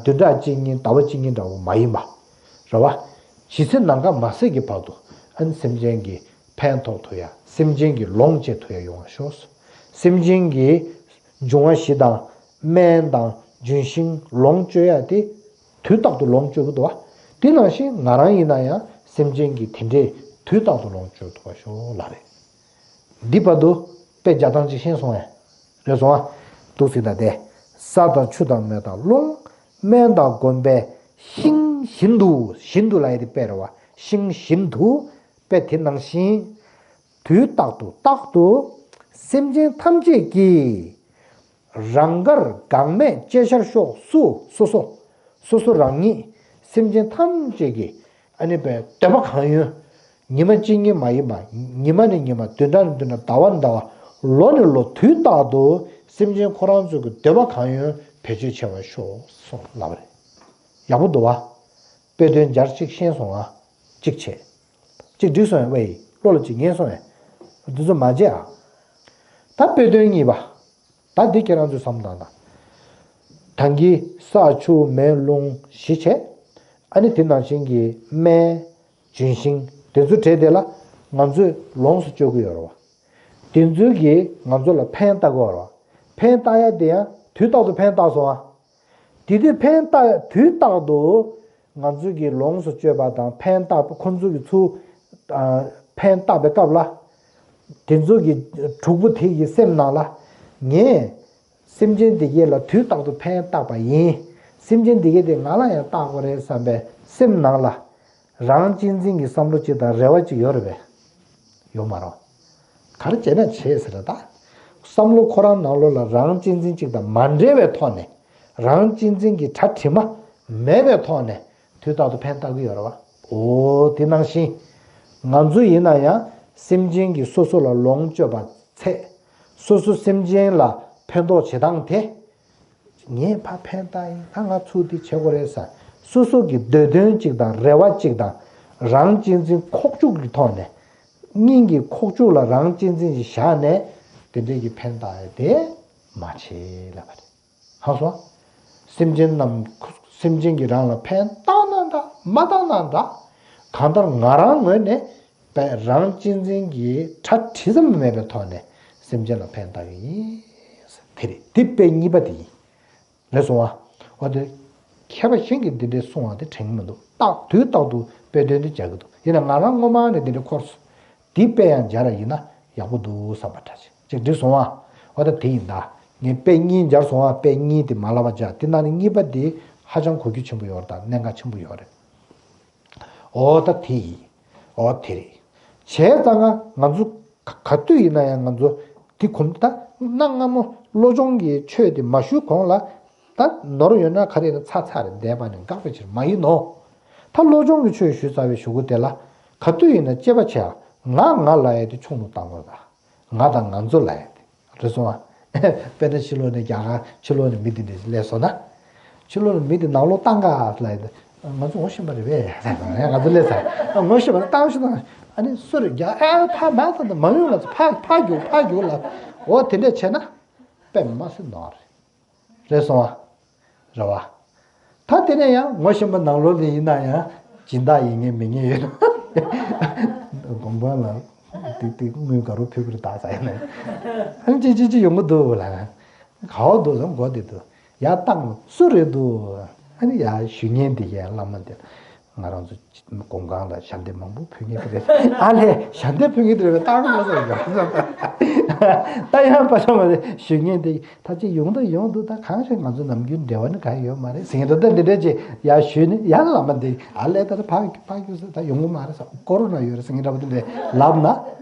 བདུན་ཕྲག་གཅིག་གཉིས། ཟླ་བ་གཅིག་གཉིས་འདྲ་བོ་མ་ཡིན་པ། རེད་བ། ཇི་སྲིད་ནམ་མཁའ་མ་ཟད་ཀྱི་བར་དུ། ཨ་ནི་སེམས་ཅན་གྱི་ཕན་ཐོགས་ཐུབ་ཡ། སེམས་ཅན་གྱི་ལོངས་སྤྱད་ཐུབ་ཡ་ཡོང་བ་ཤོག་སེམས་ཅན་གྱི་འབྱུང་བ་བཞི་དང་། སྨན་དང་། ལྗོན་ཤིང་ལོངས་སྤྱོད་ཡ་དེ། དུས་རྟག་ཏུ་ལོངས་སྤྱོད་ཀྱི་འདུག་བ། དེ་ནང་བཞིན་ང་རང་ཡིན་ན་ཡང་སེམས་ཅན་གྱི་དེ་འདྲའི་དུས་རྟག་ཏུ་ལོངས་སྤྱོད་ཐུབ་པ་ཤོག་ལབ་རེད། འདི་བར་དུ་དཔེ་རྒྱག་སྟངས་ཅིག་ཤེས་སོང་ངས། རེད་སོང་ཨ། འདུག་སེ་ད་དེ། ས་དང་ཆུ་དང་མེ་དང་རླུང་། སྨན་དང་དགོན་པའི་ཤིང་བཞིན་དུ། བཞིན་དུ་ལབ་ཡ་དེ་དཔེ་རེད་བ། ཤིང་བཞིན་དུ། དཔེ་དེ་ནང་བཞིན། དུས་རྟག་ཏུ་རྟག་ཏུ་སེམས་ཅན་ཐམས་ཅད་ཀྱི། རང་དགར་འགག་མེད་བཅས་ཤར་ཤོག་སུ། སོ་སོ། སོ་སོ་རང་ཉིད། སེམས་ཅན་ཐམས་ཅད་ཀྱི། ཨ་ནི་པའི་འདོད་པ་གང་ཡོད། ཉི་མ་གཅིག་གཉིས་མ་ཡིན་པ། ཉི་མ་ནས་ཉི་མ། བདུན་ཕྲག་ནས་བདུན་ཕྲག་ཟླ་བ་ནས་ཟླ་བ། ལོ་ནས་ལོ། དུས་རྟག་ཏུ་སེམས་ཅན་ཁོ་རང་ཚོ་གི་འདོད་པ་གང་ཡོད་བེད་སྤྱོད་བྱས་པ་ཤོག་སོགས་ལབ་པ་རེད། ཡག་པོ་འདུག་བ། དཔེ་དོན་སྦྱར་གཅིག་ཤེས་སོང་ང་། གཅིག་བྱས། གཅིག་འགྲིག་སོང་ཡ། ཝེ། བློ་ལ་གཅིག་ངེས་སོང་ཡ། འདི་ཚོ་མ་བརྗེད་ཨ། ད་དཔེ་དོན་གཉིས་པ། ད་འདི་ཁྱེད་རང་ཚོས་བསམ་བློ་བཏང་དང་། ད་གིན་ས་ཆུ་མེ་རླུང་བཞི་བྱས། ཨ་ནི་དེ་ནང་བཞིན་གྱི་སྨན། ལྗོན་ཤིང་དེ་ཚོ་བྲིས་དེ་ལ་ང་ཚོས་ལོངས་སུ་སྤྱོད་ཀྱི་ཡོད་རེད་བ། དེ་ཚོས་ཀྱིས་ང་ཚོ་ལ་ཕན་བཏགས་ཀྱི་ཡོད་རེད་བ། ཕན་བཏགས་ཡ་དེ་ཡང་དུས་རྟག་ཏུ་ཕན་བཏགས་སོང་ཨ། དེ་དུས་ཕན་བཏགས། དུས་རྟག་ཏུ་ང་ཚོས་ཀྱིས་ལོངས་སུ་སྤྱོད་པ་དང་ཕན་བཏགས་པ། ཁོ་ཚོ་གིས་ཚུར་ཨ་ཕན་བཏགས་པའི་སྐབས་ལ། དེ་ཚོ་གི་གྲོགས་པོ་དེ་གི་སེམས་ནང་ལ། ངས་སེམས་ཅན་འདི་གས་ལ་དུས་རྟག་ཏུ་ཕན་བཏགས་པ་ཡིན། སེམས་ཅན་འདི་གས་དེ་ང་ལ་ཡང་བཏགས་དགོས་རེད་བསམ་པའི་སེམས་ནང་ལ། རང་གཅེས་འཛིན་གྱི་བསམ་བློ་གཅིག་དང་རེ་བ་གཅིག་ཡོད་རེད་པས། ཡོད་མ་རེད། ག་རེ་བྱས་ན་བྱས་ཟེར་ད། བསམ་བློ་ཁོ་རང་ནང་ལོགས་ལ་རང་གཅེས་འཛིན་གཅིག་དང་མ་འབྲེལ་བའི་ཐོག་ནས། རང་གཅེས་འཛིན་གྱི་གྲ་དྲི་མ་མེད་པའི་ཐོག་ནས་དུས་རྟག་ཏུ་ཕན་བཏགས་ཀྱི་ཡོད་རེད་བ། འོ་དེ་ནང་བཞིན། ང་ཚོ་ཡིན་ན་ཡང་སེམས་ཅན་གྱིས་སོ་སོ་ལ་ལོངས་སྤྱོད་པ་ཚད། སོ་སོ་སེམས་ཅན་ལ་ཕན་ཐོགས་བྱེད་སྟངས་དེ། ངས་ཕར་ཕན་བཏགས་ཡིན། ད་ང་ཚུར་འདི་བྱེད་དགོས་རེད་ཟེར། སོ་སོ་གི་འདོད་དོན་གཅིག་དང་རེ་བ་གཅིག་དང་། རང་གཅེས་འཛིན་ཁོག་བཅུག་གི་ཐོག་ནས། སྙིང་གི་ཁོག་བཅུག་ལ་རང་གཅེས་འཛིན་ཞིག་བཞག་ནས། དེ་འདྲའི་གི་ཕན་བཏགས་ཡ་དེ་མ་བྱེད་ལབ་པ་རེད། ཧ་སོང་། སེམས་ཅན་རྣམས། སེམས་ཅན་གྱིས་རང་ལ་ཕན་བཏགས་ན་འདྲ་མ་བཏགས་ན་འདྲ། གང་ལྟར་ང་རང་ངོས་ནས་པས་རང་གཅེས་འཛིན་གྱི་གྲ་དྲི་ཙམ་མེད་པའི་ཐོག་ནས་སེམས་ཅན་ལ་ཕན་བཏགས་ཀྱི་ཡིན། དེ་རེད། དེ་དཔེ་གཉིས་པ་དེ་ཡིན། རེད་སོང་ཨ། འོ་དེ། མཁས་པ་གཞན་གྱིས་འདི་འདྲའི་གསུང་བ་དེ་དྲན་གྱི་མི་འདུག་རྟག་དུས་རྟག་ཏུ་དཔེ་དོན་དེ་སྦྱར་གྱི་འདུག་ཡིན་ན་ང་རང་སྔོན་མ་ནས་འདི་འདྲའི་འཁོར་སོང་། འདི་དཔེ་ཡང་སྦྱར་བ་ཡིན་ན་ཡག་པོ་འདུག་བསམ་པ་འདྲ་ཅིག་ཅིག་འགྲིག་སོང་ཨ། འོ་ད་དེ་ཡིན་ད། ངས་དཔེ་གཉིས་སྦྱར་སོང་ཨ། དཔེ་གཉིས་དེ་མ་ལབ་པ་བྱ། དེ་ནང་ནས་གཉིས་པ་དེ་ཧ་ཅང་གོ་རྒྱུ་ཆེན་པོ་ཡོད་རེད། ད་གནད་འགག་ཆེན་པོ་ཡོད་རེད། འོ་ད་དེ་ཡིན། འོ་དེ་རེད། བྱས་ཙང་ང་ང་ཚོ་ ག་ག་དུས་ཡིན་ན་ཡང་ང་ཚོ་དེ་གོམས། ད་གནའ་སྔ་མོ་བློ་སྦྱོང་གི་ཆོས་དེ་མ་ཞུས་གོང་ལ་ད་ནོར་ཡོད་ན་ག་རེ་ཡིན་ན་ཚར་ཚར་རེད། འདས་པ་ནས་འགག་པའི་ཕྱིར་མ་ཡིན་ནོ། ད་བློ་སྦྱོང་གི་ཆོས་ཞུས་ཚར་བའི་གཞུག་གུ་དེ་ལ་ག་དུས་ཡིན་ན་དཔྱད་པ་བྱེད་ཨ། ང་ང་ལབ་ཡ་དེ་ཆུང་དུ་བཏང་དགོས་ད། ང་དང་ང་ཚོ་ལབ་ཡ་དེ་རེད་སོང་ཨ། དཔེར་ན་ཕྱི་ལོགས་ནས་རྒྱ་གར་ཕྱི་ལོགས་ནས་མི་དེ་འདྲས་སླེབས་སོང་ན། ཕྱི་ལོགས་ནས་མི་དེ་ནང་ལོགས་བཏང་ག་ལབ་ཡ་དེ། ང་ཚོ་ངོ་ཤེས་པ་རེད་པས། ང་ཚོ་སླེབས་ཚར། ངོ་ཤེས་པ་རེད། བཏང་ཤི་དང་། ཨ་ནི་སུ་རེད། རྒྱ་ཨ་ཕ་མ་ཚ་ད་མ་ཡོང་། ང་ཚོ་ཕ་ཕ་རྒྱུག་ཕ་རྒྱུག་ལ། འོ་དེ་འདྲས་བྱས་ན་དཔེ་མ་སྲིད་ནོར་རེད། རེད་སོང་ཨ། རེད་བ། ད་དེ་ནས་ཡང་ངོ་ཤེས་པ་ནང་ལོགས་ནས་ཡིན་ན་ཡང་སྦྱིན་བདག་ཡིན་ངེས་མེད་ངེས་ཡོད་ན། དགོན་པ་ལ་ཏིག་ཏིག་དངུལ་ག་རུ་ཕུལ་དགོས་རེད་ད་ཟེར་ཡ་ནས། ཨ་ནི་ཅི་ཅི་ཅི་ཡོང་གི་འདུག་ལ། ག་བ་འདུག་བསམ་གོ་དེ་འདུག་ཡར་བཏང་སུ་རེད་འདུག་ཨ་ནི་ཡར་ཞུ་མཁན་དེ་གས་བླ་མ་དེ། ང་རང་ཚོ་སྒོམ་ཁང་ལ་ཞལ་འདེབས་མང་པོ་ཕུལ་མཁན་དེ་རེད། ཨ་ལས་ཞལ་འདེབས་ཕུལ་མཁན་དེ་རེད་པས། བཏང་མ་སོང་། ད་ཡང་པ་ཆ་མ་རེད་ཞུ་མཁན་དེ། ད་ཅིག་ཡོང་ད་ཡོང་འདུག་ད་གང་ཤེས། ང་ཚོ་ནམ་རྒྱུན་འབྲེལ་བ་ནི་གང་ཡོད་མ་རེད་ཟེར་གྱི་འདུག་ད་འདི་འདྲ་ཅིག་ཡར་ཞུས་ནས་ཡར་བླ་མ་འདི་ཨ་ལས་ད་ད་ཕར་ཕར་རྒྱུགས་ཟེར། ད་ཡོང་གི་མ་རེད་ཟེར། ཀོ་རོ་ན་ཡོད་རེད་ཟེར་མཁན་འདྲ་པོ་དེ་འདྲ་ལབ་ན་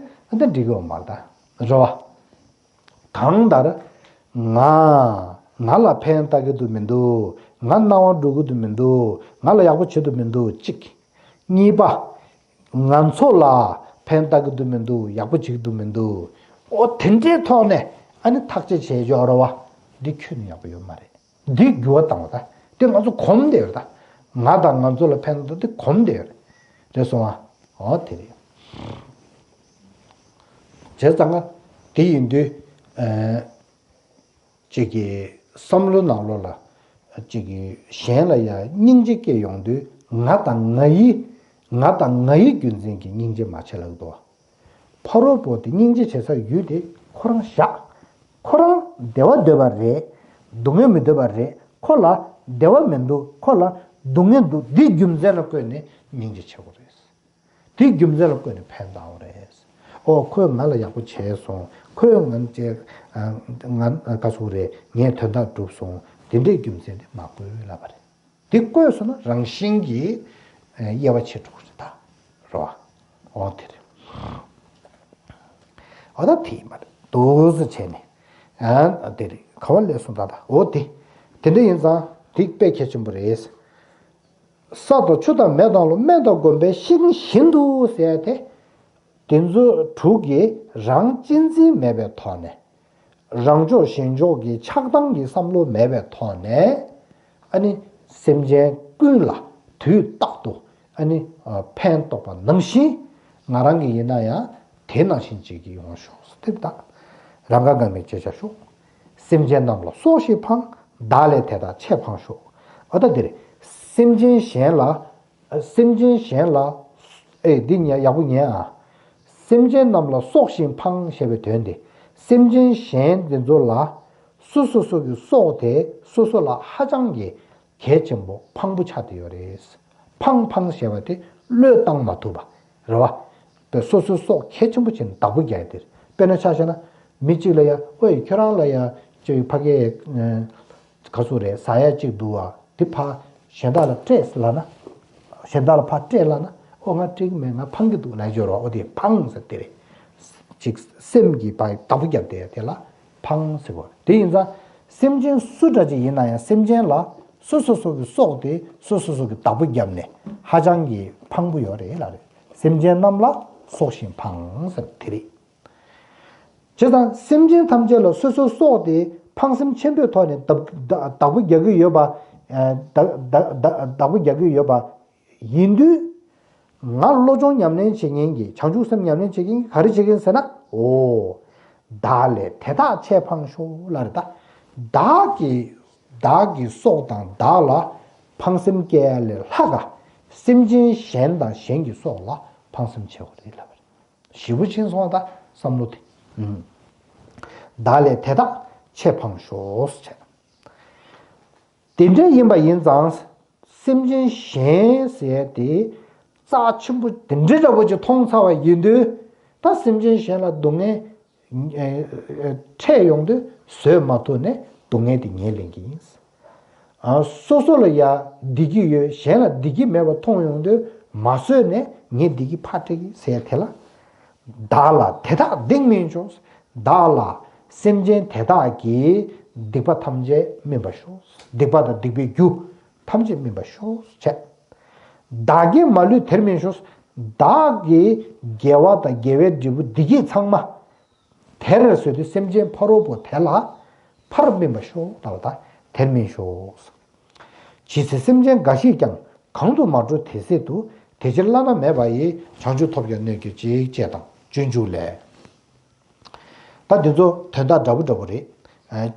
ད་འགྲིག་གི་ཡོད་མ་རེད་ད། རེད་བ། གང་ལྟར་ང་ང་ལ་ཕན་བཏགས་ཀྱི་འདུག་མི་འདུག་ང་སྣང་བ་འགྲོ་གི་འདུག་མི་འདུག་ང་ལ་ཡག་པོ་བྱེད་འདུག་མི་འདུག་གཅིག་གཉིས་པ། ང་ཚོ་ལ་ཕན་བཏགས་ཀྱི་འདུག་མི་འདུག་ཡག་པོ་བྱེད་ཀྱི་འདུག་མི་འདུག་འོ་དེ་འདྲའི་ཐོག་ནས་ཨ་ནི་ཐག་གཅོད་བྱེད་ཆོག་རེད་བ། འདི་ཁྱོན་ནས་ཡག་པོ་ཡོད་མ་རེད། འདི་འགྱུར་བ་བཏང་བ་ད། དེ་ང་ཚོ་གོམས་བསྡད་ཡོད་ད། ང་དང་ང་ཚོ་ལ་ཕན་ཐོགས་དེ་གོམས་བསྡད་ཡོད་རེད། རེད་སོང་ཨ། འོ་དེ་རེད། བྱས་ཙང་ང་དེ་ཡིན་དུས། ཨ། གཅིག་གིས་བསམ་བློ་ནང་ལོགས་ལ། གཅིག་གིས་གཞན་ལ་ཡང་སྙིང་རྗེ་སྐྱེ་ཡོང་དུས་ང་དང་ང་ཡི། ང་དང་ང་ཡི་རྒྱུ་མཚན་གྱིས་སྙིང་རྗེ་མ་བྱེད་ལབ་འདུག་ཕ་རོལ་པོ་དེ་སྙིང་རྗེ་བྱེད་ས་ཡུལ་དེ་ཁོ་རང་བཞག་ཁོ་རང་བདེ་བ་འདོད་པ་རེད། སྡུག་བསྔལ་མི་འདོད་པ་རེད། ཁོ་ལ་བདེ་བ་མི་འདུག་ཁོ་ལ་སྡུག་བསྔལ་འདུག་འདི་རྒྱུ་མཚན་ལ་བཀོད་ནས་སྙིང་རྗེ་བྱེད་དགོས་རེད། དེ་རྒྱུ་མཚན་ལ་བཀོད་ནས་ཕན་བཏགས་པ་རེད། ཨོ་ཁོས་ང་ལ་ཡག་པོ་བྱས་སོང་། ཁོས་ང་བཅས་ང་ག་ཟེར་རེད། ངའི་དོན་དག་འགྲུབ་སོང་། དེ་འདྲའི་རྒྱུ་མཚན་དེ་མ་བཀོད་ལབ་པ་རེད། དེ་བཀོད་སོང་ན་རང་བཞིན་གྱིས་དབྱེ་བ་ཕྱེ་འགྲོ་གི་རེད་ད། རེད་བ། ཨོ་དེ་རེད། ཨོ་ད་དེ་ཡིན་པ་རེད། འདུག་སེ་བྱས་ནས། ཨ་དེ་རེད། ག་བ་སླེབས་སོང་ད་ད། ཨོ་དེ། དེ་འདྲ་ཡིན་ཙང་དེ་དཔེ་གལ་ཆེན་པོ་རེད། ས་དང་ཆུ་དང་མེ་དང་རླུང་། སྨན་དང་སྒོམ་པའི་ཤིང་བཞིན་དུ་ཟེར་ཏེ། དེ་ཚོ་དྲུག་གིས་རང་གཅེས་འཛིན་མེད་པའི་ཐོག་ནས། རང་ཕྱོགས་གཞན་ཕྱོགས་ཀྱི་ཆགས་སྡང་གི་བསམ་བློ་མེད་པའི་ཐོག་ནས། ཨ་ནི་སེམས་ཅན་ཀུན་ལ་དུས་རྟག་ཏུ་ཨ་ནི་ཕན་འདོགས་པ་ནང་བཞིན། ང་རང་གི་ཡིན་ན་ཡང་དེ་ནང་བཞིན་ཅིག་གི་ཡོང་ཤོག་ཟེར་ཏེ། ད་རང་ག་ག་མེད་ཅེས་བྱ་ཤོག་སེམས་ཅན་རྣམས་ལ་སྲོག་ཤིང་ཕངས། བདག་ལས་དེ་དག་ཆེས་ཕངས་ཤོག་ཨ་ད་འདིར་སེམས་ཅན་གཞན་ལ། སེམས་ཅན་གཞན་ལ། ཨེ་འདི་ཉན་ཡག་པོ་ཉན་ཨ། སེམས་ཅན་རྣམས་ལ་སྲོག་ཤིང་ཕངས་ཞེས་པའི་དོན་ཏེ། སེམས་ཅན་གཞན་དེ་ཚོ་ལ། སོ་སོ་སོ་གི་སྲོག་དེ་སོ་སོ་ལ་ཧ་ཅང་གི་གལ་ཆེན་པོ་ཕངས་པོ་ཆགས་བསྡད་ཡོད་རེད། ཕངས་ཕངས་ཞེས་པ་དེ་བློས་བཏང་མ་ཐུབ་པ་རེད་བ། དེ་སོ་སོའི་སྲོག་གལ་ཆེན་པོ་བྱས་ནས་བདག་པོ་རྒྱག་ཡ་དེ་རེད། དཔེར་ན་ཆ་བཞག་ན་མི་གཅིག་ལ་ཡ། ཨོའི་ཁྱོད་རང་ལ་ཡ་ཅིག་ཕ་གིའི་ག་ཟེར་རེད། ཟ་ཡ་གཅིག་འདུག་བ། དེ་ཕར་གཞན་དག་ལ་སྤྲད་ལབ་ན། གཞན་དག་ལ་ཕར་སྤྲད་ལབ་ན། ཨོ་ང་སྤྲད་ཀྱི་མེད། ང་ཕངས་ཀྱི་འདུག་ལབ་ཡ་ཅིག་ཡོད་རེད་བ། ཨོ་དེ་ཕངས་ཟེར་དེ་རེད། ཅིག་སེམས་ཀྱིས་ཕར་བདག་པོ་བརྒྱབ་བསྡད་ཡ་དེ་ལ་ཕངས་ཟེར་གོ། དེ་ཡིན་ཙང་སེམས་ཅན་སུ་འདྲ་ཅིག་ཡིན་ན་ཡང་སེམས་ཅན་ལ་སོ་སོ་སོ་གི་སྲོག་དེ་སོ་སོ་སོ་གི་བདག་པོ་བརྒྱབ་ནས་ཧ་ཅང་གི་ཕངས་པོ་ཡོད་རེད་ལབ་རེད། སེམས་ཅན་རྣམས་ལ་སྲོག་ཤིང་ཕངས་ཟེར་དེ་རེད། བྱས་ཙང་སེམས་ཅན་ཐམས་ཅད་ལ་སོ་སོའི་སྲོག་དེ་ཕངས་སེམས་ཆེན་པོའི་ཐོག་ནས་བདག་བདག་བདག་པོ་རྒྱག་གི་ཡོད་པ། ཨ་བདག་བདག་བདག་བདག་པོ་རྒྱག་གི་ཡོད་པ་ཡིན་དུས། ང་བློ་སྦྱོང་ཉམས་ལེན་བྱེད་མཁན་གྱི། བྱང་ཆུབ་སེམས་ཉམས་ལེན་བྱེད་མཁན་གྱི་ག་རེ་བྱེད་ཀྱི་ཡིན་ཟེར་ན། ཨོ། བདག་ལས་དེ་དག་ཆེས་ཕངས་ཤོག་ལབ་རེད་ད། བདག་གི་བདག་གི་སྲོག་དང་བདག་ལ་ཕངས་སེམས་སྐྱེ་ཡ་ལས་ལྷག་ག་སེམས་ཅན་གཞན་དང་གཞན་གྱི་སྲོག་ལ་ཕངས་སེམས་ཆེ་བ་རེད་ལབ་པ་རེད། ཞེ་པོ་ཕྱིན་སོང་བ་ད་བསམ་བློ་དེ། ཨུམ། བདག་ལས་དེ་དག་ཆེས་ཕངས་ཤོག་ཟེར། དེ་འདྲ་ཡིན་པ་ཡིན་ཙང་། སེམས་ཅན་གཞན་ཟེར་དེ་རྩ་ཆེན་པོ་དེ་འདྲ་འདྲ་པོ་ཅིག་མཐོང་ཚར་བ་ཡིན་དུས། ད་སེམས་ཅན་གཞན་ལ་སྡུག་བསྔལ་འཕྲད་ཡོང་དུས་བཟོད་མ་ཐུབ་ནས་སྡུག་བསྔལ་དེ་ངས་ལེན་གྱི་ཡིན། ཨ་སོ་སོ་ལ་ཡ་བདེ་སྐྱིད་ཡོད། གཞན་ལ་བདེ་སྐྱིད་མེད་པ་མཐོང་ཡོང་དུས་མ་བཟོད་ནས་ངས་བདེ་སྐྱིད་ཕར་སྤྲད་ཀྱི་ཟེར་དེ་ལ། བདག་ལ་དེ་དག་སྡིག་སྨིན་ཤོག། བདག་ལ་སེམས་ཅན་དེ་དག་གི་སྡིག་པ་ཐམས་ཅད་སྨིན་པར་ཤོག། སྡིག་པ་དང་སྡིག་པའི་རྒྱུ་ཐམས་ཅད་སྨིན་པར་ཤོག་བྱས། བདག་བགེགས་མ་ལུས་དེར་སྨིན་ཤོག། བདག་གི་དགེ་བ་དང་དགེ་བའི་འབྲས་བུ་བདེ་སྐྱིད་ཚང་མ་དེར་ཟེར་དུས་སེམས་ཅན་ཕ་རོལ་པོ་དེ་ལ་ཕར་སྨིན་པར་ཤོག། ལབ་པ་དང་དེར་སྨིན་ཤོག། ཇི་སྲིད་སེམས་ཅན་འགའ་ཞིག་ཀྱང་། གང་དུ་མ་གྲོལ་དེ་སྲིད་དུ། དེ་ཕྱིར་བླ་ན་མེད་པ་ཡི། བྱང་ཆུབ་ཐོབ་ཀྱང་གནོད་གྱུར་ཅིག་ཅེས་དང་སྤྱོད་འཇུག་ལས། ད་འདི་ཚོ་དོན་དག་འདྲ་པོ་འདྲ་པོ་རེད། ཨ།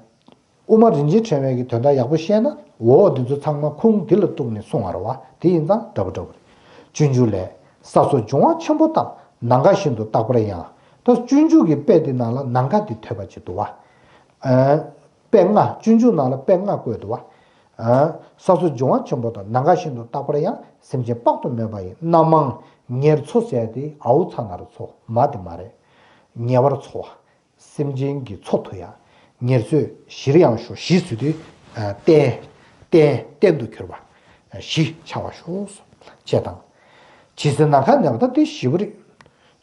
དབུ་མ་རིན་ཆེན་ཕྲེང་བའི་གི་དོན་དག་ཡག་པོ་ཤེས་ན་འོ་འདི་ཚོ་ཚང་མ་ཁུངས་འདི་ལ་གཏུགས་ནས་གསུང་བ་རེད་བ། དེ་ཡིན་ཙང་འདྲ་པོ་འདྲ་པོ་རེད། སྤྱོད་འཇུག་ལས། ས་སོགས་འབྱུང་བ་ཆེན་པོ་དག། ནམ་མཁའ་བཞིན་དུ་རྟག་པར་ཡང་། ད་སྤྱོད་འཇུག་གི་དཔེ་དེ་ནང་ལ་ནམ་མཁའ་དེ་ཐོས་པ་ཅིག་འདུག་བ། ཨ། དཔེ་ལྔ། སྤྱོད་འཇུག་ནང་ལ་དཔེ་ལྔ་བཀོད་འདུག་བ། ཨ། ས་སོགས་འབྱུང་བ་ཆེན་པོ་དག། ནམ་མཁའ་བཞིན་དུ་རྟག་པར་ཡང་། སེམས་ཅན་དཔག་ཏུ་མེད་པ་ཡི། རྣམ་མང་ཉེར་འཚོ་ཟེར་ཏེ་འའོ་ཚ་ན་རོ་འཚོ། མ་དེ་མ་རེད། ཉེ་བར་འཚོ་བ། སེམས་ཅན་གྱི་འཚོ་ཐུབ་ཡ། ཉེར་འཚོས་བཞིར་ཡང་ཞུགས། བཞི་ཟེར་དུས། ཨ། རྟེན། རྟེན། རྟེན་དུ་གྱུར་པ། བཞི་ཆགས་པར་ཤོག་ཅེས་དང་། ཇི་སྲིད་ནམ་མཁའ་གནས་པ། ད་དེ་བཞི་པོ་རེད།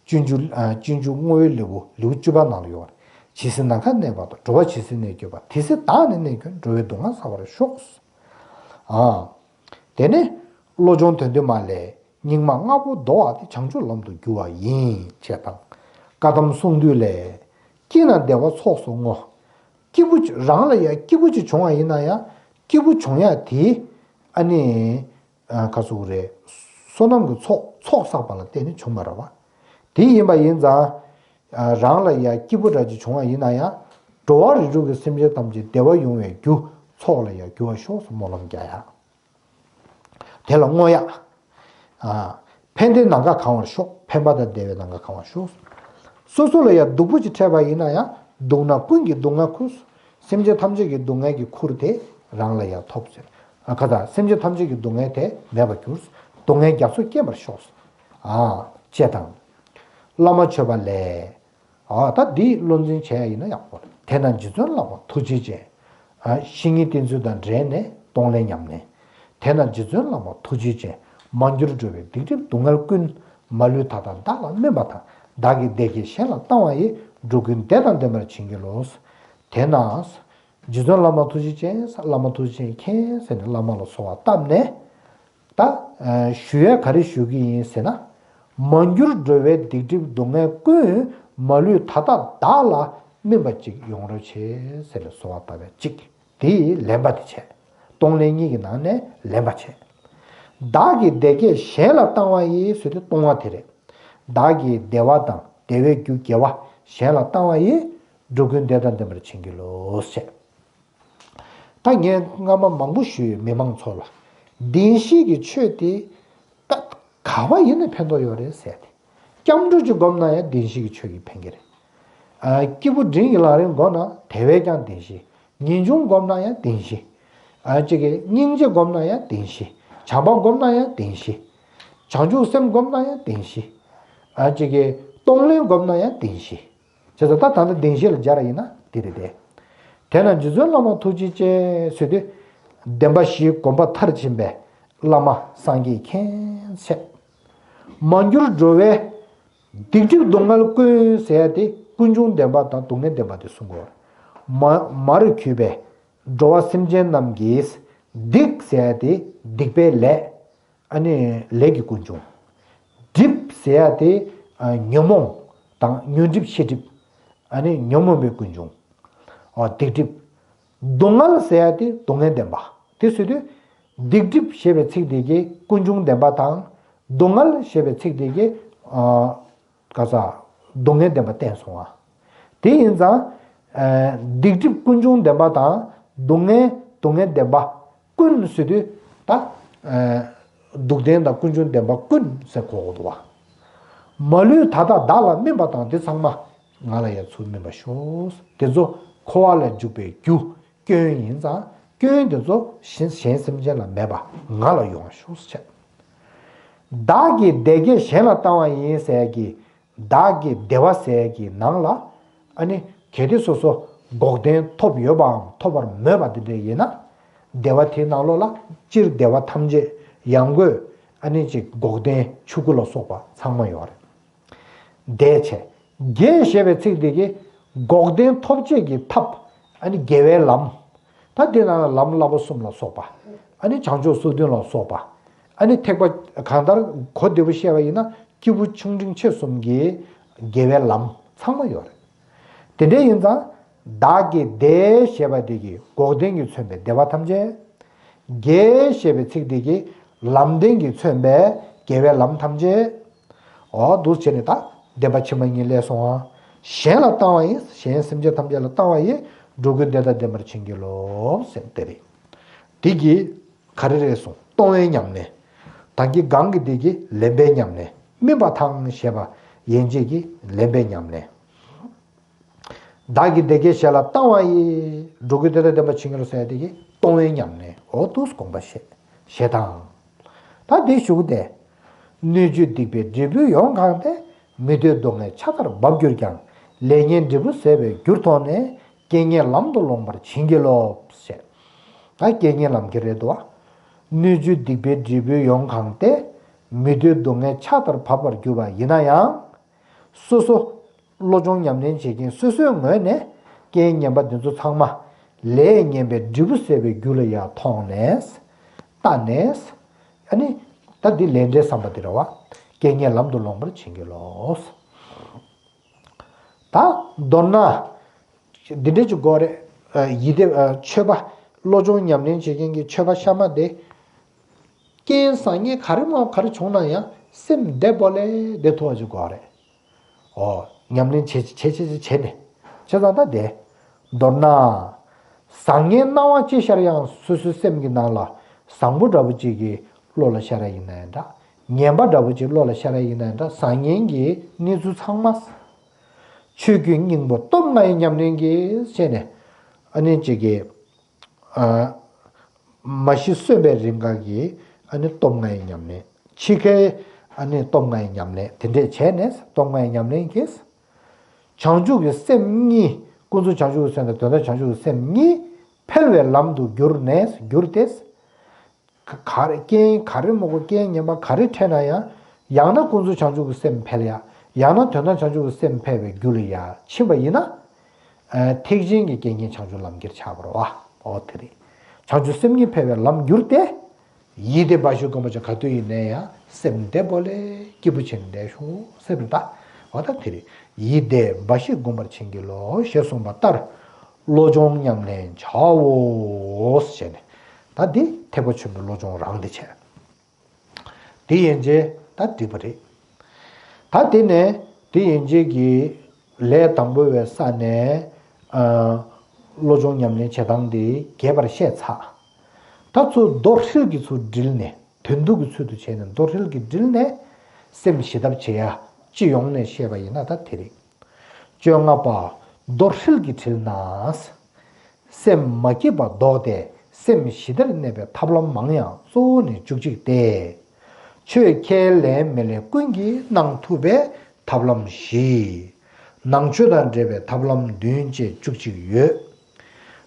སྤྱོད་འཇུག་ཨ། སྤྱོད་འཇུག་བསྔོ་བའི་ལེའུ། ལེའུ་བཅུ་པ་ནང་ལ་ཡོད་པ། ཇི་སྲིད་ནམ་མཁའ་གནས་པ་དང་། འགྲོ་བ་ཇི་སྲིད་གནས་གྱུར་པ། དེ་སྲིད་བདག་ནི་གནས་གྱུར། འགྲོ་བའི་སྡུག་བསྔལ་བསལ་བར་ཤོག། ཨ། དེ་ནས་བློ་སྦྱོང་དོན་བསྡུས་མ་ལས། སྙིགས་མ་ལྔ་པོ་བདོ་བ་སྟེ། བྱང་ཆུབ་ལམ་དུ་བསྒྱུར་བ་ཡིན། ཅེས་དང་། བཀའ་གདམས་གསུང་འདུས་ལས། སྐྱིད་ན་བདེ་བ་ཚོགས་སུ་བསྔོ། སྐྱིད་པོ་ཅིག་རང་ལ་ཡ་སྐྱིད་པོ་ཅིག་བྱུང་བ་ཡིན་ན་ཡང་། སྐྱིད་པོ་བྱུང་ཡ་དེ། ཨ་ནི། ཨ། ག་ཟེར་དགོས་རེད། བསོད་ནམས་ཀྱི་ཚོགས། ཚོགས་བསགས་པ་ལ་བརྟེན་ནས་བྱུང་བ་རེད་བ། དེ་ཡིན་པ་ཡིན་ཙང་། ཨ། རང་ལ་ཡ་སྐྱིད་པོ་འདྲ་ཅིག་བྱུང་བ་ཡིན་ན་ཡང་། འགྲོ་བ་རིགས་དྲུག་གི་སེམས་ཅན་ཐམས་ཅད་བདེ་བ་ཡོང་བའི་རྒྱུ་ཚོགས་ལ་ཡ་འགྱུར་བར་ཤོག་ཟེར་སྨོན་ལམ་རྒྱག་ཡ། དེ་ལ་བསྔོ་ཡ། ཨ། ཕན་བདེའི་ནམ་མཁའ་གང་བར་ཤོག། ཕན་པ་དང་བདེ་བའི་ནམ་མཁའ་གང་བར་ཤོག། སོ་སོ་ལ་ཡང་སྡུག་པོ་ཅིག་འཕྲད་པ་ཡིན་ན་ཡང་། སྡུག་ན་ཀུན་གྱི་སྡུག་བསྔལ་ཁུར། སེམས་ཅན་ཐམས་ཅད་ཀྱི་སྡུག་བསྔལ་གྱི་ཁུར་དེ་རང་ལ་ཡང་ཐོབ་ཟེར། ཨ། ཁ་ད་སེམས་ཅན་ཐམས་ཅད་ཀྱི་སྡུག་བསྔལ་དེ་མེད་པར་གྱུར། སྡུག་བསྔལ་རྒྱ་མཚོ་སྐྱེ་བར་ཤོག། ཨ། ཅེས་དང་། བླ་མ་མཆོད་པ་ལས། ཨ། ད་འདི་བློ་འཛིན་བྱས་ཡིན་ན་ཡག་པོ་རེད། དེས་ན་རྗེ་བཙུན་བླ་མ་ཐུགས་རྗེ་ཅན། ཨ། བཤེས་གཉེན་བསྟེན་ཚུལ་དང་འབྲེལ་ནས་གཏོང་ལེན་ཉམས་ལེན། དེས་ན་རྗེ་བཙུན་བླ་མ་ཐུགས་རྗེ་ཅན། མ་གྱུར་འགྲོ་བའི་སྡིག་སྒྲིབ་སྡུག་བསྔལ་ཀུན། མ་ལུས་མཐའ་དག་བདག་ལ་སྨིན་པ་དང་། བདག་གིས་བདེ་དགེ་གཞན་ལ་བཏང་བ་ཡིས། འགྲོ་ཀུན་བདེ་དང་ལྡན་པར་བྱིན་གྱིས་རློབས། དེས་ན། རྗེ་བཙུན་བླ་མ་ཐུགས་རྗེ་ཅན། བླ་མ་ཐུགས་རྗེ་ཅན་མཁྱེན་ཟེར་ནས་བླ་མ་ལ་གསོལ་བ་བཏབ་ནས། ད་ཞུ་ཡས་ག་རེ་ཞུ་གི་ཡིན་ཟེར་ན། མ་གྱུར་འགྲོ་བའི་སྡིག་སྒྲིབ་སྡུག་བསྔལ་ཀུན། མ་ལུས་མཐའ་དག་བདག་ལ་སྨིན་པ་ཅིག་ཡོང་རོགས་བྱེད་ཟེར་ནས་གསོལ་བ་བཏབ་པ་གཅིག། དེ་ལེན་པ་དེ་བྱས། གཏོང་ལེན་གཉིས་ཀྱི་ནང་ནས་ལེན་པ་བྱས། བདག་གིས་བདེ་དགེ་གཞན་ལ་བཏང་བ་ཡིས་ཟེར་དུས་གཏོང་བ་དེ་རེད། བདག་གིས་བདེ་བ་དང་བདེ་བའི་རྒྱུ་དགེ་བ་གཞན་ལ་བཏང་བ་ཡིས། འགྲོ་ཀུན་བདེ་དང་ལྡན་པར་བྱིན་གྱིས་རློབས་བྱས། ད་ངས་སྔ་མ་མང་པོ་ཞུས་ཡོད། མི་མང་ཚོ་ལ། བདེན་བཞི་གི་ཆོས་དེ་ད་ག་བ་ཡིན་ན་ཕན་ཐོགས་ཡོད་རེད་ཟེར་ཏེ། སྐྱབས་འགྲོ་ཅིག་བསྒོམས་ན་ཡང་བདེན་བཞི་གི་ཆོས་ཀྱིས་ཕན་གྱི་རེད། ཨ། སྐྱེས་བུ་འབྲིང་གི་ལམ་རིམ་བསྒོམས་ན་དེ་བས་ཀྱང་བདེན་བཞི། ངེས་འབྱུང་བསྒོམས་ན་ཡང་བདེན་བཞི། ཨ། ཅིག་གིས་སྙིང་རྗེ་བསྒོམས་ན་ཡང་བདེན་བཞི། བྱམས་པ་བསྒོམས་ན་ཡང་བདེན་བཞི། བྱང་ཆུབ་སེམས་བསྒོམས་ན་ཡང་བདེན་བཞི། ཨ། ཅིག་གིས་གཏོང་ལེན་བསྒོམས་ན་ཡང་བདེན་བཞི། བྱས་ཙང་ད་ད་ལྟ་བདེན་བཞི་ལ་སྦྱར་ཡིན་ན་འདི་རེད་དེ། དེས་ན་རྗེ་བཙུན་བླ་མ་ཐུགས་རྗེ་ཅན་ཟེར་དུས། བདེན་པ་བཞིའི་གོམས་པ་མཐར་ཕྱིན་པའི་བླ་མ་སངས་རྒྱས་མཁྱེན་བྱས། མ་གྱུར་འགྲོ་བའི་སྡིག་སྒྲིབ་སྡུག་བསྔལ་ཀུན་ཟེར་ཡ་དེ་ཀུན་འབྱུང་བདེན་པ་དང་སྡུག་བསྔལ་བདེན་པ་དེ་གསུང་གི་ཡོད་རེད། མ་མར་གྱུར་པའི་འགྲོ་བ་སེམས་ཅན་རྣམས་ཀྱིས་སྡིག་ཟེར་ཡ་དེ་སྡིག་པའི་ལས། ཨ་ནི་ལས་ཀྱི་ཀུན་འབྱུང་། སྒྲིབ་ཟེར་ཡ་དེ་ཨ་ཉོན་མོངས་དང་ཉོན་སྒྲིབ་ཤེས་སྒྲིབ། ཨ་ནི་ཉོན་མོངས་པའི་ཀུན་འབྱུང་། ཨ་སྡིག་སྒྲིབ། སྡུག་བསྔལ་ཟེར་ཡ་དེ་སྡུག་བསྔལ་བདེན་པ། དེ་ཟེར་དུས། སྡིག་སྒྲིབ་ཞེས་པའི་ཚིག་དེ་གིས་ཀུན་འབྱུང་བདེན་པ་དང་། སྡུག་བསྔལ་ཞེས་པའི་ཚིག་དེ་གིས་ཨ་ག་ས་སྡུག་བསྔལ་བདེན་པ་བསྟན་སོང་ང་། དེ་ཡིན་ཙང་། ཨ་སྡིག་སྒྲིབ་ཀུན་འབྱུང་བདེན་པ་དང་སྡུག་བསྔལ་སྡུག་བསྔལ་བདེན་པ་ཀུན་ཟེར་དུས་ད། ཨ་སྡུག་བདེན་དང་ཀུན་འབྱུང་བདེན་པ་ཀུན་ཟེར་གོ་དགོས་འདུག་བ། མ་ལུས་མཐའ་དག་བདག་ལ་སྨིན་པ་དང་། དེ་ཚང་མ་ང་ལ་ཡང་ཚུར་སྨིན་པར་ཤོག། དེ་ཚོ་འཁོར་བ་ལས་འཇུག་པའི་རྒྱུ་སྐྱོན་ཡིན་ཙང་། སྐྱོན་དེ་ཚོ་གཞན་གཞན་སེམས་ཅན་ལ་མེད་པ་ང་ལ་ཡོང་བར་ཤོག་ཟེར། བདག་གིས་བདེ་དགེ་གཞན་ལ་བཏང་བ་ཡིན་ཟེར་གྱི། བདག་གིས་བདེ་བ་ཟེར་གྱི་ནང་ལ། ཨ་ནི་གལ་ཏེ་སོ་སོ་འགོག་བདེན་ཐོབ་ཡོད་པའམ་ཐོབ་པར་མོས་པ་དེ་འདྲ་ཡིན་ན། བདེ་བ་དེའི་ནང་ལོགས་ལ་སྤྱིར་བདེ་བ་ཐམས་ཅད་ཡང་སྒོས་ཨ་ནི་ཅིག་འགོག་བདེན་ཆོས་སྐུ་ལ་སོགས་པ་ཚང་མ་ཡོད་རེད། འདས་བྱས། དགེ་ཞེས་པའི་ཚིག་འདི་གིས་འགོག་བདེན་ཐོབ་བྱེད་ཀྱི་ཐབས། ཨ་ནི་དགེ་བའི་ལམ། ད་འདི་ནང་ལ་ལམ་བསླབ་པ་གསུམ་ལ་སོགས་པ། ཨ་ནི་བྱང་ཆུབ་སོ་བདུན་ལ་སོགས་པ། ཨ་ནི་ཐེག་པ་གང་ལྟར་གོ་བདེ་པོ་བཤད་པ་ཡིན་ན་སྐྱེས་བུ་ཆུང་འབྲིང་ཆེ་གསུམ་གྱི་དགེ་བའི་ལམ་ཚང་མ་ཡོད་རེད། དེ་འདྲ་ཡིན་ཙང་། བདག་གི་བདེ་ཞེས་པ་འདི་གིས་འགོག་བདེན་གྱིས་མཚོན་པའི་བདེ་བ་ཐམས་ཅད། དགེ་ཞེས་པའི་ཚིག་འདི་གིས་ལམ་བདེན་གྱིས་མཚོན་པའི་དགེ་བའི་ལམ་ཐམས་ཅད། འོ་འདུག་བྱས་ནས་ད་བདེན་པ་ཕྱི་མ་གཉིས་སླེབས་སོང་ང་། གཞན་ལ་བཏང་བ་ཡིན། གཞན་སེམས་ཅན་ཐམས་ཅད་ལ་བཏང་བ་ཡིན། འགྲོ་ཀུན་བདེ་དང་ལྡན་པར་བྱིན་གྱིས་རློབས་ཟེར་དེ་རེད། འདི་གིས་ག་རེ་རེད་གསུངས། གཏོང་བའི་ཉམས་ལེན། ད་གིན་གང་གི་འདི་གིས་ལེན་པའི་ཉམས་ལེན། སྨིན་པ་དང་ཞེས་པ་ཡན་ཆད་ཀྱིས་ལེན་པའི་ཉམས་ལེན། བདག་གི་བདེ་དགེ་གཞན་ལ་བཏང་བ་ཡིས། འགྲོ་ཀུན་བདེ་དང་ལྡན་པར་བྱིན་གྱིས་རློབས་ཟེར་ཡ་དེ་གིས་གཏོང་བའི་ཉམས་ལེན། འོ་འདུག་དགོངས་པ་བཞེས་བཞེས་དང་། ད་འདི་ཞུ་གི་དེ། སྣོད་བཅུད་སྡིག་པའི་འབྲས་བུས་ཡོངས་གང་སྟེ། མི་འདོད་སྡུག་བསྔལ་ཆ་ལྟར་འབབ་གྱུར་ཀྱང་། ལས་ངན་འབྲས་བུ་ཟད་པའི་རྒྱུར་མཐོང་ནས། རྐྱེན་ངན་ལམ་དུ་ལོངས་པར་བྱིན་གྱིས་རློབས་ཞེས། ད་རྐྱེན་ངན་ལམ་གྱི་རེད་དོ། སྣོད་བཅུད་སྡིག་པའི་འབྲས་བུས་ཡོངས་གང་སྟེ། མི་འདོད་སྡུག་བསྔལ་ཆ་ལྟར་འབབ་པར་གྱུར་པ་ཡིན་ན་ཡང་། སོ་སོ། བློ་སྦྱོང་ཉམས་ལེན་བྱེད་མཁན་སོ་སོའི་ངོས་ནས་རྐྱེན་ངན་པ་འདི་ཚོ་ཚང་མ་ལས་ངན་པའི་འབྲས་བུ་ཟད་པའི་རྒྱུ་ལ་ཡང་མཐོང་ནས། ལྟ་ནས། ཨ་ནི། ད་འདི་ལས་འབྲས་བསམ་པ་འདི་རེད་བ། རྐྱེན་ངན་ལམ་དུ་ལོངས་པར་བྱིན་གྱིས་རློབས། ད་མདོར་ན། འདི་འདྲ་ཅིག་དགོས་རེད། ཡིད་བདེ་ཆོས་པ། བློ་སྦྱོང་ཉམས་ལེན་བྱེད་མཁན་གྱི་ཆོས་པ་གཤའ་མ་དེ། རྐྱེན་བཟང་ངན་ག་རེ་མང་ག་རེ་བྱུང་ན་ཡང་སེམས་བདེ་པོ་ལས་བདེ་ཐུབ་པ་ཅིག་དགོས་རེད། ཨོ། ཉམས་ལེན་བྱེད་བྱེད་བྱེད་བྱེད་བྱས་ནས། བྱས་ཙང་ད་དེ། མདོར་ན། བཟང་ངན་སྣང་བ་ཅི་ཤར་ཡང་སོ་སོའི་སེམས་ཀྱི་ནང་ལ་བཟང་པོ་འདྲ་པོ་ཅིག་གི་བློ་ལ་ཤར་ཡ་ཡིན་ན་ཡང་འདྲ། ངན་པ་འདྲ་པོ་ཅིག་བློ་ལ་ཤར་ཡ་ཡིན་ན་ཡང་འདྲ། བཟང་ངན་གྱི་གནས་ཚུལ་ཚང་མ། ཆོས་ཀུན་སྙིང་པོ་སྟོབས་ལྔ་ཡི་ཉམས་ལེན་གྱིས་བྱས་ནས། ཨ་ནི་ཅིག་གི། ཨ། མ་ཤི་གསོན་པའི་རིམ་ཁག་གི། ཨ་ནི་སྟོབས་ལྔ་ཡི་ཉམས་ལེན། འཆི་ཁའི། ཨ་ནི་སྟོབས་ལྔ་ཡི་ཉམས་ལེན། དེ་འདྲས་བྱས་ནས་སྟོབས་ལྔ་ཡི་ཉམས་ལེན་གྱིས། བྱང་ཆུབ་ཀྱི་སེམས་གཉིས། ཀུན་རྫོབ་བྱང་ཆུབ་ཀྱི་སེམས་དང་དོན་དམ་བྱང་ཆུབ་ཀྱི་སེམས་གཉིས། འཕེལ་བའི་ལམ་དུ་གྱུར་ནས་གྱུར་ཏེ། ག་ག་རེ་རྐྱེན་ག་རེ་མོ་གོ་རྐྱེན་ངན་པ་ག་རེ་འཕྲད་ན་ཡང་། ཡང་ན་ཀུན་རྫོབ་བྱང་ཆུབ་ཀྱི་སེམས་འཕེལ་ཡ། ཡང་ན་དོན་དམ་བྱང་ཆུབ་ཀྱི་སེམས་འཕེལ་བའི་རྒྱུ་ལ་ཡ་ཕྱིན་པ་ཡིན་ན། ཨ། ཐེག་ཆེན་གྱི་རྐྱེན་ངན་བྱང་ཆུབ་ལམ་ཁྱེར་ཆགས་པ་རེད་བ། ཨོ་དེ་རེད། བྱང་ཆུབ་སེམས་གཉིས་འཕེལ་བའི་ལམ་གྱུར་ཏེ། ཡིད་བདེ་འབའ་ཞིག་བསྒོམ་པ་ཅིག་ག་དུས་ཡིན་ནའི་ཡང་སེམས་བདེ་པོ་ལས་སྐྱིད་པོ་བྱས་ནས་བསྡད་ཤོག་ཟེར་བ་ད། འོ་ད་དེ་རེད། ཡིད་བདེ་འབའ་ཞིག་བསྒོམ་པར་བྱིན་གྱིས་རློབས་ཞེས་གསུངས་པ་ལྟར། བློ་སྦྱོང་ཉམས་ལེན་བྱའོ་ཞེས་ནས། ད་འདི་ཐེག་པ་ཆེན་པོའི་བློ་སྦྱོང་རང་དེ་བྱས། དེ་ཡན་ཆད་ད་འགྲིག་པ་རེད། ད་དེ་ནས་དེ་ཡན་ཆད་ཀྱི་ལས་དང་པོ་བའི་ས་ནས། ཨ། བློ་སྦྱོང་ཉམས་ལེན་བྱེད་སྟངས་དེ་རྒྱས་པར་བཤད་ཚར། ད་ཚུར་མདོ་ཧྲིལ་གྱིས་ཚུར་དྲིལ་ནས། དོན་བསྡུ་གི་ཚུལ་དུ་བྱས་ནས་མདོ་ཧྲིལ་གྱིས་དྲིལ་ནས། སེམས་ཞི་ཐབས་བྱེད་ཡ་སྤྱི་ཡོངས་ནས་བཤད་པ་ཡིན་ན་ད་དེ་རེད། བཅོ་ལྔ་པ། མདོ་ཧྲིལ་གྱིས་དྲིལ་ན། སེམས་མ་སྐྱིད་པ་བཟློག་སྟེ་སེམས་ཞི་བདེར་གནས་པའི་ཐབས་ལམ་མང་ཡང་གཙོ་བོ་ནི་བཅུ་གཅིག་སྟེ། ཆོས་ཁས་ལེན་མི་ལེན་ཀུན་གྱིས་གནང་ཐུབ་པའི་ཐབས་ལམ་བཞི། ནང་ཆོས་དང་འབྲེལ་བའི་ཐབས་ལམ་བདུན་བཅས་བཅུ་གཅིག་ཡོད།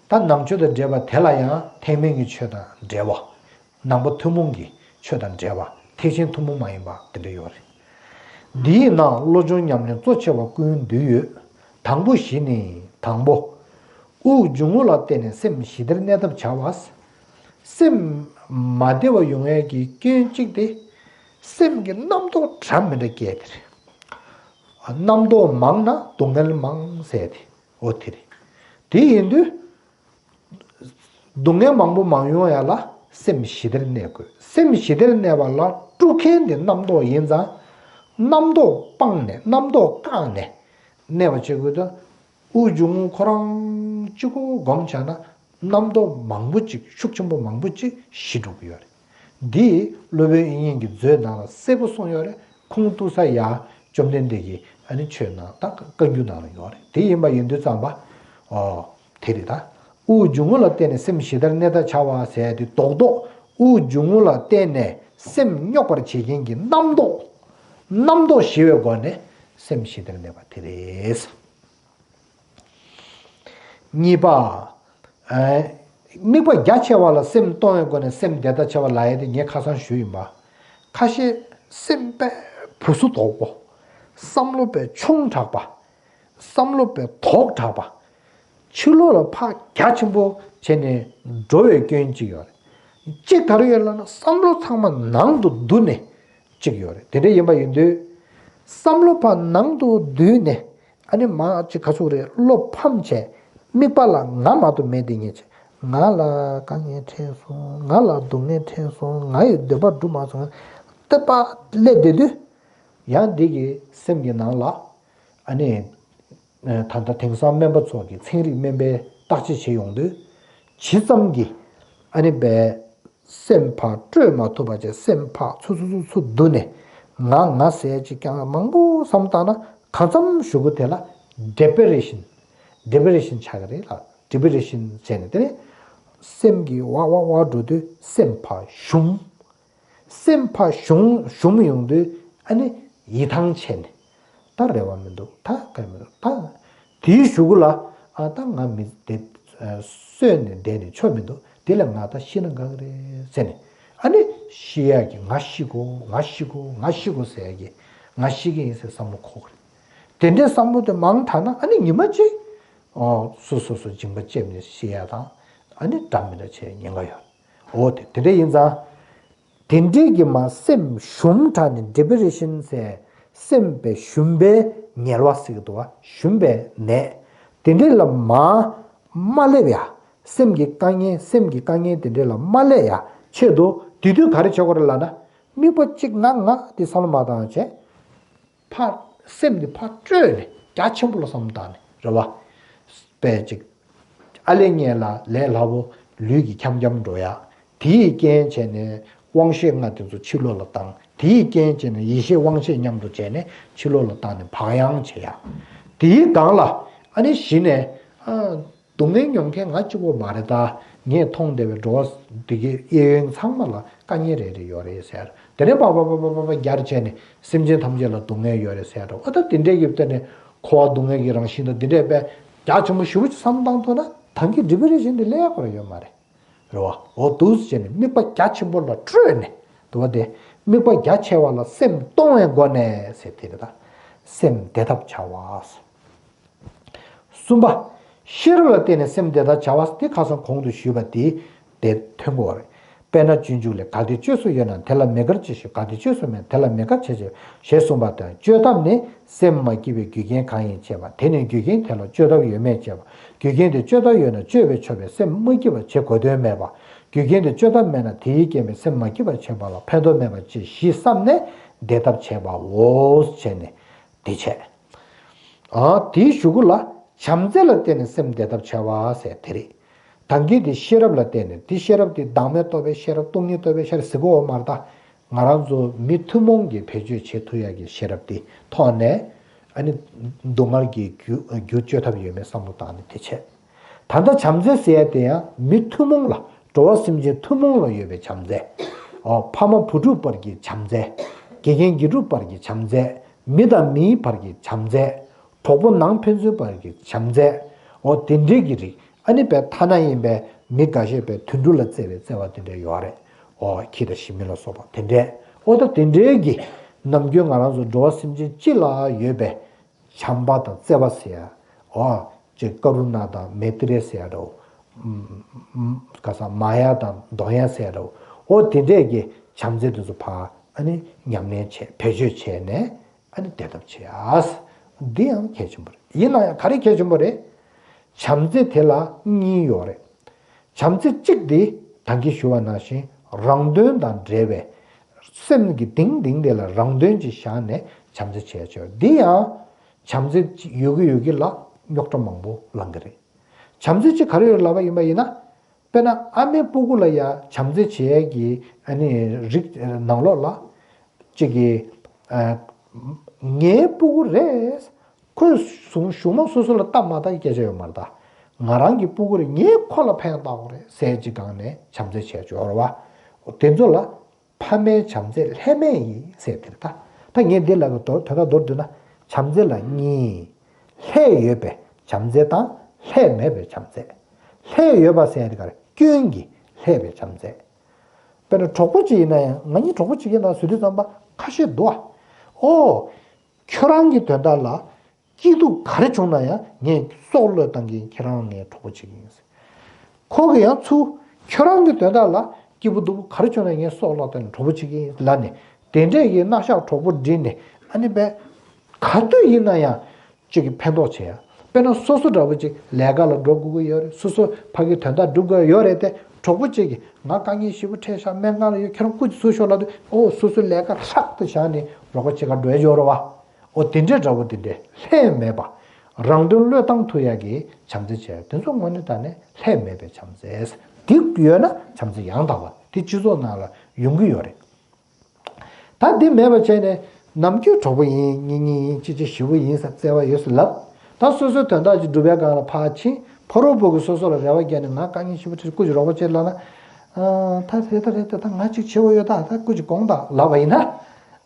ད་ནང་ཆོས་དང་འབྲེལ་བ་དེ་ལ་ཡང་ཐེག་དམན་གྱི་ཆོས་དང་འབྲེལ་བ། ནང་པ་ཐུན་མོང་གི་ཆོས་དང་འབྲེལ་བ། ཐེག་ཆེན་ཐུན་མོང་མ་ཡིན་པ་དེ་འདྲ་ཡོད་རེད། འདིའི་ནང་བློ་སྦྱོང་ཉམས་ལེན་གཙོ་ཆེ་བ་ཀུན་འདུས་ཡོད། དང་པོ་བཞི་ནི། དང་པོ། དབུགས་འབྱུང་རྔུབ་ལ་བརྟེན་ནས་སེམས་ཞི་བདེར་གནས་ཐབས་བྱ་བ། སེམས་མ་བདེ་བ་ཡོང་ཡས་ཀྱི་སྐྱོན་གཅིག་དེ། སེམས་ཀྱི་རྣམ་རྟོག་འདྲ་མི་འདྲ་སྐྱེས་དེ་རེད། རྣམ་རྟོག་མང་ན་སྡུག་བསྔལ་མང་ཟེར་དེ། འོ་དེ་རེད། དེ་ཡིན་དུས། སྡུག་བསྔལ་མང་པོ་མ་ཡོང་ཡ་ལ་སེམས་ཞི་བདེར་གནས་དགོས། སེམས་ཞི་བདེར་གནས་པ་ལ་དཀྲུག་མཁན་དེ་རྣམ་རྟོག་ཡིན་ཙང་། རྣམ་རྟོག་སྤངས་ནས་རྣམ་རྟོག་བཀག་ནས་གནས་པ་བྱེད་དགོས་ད། དབུགས་འབྱུང་རྔུབ་ཁོ་རང་གཅིག་པོ་སྒོམ་བྱས་ན་རྣམ་རྟོག་མང་པོ་ཅིག་ཤུགས་ཆེན་པོ་མང་པོ་ཅིག་ཞི་འགྲོ་གི་ཡོད་རེད། འདི་སློབ་དཔོན་དབྱིག་གཉེན་གྱི་མཛོད་ནང་ལ་གསལ་པོ་གསུངས་ཡོད་རེད། ཁུངས་གཏུགས་ས་ཡ་བཅོམ་ལྡན་འདས་ཀྱི་ཨ་ནི་ཆོས་ནང་ད་བཀའ་འགྱུར་ནང་ལ་ཡོད་རེད། དེ་ཡིན་པ་ཡིན་དུས་ཙམ་པ། ཨོ། དེ་རེད་ད། དབུགས་འབྱུང་རྔུབ་ལ་བརྟེན་ནས་སེམས་ཞི་བདེར་གནས་ཐབས་བྱ་བ་ཟེར་ཡ་དེ་རྡོག་རྡོག་དབུགས་འབྱུང་རྔུབ་ལ་བརྟེན་ནས་སེམས་རྙོག་པར་བྱེད་མཁན་གྱི་རྣམ་རྟོག་རྣམ་རྟོག་ཞི་བའི་སྒོ་ནས་སེམས་ཞི་བདེར་གནས་པ་དེ་རེད། གཉིས་པ། ཨ། དམིགས་པ་རྒྱ་ཆེ་བ་ལ་སེམས་གཏོང་བའི་སྒོ་ནས་སེམས་བདེ་ཐབས་བྱ་བ་ལབ་ཡ་དེ་ངས་ཁ་སང་ཞུས་ཡིན་པ། ཁ་ཤས་སེམས་དཔའ་བུ་སུ་དོག་པོ། བསམ་བློ་དཔེ་ཆུང་དྲགས་པ། བསམ་བློ་དཔེ་དོག་དྲགས་པ། ཕྱི་ལོགས་ལ་ཕར་རྒྱ་ཆེན་པོ་བྱས་ནས་འགྲོ་བའི་སྐྱོན་གཅིག་ཡོད་རེད། གཅིག་ག་རེ་ཡོད་ལབ་ན། བསམ་བློ་ཚང་མ་ནང་དུ་བསྡུས་ནས་གཅིག་ཡོད་རེད། དེ་འདྲ་ཡིན་པ་ཡིན་དུས། བསམ་བློ་ཕར་ནང་དུ་བསྡུས་ནས། ཨ་ནི་མ་གཅིག་ག་ཚོད་རེད། བློ་ཕམ་བྱས། དམིགས་པ་ལ་ང་མ་གཏོགས་མེད་དེ་ངེས་བྱས། ང་ལ་དཀའ་ངལ་འཕྲད་སོང་། ང་ལ་སྡུག་བསྔལ་འཕྲད་སོང་། ང་ཡི་འདོད་པ་འགྲུབ་མ་སོང་། ལྟ་བ་སླེབས་བསྡད་དུས། ཡང་འདི་གི་སེམས་ཀྱི་ནང་ལ། ཨ་ནི། ད་ལྟ་དེང་སང་སྨན་པ་ཚོ་གི་ཚན་རིག་སྨན་པའི་བརྟག་དཔྱད་བྱེད་ཡོང་དུས། ཇི་ཙམ་གྱིས་ཨ་ནི་པའི་སེམས་ཕར་སྤྲོས་མ་ཐུབ་པ་བྱས། སེམས་ཕར་ཚུར་ཚུར་ཚུར་ཚུར་བསྡུས་ནས། ང་ང་ཟེར་ཅིག་ཀྱང་མང་པོ་བསམ་བཏང་ན། གང་འཚམ་གཞུག་གུ་དེ་ལ་ཌི་པི་རེ་ཤན། ཌི་པི་རེ་ཤན་ཆགས་ཀྱི་རེད་ལ། ཌི་པི་རེ་ཤན་བྱས་ནས། དེ་ནས་སེམས་ཀྱི་ཝག་ཝག་ཝག་འགྲོ་དུས་སེམས་ཕར་ཞུམ། སེམས་ཕར་ཞུམ་ཞུམ་ཡོང་དུས། ཨ་ནི་ཡིད་ཐང་ཆད་ནས། ད་རེ་བ་མི་འདུག་ད་ག་མི་འདུག་ད་དེའི་གཞུག་གུ་ལ། ཨ་ད་ང་མི་དེ་གསོན་ནས་བསྡད་ནས་ཆོ་མི་འདུག་དེ་ལས་ང་ད་ཤི་ན་དགའ་གི་རེད་ཟེར་ནས། ཨ་ནི་ཤི་ཡག་གི། ང་ཤི་དགོས། ང་ཤི་དགོས། ང་ཤི་དགོས་ཟེར་ཡག་གི། ང་ཤི་གི་ཡིན་ཟེར་བསམ་བློ་འཁོར་གི་རེད། དེ་འདྲའི་བསམ་བློ་དེ་མང་དྲགས་ན། ཨ་ནི་ཉི་མ་གཅིག་ཨོ་སོ་སོ་སོ་མཇིང་པ་ལྕེབ་ནས་ཤི་ཡག་དང་། ཨ་ནི་འདྲ་མི་འདྲ་བྱེད་ཉེན་ཁ་ཡོད། འོ་དེ་དེ་འདྲ་ཡིན་ཙང་། དེ་འདྲའི་གི་མ་སེམས་ཞུམ་དྲགས་ནས། ཌི་པི་རེ་ཤན་ཟེར། སེམས་པའི་ཞུམ་པའི་ངལ་བ་ཟེར་གི་འདུག་བ། ཞུམ་པའི་ནད། དེ་འདྲའི་ལ་མ་མ་སླེབས་ཡ། སེམས་ཀྱི་དཀའ་ངལ། སེམས་ཀྱི་དཀའ་ངལ་དེ་འདྲའི་ལ་མ་སླེབས་ཡ་ཆེད་དུ། དེ་དུས་ག་རེ་བྱེད་དགོས་རེད་ལབ་ན། དམིགས་པ་གཅིག་ང་ང་དེ་བསམ་བློ་མ་བཏང་བྱས། ཕར་སེམས་འདི་ཕར་སྤྲོས་ནས་རྒྱ་ཆེན་པོ་ལ་བསམ་བཏང་ནས་རེད་བ། དཔེ་ཅིག་ཨ་ལེ་ཉལ་ལ་ལས་སླ་པོ། ལུས་ཀྱིས་འཁྱམ་འཁྱམ་འགྲོ་ཡ། དེ་ཡི་རྐྱེན་བྱས་ནས་དབང་ཤེས་ལྔ་དེ་ཚོ་ཕྱི་ལོགས་ལ་བཏང་། དེ་ཡི་རྐྱེན་བྱས་ནས་ཡིད་ཤེས་དབང་ཤེས་མཉམ་དུ་བྱས་ནས་ཕྱི་ལོགས་ལ་བཏང་ནས་བག་ཡངས་བྱེད་ཡ། དེའི་སྒང་ལ་ཨ་ནི་གཞི་ནས། ཨ། སྡུག་བསྔལ་མྱོང་མཁན་ང་གཅིག་པོ་མ་རེད་ད། ངས་མཐོང་བསྡད་པའི་འགྲོ་བ་འདི་གའི་གཡས་གཡོན་ཚང་མ་ལ་དཀའ་ངལ་རེ་རེ་ཡོད་རེད་ཟེར། དེ་ནས་པ་པ་པ་རྒྱ་ཆེ་ནས་སེམས་ཅན་ཐམས་ཅད་ལ་སྡུག་བསྔལ་ཡོད་རེད་ཟེར་འགྲོ། ཨ་ད་དེ་འདྲས་ཀྱི་སྟེང་ནས་འཁོར་བ་སྡུག་བསྔལ་གྱི་རང་བཞིན་དང་འདི་འདྲས་པས་རྒྱ་ཆེན་པོ་ཞེ་པོ་ཅིག་བསམ་བཏང་ཐུབ་ན། ད་གིན་ཌི་པི་རེ་ཤན་དེ་སླེབས་ཡག་པ་རེད། ཡོད་མ་རེད། རེད་བ། འོ་འདུག་སེ་བྱས་ནས་དམིགས་པ་རྒྱ་ཆེན་པོ་ལ་སྤྲོས་ནས། འདུག་བ། དེ་དམིགས་པ་རྒྱ་ཆེ་བ་ལ་སེམས་གཏོང་བའི་སྒོ་ནས་ཟེར་དེ་རེད་ད། སེམས་བདེ་ཐབས་བྱ་བ། གསུམ་པ། ཤེས་རབ་ལ་བརྟེན་ནས་སེམས་བདེ་ཐབས་བྱ་བ་དེ་ཁ་སང་གོང་དུ་ཞུས་པ་དེ་དེ་ཐོན་གོ་བ་རེད། དཔེར་ན་སྤྱོད་འཇུག་ལས། གལ་ཏེ་བཅོས་སུ་ཡོད་ན་དེ་ལ་མེད་དགག་ཅིག་ཞུ། གལ་ཏེ་བཅོས་སུ་མེད་ན་དེ་ལ་མེད་དགག་བྱེད་ཅིག་ཞེས་གསུངས་པ་དང་། བཅོས་ཐབས་ནི་སེམས་མ་སྐྱིད་པའི་རྒྱུ་རྐྱེན་གང་ཡིན་དཔྱད་པ། དེ་ནས་རྒྱུ་རྐྱེན་དེ་ལ་བཅོས་ཐབས་ཡོད་མེད་དཔྱད་པ། རྒྱུ་རྐྱེན་དེ་བཅོས་ཐབས་ཡོད་ན་བཅོས་པས་ཆོག་པའི་སེམས་མ་སྐྱིད་པ་བྱེད་དགོས་དོན་མེད་པ། རྒྱུ་རྐྱེན་དེ་བཅོས་ཐབས་མེད་ན་དེའི་རྐྱེན་པས་སེམས་མ་སྐྱིད་པ་བྱེད་པ་ལ་ཕན་ཐོགས་མེད་པ་ཅིག་གཞི་བསམས་ནས་བདེ་ཐབས་བྱེད་པའོ་བྱས་ནས་དེ་བྱས། ཨ། དེའི་གཞུག་གུ་ལ་བྱམས་བརྩེ་ལ་བརྟེན་ནས་སེམས་བདེ་ཐབས་བྱ་བ་ཟེར་དེ་རེད། ད་གིན་དེ་ཤེས་རབ་ལ་བརྟེན་ནས། དེ་ཤེས་རབ་དེ་བདག་མེད་རྟོགས་པའི་ཤེས་རབ། སྟོང་ཉིད་རྟོགས་པའི་ཤེས་རབ་ཟེར་གོ་བ་མ་རེད་ད། ང་རང་ཚོ་མི་ཐུན་མོང་གིས་བེད་སྤྱོད་བྱེད་ཐུབ་ཡག་གི་ཤེས་རབ་དེ་ཐོག་ནས། ཨ་ནི་སྡུག་བསྔལ་གྱི་རྒྱུ་རྒྱུ་གཅོད་ཐབས་ཡོད་མེད་བསམ་བློ་བཏང་ནས་དེ་བྱས། ད་ལྟ་བྱམས་བརྩེ་ཟེར་ཡ་དེ་ཡང་མི་ཐུན་མོང་ལ། འགྲོ་བ་སེམས་ཅན་ཐུན་མོང་ལ་ཡོད་པའི་བྱམས་བརྩེ། ཨོ། ཕ་མ་བུ་ཕྲུག་བར་གྱི་བྱམས་བརྩེ། དགེ་རྒན་དགེ་ཕྲུག་བར་གྱི་བྱམས་བརྩེ། མི་དང་མིའི་བར་གྱི་བྱམས་བརྩེ། གྲོགས་པོ་ནང་ཕན་ཚུན་བར་གྱི་བྱམས་བརྩེ། ཨོ། དེ་འདྲའི་གི་རིགས། ཨ་ནི་པའི་ཐ་ན་ཡིན་པའི་མི་འགའ་ཤས་པའི་དུད་འགྲོ་ལ་བརྩེ་བའི་བརྩེ་བ་དེ་འདྲ་ཡོད་རེད། ཨོ། ཁྱི་དང་ཞི་མི་ལ་སོགས་པ་དེ་འདྲའི། ཨོ། ད་དེ་འདྲའི་གི་ནམ་རྒྱུན་ང་རང་ཚོ་འགྲོ་བ་སེམས་ཅན་སྤྱི་ལ་ཡོད་པའི་བྱམས་པ་དང་བརྩེ་བ་ཟེར་ཡ། ཨོ། ཅིག་ཀ་རུ་ཎ་དང་མེ་ཏྲེ་ཟེར་ཡ་འདྲ་བོ། ཨམ། ཨམ། ག་ས་མ་ཡ་དང་གདོང་ཡ་ཟེར་ཡ་འདྲ་བོ། ཨོ། དེ་འདྲས་ཀྱི་བྱམས་བརྩེ་དེ་ཚོ་ཕར་ཨ་ནི་ཉམས་ལེན་བྱས། བེད་སྤྱོད་བྱས་ནས་ཨ་ནི་བདེ་ཐབས་བྱེད་ཡ། འདི་ཡང་གལ་ཆེན་པོ་རེད། ཡིན་ན་ཡང་ག་རེ་གལ་ཆེན་པོ་རེད། བྱམས་བརྩེ་དེ་ལ་གཉིས་ཡོད་རེད། བྱམས་བརྩེ་གཅིག་དེ་ད་གིན་ཞུ་བ་ནང་བཞིན་རང་དོན་དང་འབྲེལ་བའི། སེམས་ཀྱི་གཏིང་གཏིང་དེ་ལ་རང་དོན་ཅིག་བཞག་ནས་བྱམས་བརྩེ་བྱས་ཆོག་འདི་ཡང་བྱམས་བརྩེ་ཡོད་ཀྱི་ཡོད་ཀྱི་ལ་རྙོག་དྲ་མང་པོ་ལངས་ཀྱི་རེད། བྱམས་བརྩེ་ཅིག་ག་རེ་ཡོད་ལབ་པ་ཡིན་པ་ཡིན་ན། དཔེར་ན་ཨ་མའི་སྤུ་གུ་ལ་ཡ་བྱམས་བརྩེ་བྱེད་ཡས་ཀྱི་ཨ་ནི་རིགས་ནང་ལོགས་ལ། གཅིག་གིས། ཨ། ངའི་སྤུ་གུ་རེད། ཁོས་གཞུག་མ་སོ་སོ་ལ་བལྟ་མ་བལྟ་གི་སྐད་ཆ་ཡོད་མ་རེད་ད། ང་རང་གི་སྤུ་གུ་རེད། ངས་ཁོ་ལ་ཕན་བཏགས་དགོས་རེད་ཟེར་གྱི་སྒང་ནས་བྱམས་བརྩེ་བྱས་ཆོག་རེད་བ། དེ་ཚོ་ལ་ཕ་མའི་བྱམས་བརྩེ་ལྷད་མེད་ཡིན་ཟེར་དེ་རེད་ད། ད་ངས་འདི་ལ་གི་དོན་དག་མདོར་བསྡུས་ན། བྱམས་བརྩེ་ལ་གཉིས། ལྷད་ཡོད་པའི་བྱམས་བརྩེ་དང་ལྷད་མེད་པའི་བྱམས་བརྩེ། ལྷད་ཡོད་པ་ཟེར་ཡ་དེ་ག་རེ། སྐྱོན་གྱིས་ལྷད་པའི་བྱམས་བརྩེ། དཔེར་ན་གྲོགས་པོ་གཅིག་ཡིན་ན་ཡང་། ང་གཉིས་གྲོགས་པོ་གཅིག་ཡིན་ན་བཟོ་དུས་ཙམ་པ་ཁ་ཤས་འདུག་ཨ། ཨོ། ཁྱོད་རང་གི་དོན་དག་ལ་སྐྱིད་སྡུག་ག་རེ་བྱུང་ན་ཡང་ངས་སྲོག་བློས་བཏང་གིན་ཁྱེད་རང་ངའི་གྲོགས་པོ་བྱེད་ཀྱི་ཡིན་ཟེར། ཁོ་གིས་ཡང་ཚུར་ཁྱོད་རང་གི་དོན་དག་ལ་སྐྱིད་པོ་སྡུག་པོ་ག་རེ་བྱུང་ན་ངས་སྲོག་བློས་བཏང་ནས་གྲོགས་པོ་བྱེད་ཀྱི་ཡིན་ལབ་ནས་དེ་འདྲས་ཀྱི་མནའ་ཤག་གྲོགས་པོ་བསྒྲིགས་ནས་ཨ་ནི་བས་ག་དུས་ཡིན་ན་ཡང་གཅིག་གིས་ཕན་ཐོགས་བྱེད་ཡ། དཔེར་ན་སོ་སོ་འདྲ་པོ་ཅིག་ལས་ཀ་ལ་འགྲོ་དགོས་ཀྱི་ཡོད་རེད། སོ་སོ་ཕ་གི་དོན་དག་སྒྲུབ་དགོས་ཡོད་རེད་དེ། གྲོགས་པོ་གཅིག་གིས་ང་དཀའ་ངལ་ཞེ་པོ་འཕྲད་ཤག་སྨན་ཁང་ལ་ཡོད། ཁྱེད་རང་སྐུ་མཁྱེན་ཚུར་ཤོག་ལབ་དུས་ཨོ་སོ་སོའི་ལས་ཀ་ཧྲག་ཏུ་བཞག་ནས་རོགས་པ་བྱེད་ག་འགྲོ་ཡ་ཡོད་རེད་བ། ཨོ་དེ་འདྲས་འདྲ་པོ་དེ་འདྲས་ལྷད་མེད་པ། རང་དོན་བློས་བཏང་ཐུབ་ཡ་གི་བྱམས་བརྩེ་བྱས་དེ་ཚོ་དངོས་གནས་དྲང་གནས་ལྷད་མེད་པའི་བྱམས་བརྩེ། འདི་ཡོད་ན་བྱམས་བརྩེ་ཡང་དག་པ་དེ་སྤྱི་ཚོགས་ནང་ལ་ཡོང་གི་ཡོད་རེད། ད་འདི་མེད་པ་བྱས་ནས་ནམ་རྒྱུན་གྲོགས་པོ་ཡིན། གཉེན་ཉེ་ཡིན། གཅེས་གཅེས་ཞེ་པོ་ཡིན་ཟེར་བརྩེ་བ་ཡོད་ཟེར་ལབ། ད་སོ་སོའི་དོན་དག་ཅིག་སྒྲུབ་པའི་སྒང་ལ་ཕར་ཕྱིན། ཕ་རོལ་པོ་གིས་སོ་སོ་ལ་རེ་བ་བརྒྱབ་ནས་ང་དཀའ་ངལ་ཞེ་པོ་འཕྲད། སྐུ་མཁྱེན་རོགས་པ་བྱེད་ལབ་ན། ཨ། ད་རེད་ད་རེད་ད། ད་ང་ཅིག་བྱེད་དགོས་ཡོད་ད། ད་སྐུ་མཁྱེན་དགོངས་དག་ལབ་པ་ཡིན་ན།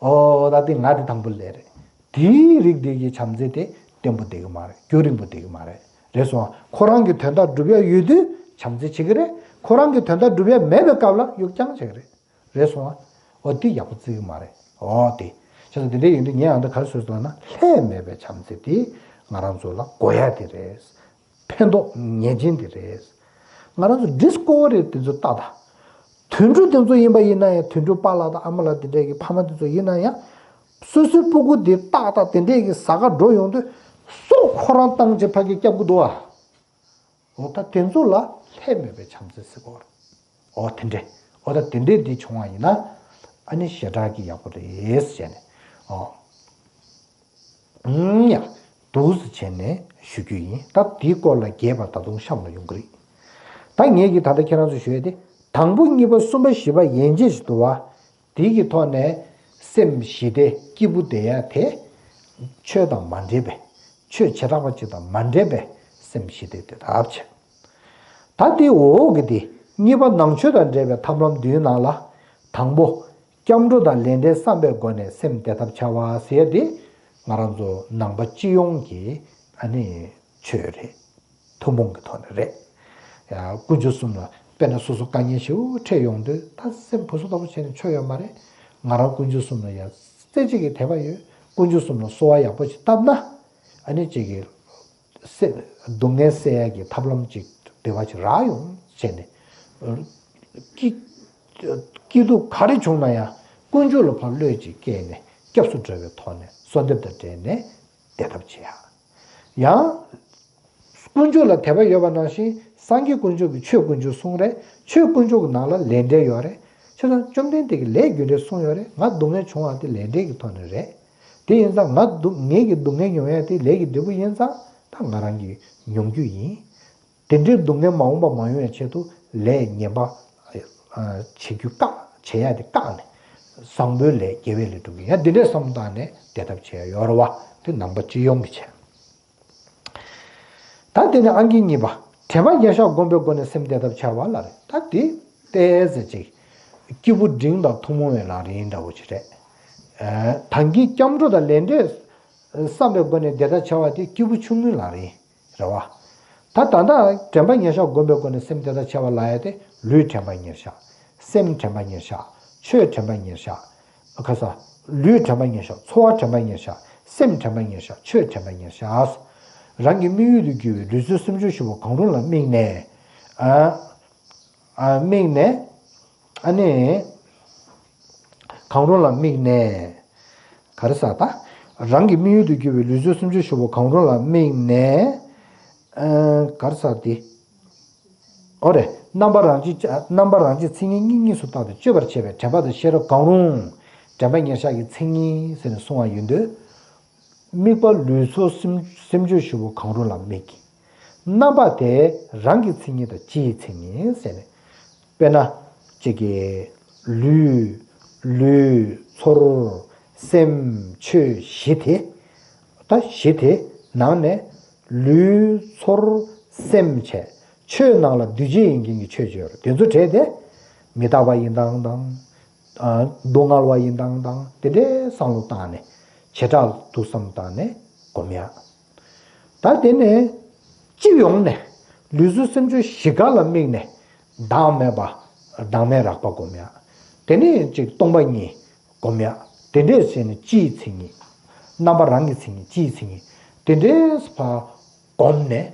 ཨོ་ད་འདི་ང་འདི་དང་པོ་ལས་རེད། དེའི་རིགས་འདི་གི་བྱམས་བརྩེ་དེ་བརྟན་པོ་བསྡད་ཀྱི་མ་རེད། རྒྱུན་རིང་པོ་བསྡད་ཀྱི་མ་རེད། རེད་སོང་ང་། ཁོ་རང་གི་དོན་དག་སྒྲུབ་ཡ་ཡོད་དུས་བྱམས་བརྩེ་བྱེད་ཀྱི་རེད། ཁོ་རང་གི་དོན་དག་སྒྲུབ་ཡ་མེད་པའི་སྐབས་ལ་གཡུག་རྐྱང་བྱེད་ཀྱི་རེད། རེད་སོང་ང་། འོ་འདི་ཡག་པོ་བརྩི་གི་མ་རེད། འོ་དེ། བྱས་ཙང་དེ་འདྲ་ཡིན་དུས་ངས་ཨ་མདའ་ག་རེ་བཟོས་སོང་ལབ་ན། ལྷད་མེད་པའི་བྱམས་བརྩེ་དེ་ང་རང་ཚོ་ལ་དགོས་ཡ་དེ་རེད། ཕན་ཐོགས་ངེས་ཅན་དེ་རེད། ང་རང་ཚོ་ཌིས་ཀོ་བ་རི་དེ་ཚོ་ལྟ་ད། དུད་འགྲོ་དེ་ཚོ་ཡིན་པ་ཡིན་ན་ཡང་། དུད་འགྲོ་པཱ་ལགས་དང་ཨ་མ་ལགས་དེ་འདྲས་ཀྱི་ཕ་མ་དེ་ཚོ་ཡིན་ན་ཡང་། སོ་སོའི་སྤུ་གུ་དེ་ཏག་ཏག་དེ་འདྲས་ཀྱི་ཟ་ཁ་འགྲོ་ཡོང་དུས་སྲོག་ཁོ་རང་བཏང་བྱས་ཕ་གིར་སྐྱབས་ཀྱི་འདུག་ཨ། འོ་ད་དེ་ཚོ་ལ་ལྷད་མེད་པའི་བྱམས་བརྩེ་ཟེར་གོ། འོ་དེ་འདྲས། འོ་ད་དེ་འདྲས་འདི་བྱུང་བ་ཡིན་ན་ཨ་ནི་ཞེ་དྲག་གི་ཡག་པོ་རེད་ཟེར་ནས། འོ། ཨུམ། ཡ། འདུག་སེ་བྱས་ནས་ཞུ་རྒྱུ་ཡིན། ད་འདིའི་སྐོར་ལ་རྒྱས་པ་ད་དུང་གཤམ་ལ་ཡོང་གི་རེད། ད་ངེད་ཀྱིས་ད་ལྟ་ཁྱེད་རང་ཚོ་ཞུ་ཡ་དེ། དང་པོ་གཉིས་པ་གསུམ་པ་བཞི་པ་ཡན་ཆད་ཞིག་འདུག་བ། དེ་གི་ཐོག་ནས་སེམས་ཞི་བདེ་སྐྱིད་པོ་བསྡད་ཡ་དེ། ཆོས་དང་མ་འདྲེས་པའི། ཆོས་བྱེ་བྲག་པ་གཅིག་དང་མ་འདྲེས་པའི་སེམས་ཞི་བདེ་དེ་ལྟ་བྱས། ད་དེའི་འོག་གི་དེ་གཉིས་པ་ནང་ཆོས་དང་འབྲེལ་བའི་ཐབས་ལམ་བདུན་ནང་ལ། དང་པོ། སྐྱབས་འགྲོ་དང་ལས་འབྲས་བསམ་པའི་སྒོ་ནས་སེམས་བདེ་ཐབས་བྱ་བ་ཟེར་ཡ་དེ། ང་རང་ཚོ་ནང་པ་སྤྱི་ཡོངས་ཀྱི་ཨ་ནི་ཆོས་རེད། ཐུན་མོང་གི་ཐོག་ནས་རེད། ཡ། དཀོན་མཆོག་གསུམ་ལ། དཔེར་ན་སོ་སོ་དཀའ་ངལ་ཞེ་པོ་འཕྲད་ཡོང་དུས་ད་སེམས་བུ་སོ་ལྟ་བུ་བྱས་ནས་ཆོས་ཡོད་མ་རེད། ང་རང་དཀོན་མཆོག་གསུམ་ལ་ཡ་རྩེ་གཅིག་གི་དད་པ་ཡོད། དཀོན་མཆོག་གསུམ་ལ་གསོལ་བ་ཡག་པོ་ཞིག་བཏབ་ན། ཨ་ནི་གཅིག་གི་སེམས་སྡུག་བསྔལ་སེལ་ཡ་གི་ཐབས་ལམ་ཅིག་བདེ་བ་ཅིག་རག་ཡོང་བྱས་ནས། སྐྱིད། སྐྱིད་སྡུག་ག་རེ་བྱུང་ན་ཡང་དཀོན་མཆོག་ལ་ཕར་བློས་ཅིག་བསྐྱེད་ནས་སྐྱབས་སུ་འགྲོ་བའི་ཐོག་ནས་གསོལ་འདེབས་དང་འབྲེལ་ནས་བདེ་ཐབས་བྱེད་ཡ། ཡང་། དཀོན་མཆོག་ལ་དད་པ་ཡོད་པ་ནང་བཞིན་སངས་རྒྱས་དཀོན་མཆོག་གིས་ཆོས་དཀོན་མཆོག་གསུངས་རེད། ཆོས་དཀོན་མཆོག་གི་ནང་ལ་ལས་འབྲས་ཡོད་རེད། བྱས་ཙང་བཅོམ་ལྡན་འདས་ཀྱིས་ལས་རྒྱུ་འབྲས་གསུངས་ཡོད་རེད། ང་སྡུག་བསྔལ་བྱུང་བ་དེ་ལས་འབྲས་ཀྱི་ཐོག་ནས་རེད། དེ་ཡིན་ཙང་ང་སྡུག་ངེད་ཀྱི་སྡུག་བསྔལ་མྱོང་ཡ་དེ་ལས་ཀྱི་འབྲས་བུ་ཡིན་ཙང་ད་ང་རང་གིས་མྱོང་རྒྱུ་ཡིན། དེ་འདྲའི་སྡུག་བསྔལ་མ་འོངས་པ་མ་ཡོང་བའི་ཆེད་དུ་ལས་ངན་པ་བྱེད་རྒྱུ་བཀག་བྱེད་ཡ་དེ་བཀག་ནས་བཟང་པོའི་ལས་དགེ་བའི་ལས་སྒྲུབ་ཀྱི་ཡ་འདི་འདྲའི་བསམ་བློ་བཏང་ནས་བདེ་ཐབས་བྱེད་ཡ་ཡོད་རེད་བ། དེ་ནང་པ་སྤྱི་ཡོངས་ཀྱི་བྱས། ད་དེ་ནས་ཨང་ཀི་གཉིས་པ། དྲན་པ་ཉེར་བཞག་བསྒོམ་པའི་སྒོ་ནས་སེམས་བདེ་ཐབས་བྱ་བ་ལ་རེད། ད་དེ་ཏོག་ཙམ་ཅིག་སྐྱིད་པོ་འབྲིང་དང་ཐུན་མོང་བའི་ལམ་རིམ་འདྲ་བོ་ཅིག་རེད། ཨ། ད་གིན་སྐྱབས་འགྲོ་དང་ལས་འབྲས་བསམ་པའི་སྒོ་ནས་བདེ་ཐབས་བྱ་བ་དེ་སྐྱིད་པོ་ཆུང་ངུའི་ལམ་རིམ་རེད་བ། ད་ད་ལྟ་དྲན་པ་ཉེར་བཞག་བསྒོམ་པའི་སྒོ་ནས་སེམས་བདེ་ཐབས་བྱ་བ་ལབ་ཡ་དེ་ལུས་དྲན་པ་ཉེར་བཞག་སེམས་དྲན་པ་ཉེར་བཞག་ཆོས་དྲན་པ་ཉེར་བཞག་ཁ་ས། ལུས་དྲན་པ་ཉེར་བཞག་ཚོར་བ་དྲན་པ་ཉེར་བཞག་སེམས་དྲན་པ་ཉེར་བཞག་ཆོས་དྲན་པ་ཉེར་བཞག་རང་གི་དམིགས་ཡུལ་དུ་གྱུར་པའི་ལུས་སྲོག་སེམས་ཅན་བཞི་པོ་གང་རུང་ལ་དམིགས་ནས། ཨ། ཨ། དམིགས་ནས། ཨ་ནི། གང་རུང་ལ་དམིགས་ནས། ག་རེ་ཟེར་ད། རང་གི་དམིགས་ཡུལ་དུ་གྱུར་པའི་ལུས་སྲོག་སེམས་ཅན་བཞི་པོ་གང་རུང་ལ་དམིགས་ནས། ཨ། ག་རེ་ཟེར་དེ། འོ་རེད། རྣམ་པ་རང་གཅིག་རྣམ་པ་རང་གཅིག་མཚན་ཉིད་གཉིས་གཉིས་སུ་བརྟགས་ཏེ་དཔྱོད་པར་བྱེད་པའི་དྲན་པ་དང་ཤེས་རབ་གང་རུང་། དྲན་པ་ཉེར་བཞག་གི་མཚན་ཉིད་ཟེར་ནས་གསུངས་པ་ཡིན་དུས། དམིགས་པ་ལུས་སྲོག་སེམས་སེམས་ཅན་བཞི་པོ་གང་རུང་ལ་དམིགས། རྣམ་པ་དེ་རང་གི་མཚན་ཉིད་དང་སྤྱིའི་མཚན་ཉིད་ཟེར་ནས། དཔེར་ན། གཅིག་གི། ལུས། ལུས། ཚོར། སེམས། ཆོས་བཞི་དེ། ད་བཞི་དེ་ནང་ནས་ལུས་ཚོར་སེམས་བྱས་ཆོས་ནང་ལ་འདུས་བྱས་ཡིན་མཁན་གྱི་ཆོས་ཅིག་ཡོད་རེད། དེ་ཚོ་བྲལ་ཏེ་མི་རྟག་པ་ཡིན་སྟངས་དང་། ཨ། སྡུག་བསྔལ་བ་ཡིན་སྟངས་དང་དེ་འདྲའི་བསམ་བློ་བཏང་ནས་བྱེ་བྲག་ཏུ་བསམ་བཏང་ནས་སྒོམ་ཡ། ད་དེ་ནས་སྤྱི་ཡོངས་ནས་ལུས་སྲོག་སེམས་ཅན་བཞི་ཀ་ལ་དམིགས་ནས་བདག་མེད་པ་བདག་མེད་རགས་པ་སྒོམ་ཡ། དེ་ནས་ཅིག་སྟོང་པ་ཉིད་སྒོམ་ཡ། དེ་འདྲས་བྱས་ནས་སྤྱིའི་མཚན་ཉིད། རྣམ་པ་རང་གི་མཚན་ཉིད་སྤྱིའི་མཚན་ཉིད་དེ་འདྲའི་ཕར་བསྒོམས་ནས་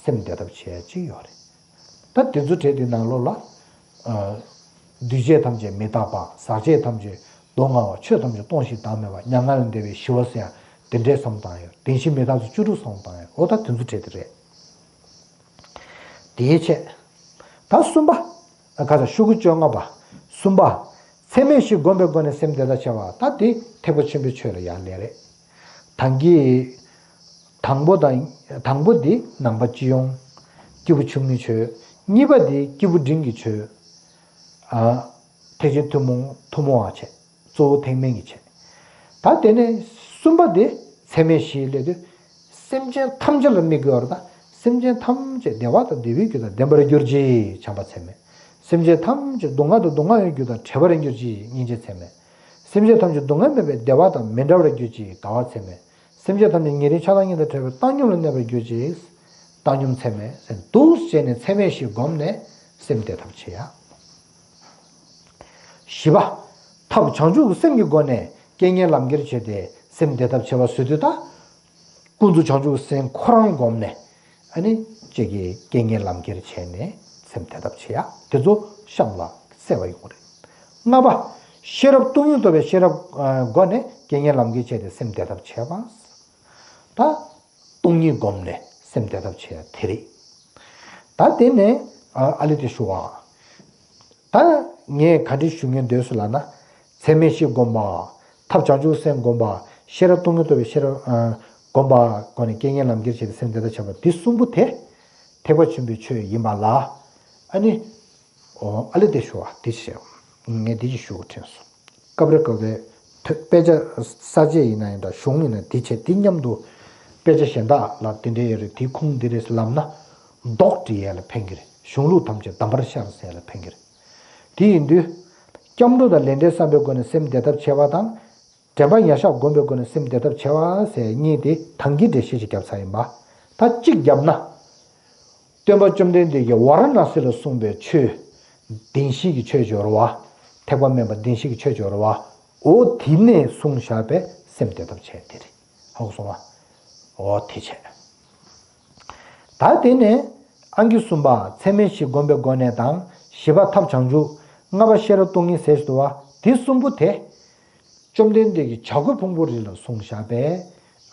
སེམས་བདེ་ཐབས་བྱེད་ཡ་གཅིག་ཡོད་རེད། ད་དེ་ཚོ་གྲས་དེ་ནང་ལོགས་ལ། ཨ། འདུས་བྱས་ཐམས་ཅད་མི་རྟག་པ། ཟག་བཅས་ཐམས་ཅད་སྡུག་བསྔལ་བ། ཆོས་ཐམས་ཅད་སྟོང་ཞིང་བདག་མེད་པ། མྱ་ངན་ལས་འདས་པའི་ཞི་བ་ཟེར་ཡ་དེ་འདྲའི་བསམ་བཏང་ཡོད། བདེན་བཞི་མི་རྟག་སོགས་བཅུ་དྲུག་བསམ་བཏང་ཡོད། འོ་ད་དེ་ཚོ་གྲས་དེ་རེད། དེའི་ཆེད། ད་གསུམ་པ། ཁ་ཚ་ཤོག་གུ་བཅོ་ལྔ་པ། གསུམ་པ། ཚད་མེད་བཞི་བསྒོམ་པའི་སྒོ་ནས་སེམས་བདེ་ཐབས་བྱ་བ། ད་དེ་ཐེག་པ་ཆེན་པོའི་ཆོས་ལ་ཡང་ལས་རེད། དང་གི། དང་པོ་དང་། དང་པོ་འདི་ནང་པ་སྤྱི་ཡོངས། སྐྱེས་བུ་ཆུང་ངུའི་ཆོས། གཉིས་པ་འདི་སྐྱེས་བུ་འབྲིང་གི་ཆོས། ཨ། ཐེག་ཆེན་ཐུན་མོང་ཐུན་མོང་བ་བྱས། གཙོ་བོ་ཐེག་དམན་གྱི་བྱས། ད་དེ་ནས་གསུམ་པ་དེ་ཚད་མེད་བཞི་སླེབས་དུས། སེམས་ཅན་ཐམས་ཅད་ལ་དམིགས་དགོས་པ་རེད་ད། སེམས་ཅན་ཐམས་ཅད་བདེ་བ་དང་བདེ་བའི་རྒྱུ་དང་ལྡན་པར་གྱུར་ཅིག་བྱམས་པ་ཚད་མེད། སེམས་ཅན་ཐམས་ཅད་སྡུག་བསྔལ་དང་སྡུག་བསྔལ་བའི་རྒྱུ་དང་བྲལ་བར་གྱུར་ཅིག་སྙིང་རྗེ་ཚད་མེད། སེམས་ཅན་ཐམས་ཅད་སྡུག་བསྔལ་མེད་པའི་བདེ་བ་དང་མི་འབྲལ་བར་གྱུར་ཅིག་དགའ་བ་ཚད་མེད། སེམས་ཅན་ཐམས་ཅད་ཉེ་རིང་ཆགས་སྡང་གཉིས་དང་བྲལ་བའི་བཏང་སྙོམས་ལ་གནས་པར་གྱུར་ཅིག་བཏང་སྙོམས་ཚད་མེད་ཟེར་འདུག་བྱས་ནས་ཚད་མེད་བཞི་བསྒོམས་ནས་སེམས་བདེ་ཐབས་བྱེད་ཡ། བཞི་པ། ཐབས་བྱང་ཆུབ་ཀྱི་སེམས་ཀྱི་སྒོ་ནས་རྐྱེན་ངན་ལམ་ཁྱེར་བྱས་ཏེ་སེམས་བདེ་ཐབས་བྱེད་པ་ཟེར་དུས་ད། ཀུན་རྫོབ་བྱང་ཆུབ་སེམས་ཁོ་རང་བསྒོམས་ནས། ཨ་ནི་ཅིག་གིས་རྐྱེན་ངན་ལམ་ཁྱེར་བྱས་ནས་སེམས་བདེ་ཐབས་བྱེད་ཡ་དེ་ཚོ་གཤམ་ལ་གསལ་བ་ཡོང་གི་རེད། ལྔ་པ། ཤེས་རབ་སྟོང་ཉིད་རྟོགས་པའི་ཤེས་རབ་སྒོ་ནས་རྐྱེན་ངན་ལམ་ཁྱེར་བྱས་ཏེ་སེམས་བདེ་ཐབས་བྱེད་པ། ད། སྟོང་ཉིད་བསྒོམས་ནས་སེམས་བདེ་ཐབས་བྱེད་ཡ་དེ་རེད། ད་དེ་ནས་ཨ་ལེ་དེ་ཞུ་བ། ད་ངས་ག་འདྲ་ཞུ་མཁན་འདོད་སོང་ལབ་ན། ཚད་མེད་བཞི་བསྒོམ་པ། ཐབས་བྱང་ཆུབ་སེམས་བསྒོམ་པ། ཤེས་རབ་སྟོང་ཉིད་རྟོགས་པའི་ཤེས་རབ་ཨ་བསྒོམ་པ་སྒོ་ནས་རྐྱེན་ངན་ལམ་ཁྱེར་བྱས་ཏེ་སེམས་བདེ་ཐབས་བྱེད་པ་འདི་གསུམ་པོ་དེ། ཐེག་པ་ཆེན་པོའི་ཆོས་ཡིན་པ་ལ། ཨ་ནི། ཨོ་ཨ་ལེ་དེ་ཞུ་བ་དེ་བྱས། ངས་དེ་ཅིག་ཞུ་དགོས་དྲན་སོང་། སྐབས་རེ་སྐབས་རེ། ཐོས་དཔེ་ཆ་གསར་བཅད་ཡིན་ན་ཡང་འདྲ་གཞུང་ཡིན་ན་དེ་བྱས་དེ་མཉམ་དུ། དཔེ་ཆ་གཞན་དག་ལ་དེ་འདྲའི་ཡོད་རེད་དེ་ཁུངས་འདི་རེད་ལབ་ན། མདོག་འདྲི་ཡས་ལ་ཕན་གྱི་རེད། གཞུང་ལུགས་ཐམས་ཅད་གདམས་པར་ཤར་ཟེར་ཡས་ལ་ཕན་གྱི་རེད། དེ་ཡིན་དུས། སྐྱབས་འགྲོ་དང་ལས་འབྲས་བསམ་པའི་སྒོ་ནས་སེམས་བདེ་ཐབས་བྱེད་པ་དང་། དྲན་པ་ཉེར་བཞག་བསྒོམ་པའི་སྒོ་ནས་སེམས་བདེ་ཐབས་བྱེད་པ་ཟེར་གཉིས་དེ་དང་གི་འགྲེལ་བཤད་ཅིག་བརྒྱབ་ཚར་ཡིན་པ། ད་གཅིག་བརྒྱབ་ན། སྟོན་པ་བཅོམ་ལྡན་འདས་ཀྱིས་ཝཱ་ར་ཎཱ་སི་ལ་གསུངས་པའི་ཆོས། བདེན་བཞི་གི་ཆོས་སྦྱོར་བ། ཐེག་པ་དམན་པ་བདེན་བཞི་གི་ཆོས་སྦྱོར་བ། འོ་དེ་ནས་གསུངས་བཞག་པའི་སེམས་བདེ་ཐབས་བྱས་དེ་རེད། ཧ་གོ་སོང་ང་། འོ་དེ་བྱས། ད་དེ་ནས་ཨང་ཀི་གསུམ་པ་ཚད་མེད་བཞི་བསྒོམ་པའི་སྒོ་ནས་དང་བཞི་པ་ཐབས་བྱང་ཆུབ། ལྔ་པ་ཤེས་རབ་སྟོང་ཉིད་ཟེར་ཞིག་འདུག་བ་དེ་གསུམ་པོ་དེ། བཅོམ་ལྡན་འདས་ཀྱིས་བྱ་རྒོད་ཕུང་པོའི་རི་ལ་གསུངས་བཞག་པའི་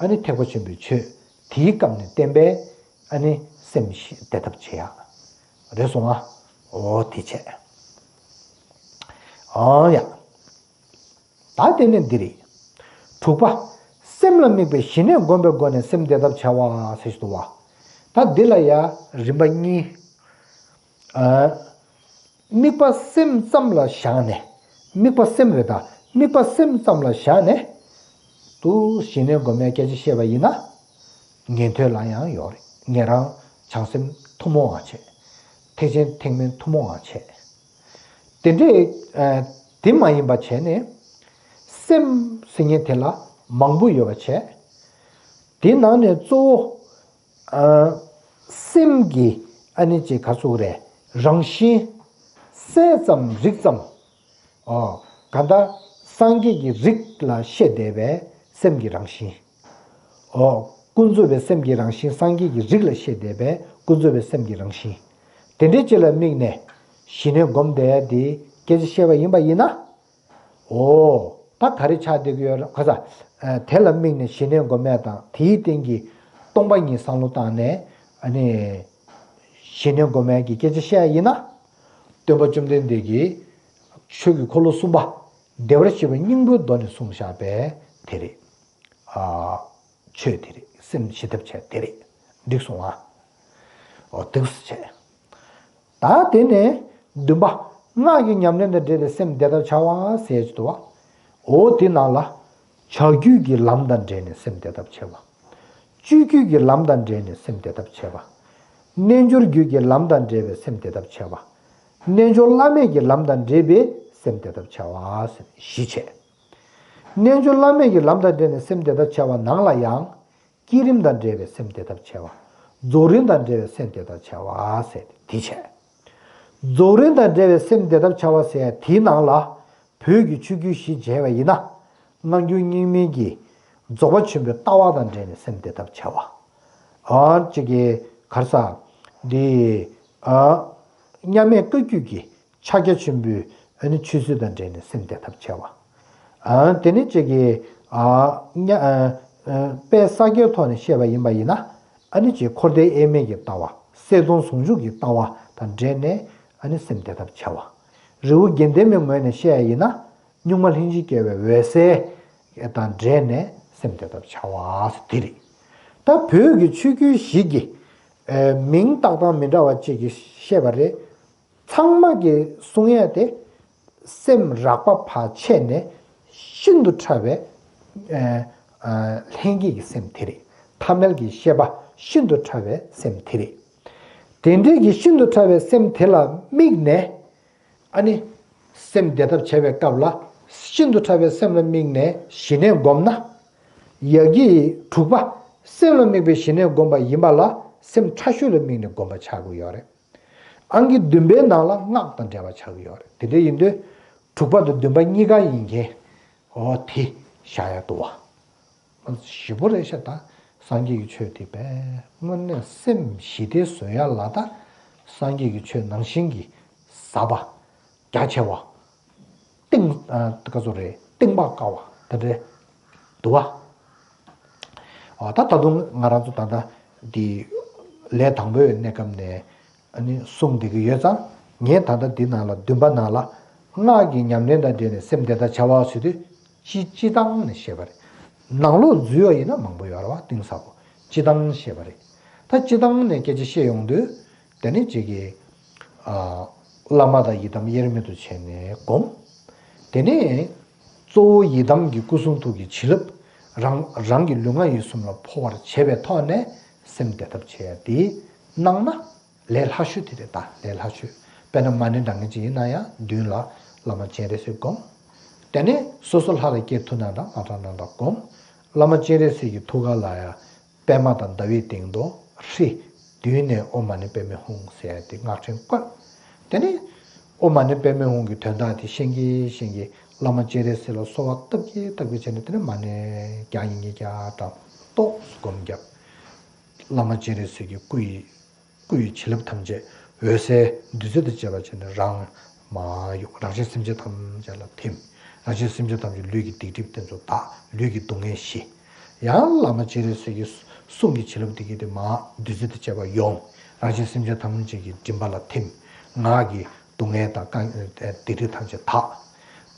ཨ་ནི་ཐེག་པ་ཆེན་པོའི་ཆོས་དེའི་སྐབས་ནས་བསྟན་པའི་ཨ་ནི་སེམས་བདེ་ཐབས་བྱེད་ཡ། རེད་སོང་ང་། འོ་དེ་བྱས། ཨང་ཡ། ད་དེ་ནས་འདི་རེད། དྲུག་པ། སེམས་ལ་དམིགས་པའི་ཞི་གནས་བསྒོམ་པའི་སྒོ་ནས་སེམས་བདེ་ཐབས་བྱ་བ་ཟེར་ཞིག་འདུག་བ། ད་འདི་ལ་ཡ་རིམ་པ་གཉིས། ཨ། དམིགས་པ་སེམས་ཙམ་ལ་བཞག་ནས། དམིགས་པ་སེམས་རེད་ད། དམིགས་པ་སེམས་ཙམ་ལ་བཞག་ནས། དུ་ཞི་གནས་སྒོམ་པའི་སྐད་ཆ་བཤད་པ་ཡིན་ན། ཉན་ཐོས་ལ་ཡང་ཡོད་རེད། ཉན་རང་བྱང་སེམས་ཐུན་མོང་བ་བྱས། ཐེག་ཆེན་ཐེག་དམན་ཐུན་མོང་བ་བྱས། དེ་འདྲའི་ཨ་དེ་མ་ཡིན་པ་བྱས་ནས། སེམས་ཟེར་མཁན་དེ་ལ་མང་པོ་ཡོད་པ་བྱས། དེ་ནང་ནས་གཙོ་བོ། ཨ། སེམས་ཀྱི་ཨ་ནི་ཅིག་ག་ཚོད་རེད། རང་བཞིན། གསལ་ཙམ་རིག་ཙམ། ཨོ། གང་ལྟར་སངས་རྒྱས་ཀྱི་རིགས་ལ་བཤད་བསྡད་པའི་སེམས་ཀྱི་རང་བཞིན། ཨོ། ཀུན་རྫོབ་པའི་སེམས་ཀྱི་རང་བཞིན་སངས་རྒྱས་ཀྱི་རིགས་ལ་བཤད་བསྡད་པའི་ཀུན་རྫོབ་པའི་སེམས་ཀྱི་རང་བཞིན། དེ་འདྲའི་ཅིག་ལ་དམིགས་ནས་ཞི་གནས་སྒོམ་བསྡད་ཡ་དེ་སྐད་ཆ་བཤད་པ་ཡིན་པ་ཡིན་ན། འོ། ད་ག་རེ་ཆགས་བསྡད་ཀྱི་ཡོད་རེད་ཁ་ས། དེ་ལ་དམིགས་ནས་ཞི་གནས་སྒོམ་ཡ་དང་དེའི་སྟེང་གི་སྟོང་པ་ཉིད་བསམ་བློ་བཏང་ནས་ཨ་ནི། ཞི་གནས་སྒོམ་ཡ་གི་སྐད་ཆ་བཤད་ཡ་ཡིན་ན། སྟོན་པ་བཅོམ་ལྡན་འདས་ཀྱིས་ཆོས་ཀྱི་འཁོར་ལོ་གསུམ་པ། བདེ་བར་གཤེགས་པའི་སྙིང་པོའི་མདོ་ནས་གསུངས་བཞག་པའི་དེ་རེད། ཨ། ཆོས་དེ་རེད། སེམས་ཞི་ཐབས་བྱས་དེ་རེད། འགྲིག་སོང་ང་། འོ་འདུག་སེ་བྱས། ད་དེ་ནས་བདུན་པ། སྔགས་ཀྱི་ཉམས་ལེན་དང་འབྲེལ་ཏེ་སེམས་བདེ་ཐབས་བྱ་བ་ཟེར་གྱི་འདུག་བ། འོ་དེ་ནང་ལ། བྱ་རྒྱུད་ཀྱི་ལམ་དང་འབྲེལ་ནས་སེམས་བདེ་ཐབས་བྱེད་པ། སྤྱོད་རྒྱུད་ཀྱི་ལམ་དང་འབྲེལ་ནས་སེམས་བདེ་ཐབས་བྱེད་པ། རྣལ་འབྱོར་རྒྱུད་ཀྱི་ལམ་དང་འབྲེལ་བའི་སེམས་བདེ་ཐབས་བྱེད་པ། རྣལ་འབྱོར་བླ་མེད་ཀྱི་ལམ་དང་འབྲེལ་བའི་སེམས་བདེ་ཐབས་བྱ་བ་ཟེར་བཞི་བྱས། རྣལ་འབྱོར་བླ་མེད་ཀྱི་ལམ་དང་འབྲེལ་ནས་སེམས་བདེ་ཐབས་བྱ་བ་ནང་ལ་ཡང་། བསྐྱེད་རིམ་དང་འབྲེལ་བའི་སེམས་བདེ་ཐབས་བྱ་བ། རྫོགས་རིམ་དང་འབྲེལ་བའི་སེམས་བདེ་ཐབས་བྱ་བ་ཟེར་ཏེ་འདི་བྱས། རྫོགས་རིམ་དང་འབྲེལ་བའི་སེམས་བདེ་ཐབས་བྱ་བ་ཟེར་དེའི་ནང་ལ། བོད་ཀྱི་ཆོས་བརྒྱུད་བཞི་བྱས་པ་ཡིན་ན། སྔ་འགྱུར་རྙིང་མའི་གི། རྫོགས་པ་ཆེན་པོའི་ལྟ་བ་དང་འབྲེལ་ནས་སེམས་བདེ་ཐབས་བྱ་བ། ཨ་ཅིག་གི་གར་ས་འདི་ཨ་མཉམ་མེད་བཀའ་བརྒྱུད་ཀྱི་ཕྱག་རྒྱ་ཆེན་པོའི་ཨ་ནི་ཆོས་ཚུལ་དང་འབྲེལ་ནས་སེམས་བདེ་ཐབས་བྱ་བ། ཨ་དེ་ནི་ཅིག་གི་ཨ་ཉ་ཨ་ཨ་དཔལ་ས་སྐྱའི་ཐོག་ནས་བཤད་པ་ཡིན་པ་ཡིན་ན། ཨ་ནི་ཅིག་འཁོར་འདས་དབྱེར་མེད་ཀྱི་ལྟ་བ། གསལ་སྟོང་ཟུང་འཇུག་གི་ལྟ་བ་དང་འབྲེལ་ནས་ཨ་ནི་སེམས་བདེ་ཐབས་བྱ་བ། རི་བོ་དགེ་ལྡན་པའི་ངོས་ནས་བཤད་ཡ་ཡིན་ན། གཉུག་མ་ལྷན་ཅིག་སྐྱེས་པའི་འོད་གསལ་དང་འབྲེལ་ནས་སེམས་བདེ་ཐབས་བྱ་བ་དེ་རེད། ད་བོད་ཀྱི་ཆོས་བརྒྱུད་ཞིག་གི་ཨེ་མིང་བཏགས་སྟངས་མི་འདྲ་བ་ཅིག་གིས་བཤད་པ་རེད། ཚང་མ་གིས་གསུང་ཡ་དེ་སེམས་རགས་པ་ཕར་ཆད་ནས་ཤིན་ཏུ་ཕྲ་བའི་ཨེ་ཨ་ལྷན་སྐྱེས་ཀྱི་སེམས་དེ་རེད། ཐ་མལ་གྱི་ཤེས་པ་ཤིན་ཏུ་ཕྲ་བའི་སེམས་དེ་རེད། དེ་འདྲའི་གི་ཤིན་ཏུ་ཕྲ་བའི་སེམས་དེ་ལ་དམིགས་ནས། ཨ་ནི། སེམས་བདེ་ཐབས་བྱ་བའི་སྐབས་ལ། ཤིན་ཏུ་ཕྲ་བའི་སེམས་ལ་དམིགས་ནས་ཞི་གནས་བསྒོམས་ན། ཡ་གི་དྲུག་པ། སེམས་ལ་དམིགས་པའི་ཞི་གནས་བསྒོམས་པ་ཡིན་པ་ལ། སེམས་ཕྲ་ཤོས་ལ་དམིགས་ནས་བསྒོམས་པ་ཆགས་ཀྱི་ཡོད་རེད། ཨང་ཀི་བདུན་པའི་ནང་ལ་སྔགས་དང་འབྲེལ་བ་ཆགས་ཀྱི་ཡོད་རེད། དེ་འདྲ་ཡིན་དུས། དྲུག་པ་དང་བདུན་པ་གཉིས་ཀ་ཡིན་མཁན། འོ་དེ་བཞག་ཡ་འདུག་བ། ཞིབ་པོ་རེད་ཤག་ད་སངས་རྒྱས་ཀྱི་ཆོས་དེ་བས་དངོས་གནས་སེམས་ཞི་བདེ་བཟོ་ཡ་ལ་ད་སངས་རྒྱས་ཀྱི་ཆོས་ནང་བཞིན་གྱི་ཟབ་པ། རྒྱ་ཆེ་བ། གཏིང་ཨ་ག་ཚོད་རེད། གཏིང་དཔག་དཀའ་བ་དེ་འདྲ་འདུག་བ། ཨ་ད་ད་དུང་ང་རང་ཚོ་ད་ལྟ་འདི་ལས་དང་པོའི་གནས་སྐབས་ནས་ཨ་ནི་གསུངས་བསྡད་ཀྱི་ཡོད་ཙང་། ངས་ད་ལྟ་འདི་ནང་ལ་བདུན་པ་ནང་ལ་སྔགས་ཀྱི་ཉམས་ལེན་དང་འབྲེལ་ནས་སེམས་བདེ་ཐབས་བྱ་བ་ཟེར་དུས། སྤྱི་སྤྱི་བཏང་ནས་བཤད་པ་རེད། ནང་ལོགས་འཛུལ་བ་ཡིན་ན་མང་པོ་ཡོད་རེད་བ། གཏིང་ཟབ་པོ་སྤྱི་བཏང་བཤད་པ་རེད། ད་སྤྱི་བཏང་ནས་སྐད་ཆ་བཤད་ཡོང་དུས། དེ་ནས་ཅིག་གིས་ཨ་བླ་མ་དང་ཡི་དམ་དབྱེར་མེད་དུ་བྱས་ནས་བསྒོམ། དེ་ནས་གཙོ་བོ་ཡི་དམ་གྱི་སྐུ་གསུང་ཐུགས་ཀྱི་བྱིན་རླབས་རང་རང་གི་ལུས་ངག་ཡིད་གསུམ་ལ་འཕོ་བར་བྱེད་པའི་ཐོག་ནས་སེམས་བདེ་ཐབས་བྱེད་ཡ་དེ་གནང་ན། ལས་སླ་ཤོས་དེ་རེད། ད་ལས་སླ་ཤོས། དཔེར་ན་མ་ཎི་འདྲ་མཁན་ཅིག་ཡིན་ན་ཡང་མདུན་ལ་བླ་མ་སྤྱན་རས་གཟིགས་བསྒོམ། དེ་ནས་སོ་སོ་ལྷ་ལ་སྐྱེ་ཐུབ་ན་འདྲ་མ་འདྲ་ན་འདྲ་བསྒོམ། བླ་མ་སྤྱན་རས་གཟིགས་ཀྱི་ཐུགས་ཀ་ལ་ཡང་པད་མ་དང་ཟླ་བའི་སྟེང་དུ་ཧྲཱིཿ་མདུན་ནས་ཨོཾ་མ་ཎི་པདྨེ་ཧཱུྃ་ཟེར་ཏེ་སྔགས་ཕྲེང་བཀོད། དེ་ནས་ཨོཾ་མ་ཎི་པདྨེ་ཧཱུྃ་གི་དོན་དག་དེ་ཤེས་ཀྱིན་ཤེས་ཀྱིན་བླ་མ་སྤྱན་རས་གཟིགས་ལ་གསོལ་བ་བཏབ་ཀྱིན་བཏབ་ཀྱིན་བྱས་ནས། དེ་ནས་མ་ཎི་བརྒྱ་ཡིན་གྱི་བརྒྱ་བགྲངས་ཏོག་ཙམ་སྒོམ་བརྒྱབ། བླ་མ་སྤྱན་རས་གཟིགས་ཀྱི་སྐུ་ཡི་སྐུ་ཡི་བྱིན་རླབས་ཐམས་ཅད་འོད་གསལ་བདུད་རྩི་དང་བཅས་པ་བྱས་ནས་རང་མར་ཡོང་། རང་གཞན་སེམས་ཅན་ཐམས་ཅད་ལ་ཐིམ། རང་གཞན་སེམས་ཅན་ཐམས་ཅད་ལུས་ཀྱི་སྡིག་སྒྲིབ་དེ་ཚོ་དག། ལུས་ཀྱི་སྡུག་བསྔལ་ཞི། ཡང་བླ་མ་སྤྱན་རས་གཟིགས་ཀྱི་གསུང་གི་བྱིན་རླབས་དེ་གིས་དེ་མར་བདུད་རྩི་དང་བཅས་པ་ཡོང་། རང་གཞན་སེམས་ཅན་ཐམས་ཅད་ཀྱི་མགྲིན་པ་ལ་ཐིམ། ངག་གི་སྡུག་བསྔལ་དང་རྐང་སྡིག་སྒྲིབ་ཐམས་ཅད་དག།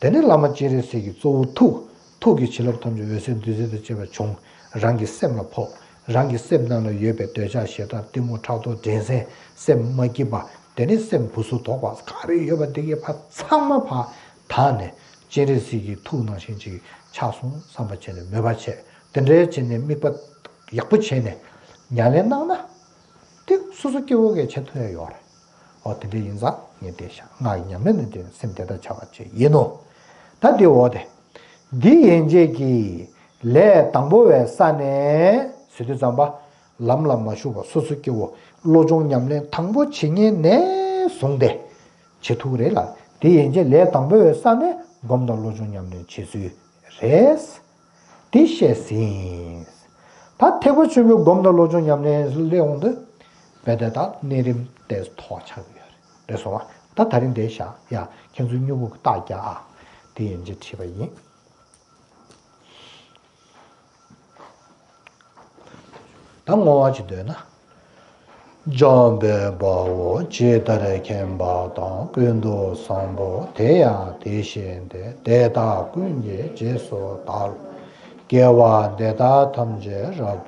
དེ་ནས་བླ་མ་སྤྱན་རས་གཟིགས་ཀྱི་གཙོ་བོ་ཐུགས། ཐུགས་ཀྱི་བྱིན་རླབས་ཐམས་ཅད་འོད་ཟེར་བདུད་རྩི་དང་བཅས་པ་བྱུང་། རང་གི་སེམས་ལ་ཕོག། རང་གི་སེམས་ནང་ལ་ཡོད་པའི་འདོད་ཆགས་ཞེ་སྡང་གཏི་མུག་ཕྲག་དོག་འགྲན་སེམས། སེམས་མ་སྐྱིད་པ། དེ་ནས་སེམས་སྦུ་སུབ་དོགས་པ་ག་རེ་ཡོད་པ་དེ་གའི་ཕར་ཚང་མ་ཕར་དག་ནས་སྤྱན་རས་གཟིགས་ཀྱི་ཐུགས་ནང་བཞིན་ཅིག་ཆགས་སོང་བསམ་པ་བྱས་ནས་མོས་པ་བྱས། དེ་འདྲའི་བྱས་ནས་དམིགས་པ་ཡག་པོ་བྱས་ནས་ཉམས་ལེན་གནང་ན། དེ་སོ་སོ་སྐྱེ་བོ་གིས་བྱེད་ཐུབ་ཡ་ཡོད་རེད། འོ་དེ་འདྲ་ཡིན་ཙང་ངས་བལྟས་ཤག་སྔགས་ཀྱི་ཉམས་ལེན་ནི་དེ་སེམས་དེ་ལྟར་བྱ་བ་བྱེད་ཡིན་ནོ། ད་དེ་འོ་དེ། འདི་ཡན་ཆད་ཀྱི་ལས་དང་པོ་བའི་ས་ནས་ཟེར་དུས་ཙམ་པ། ལམ་ལ་མ་ཞུགས་པ་སོ་སོ་སྐྱེ་བོ་བློ་སྦྱོང་ཉམས་ལེན་དང་པོ་བྱེད་མཁན་ནས་བཟུང་སྟེ་བྱེད་ཐུབ་རེད་ལ། འདི་ཡན་ཆད་ལས་དང་པོ་བའི་ས་ནས་སྒོམ་དང་བློ་སྦྱོང་ཉམས་ལེན་བྱེད་ཚུལ་རེད། དེ་བཤད་ཟིན། ད་ཐེག་པ་ཆེན་པོའི་སྒོམ་དང་བློ་སྦྱོང་ཉམས་ལེན་སླེབས་འོང་དུས། རྦད་དེ་ད་གནས་རིམ་ཏོག་ཙམ་མཐོ་བ་ཆགས་ཀྱི་ཡོད་རེད། རེད་སོང་བ། ད་ད་རིང་འདིར་བཞག་ཡ། ཁྱེད་ཚོས་སྨྱུ་གུ་རྟགས་རྒྱག་ཨ། དེ་ཡན་ཆད་བྲིས་པ་ཡིན། ད་བསྔོ་བ་ཅིག་འདོན་ན། འཇམ་དཔལ་དཔའ་བོས་ཇི་ལྟར་མཁྱེན་པ་དང་། ཀུན་ཏུ་བཟང་པོ་དེ་ཡང་དེ་བཞིན་ཏེ། དེ་དག་ཀུན་གྱི་རྗེས་སུ་བདག་སློབ། དགེ་བ་འདི་དག་ཐམས་ཅད་རབ་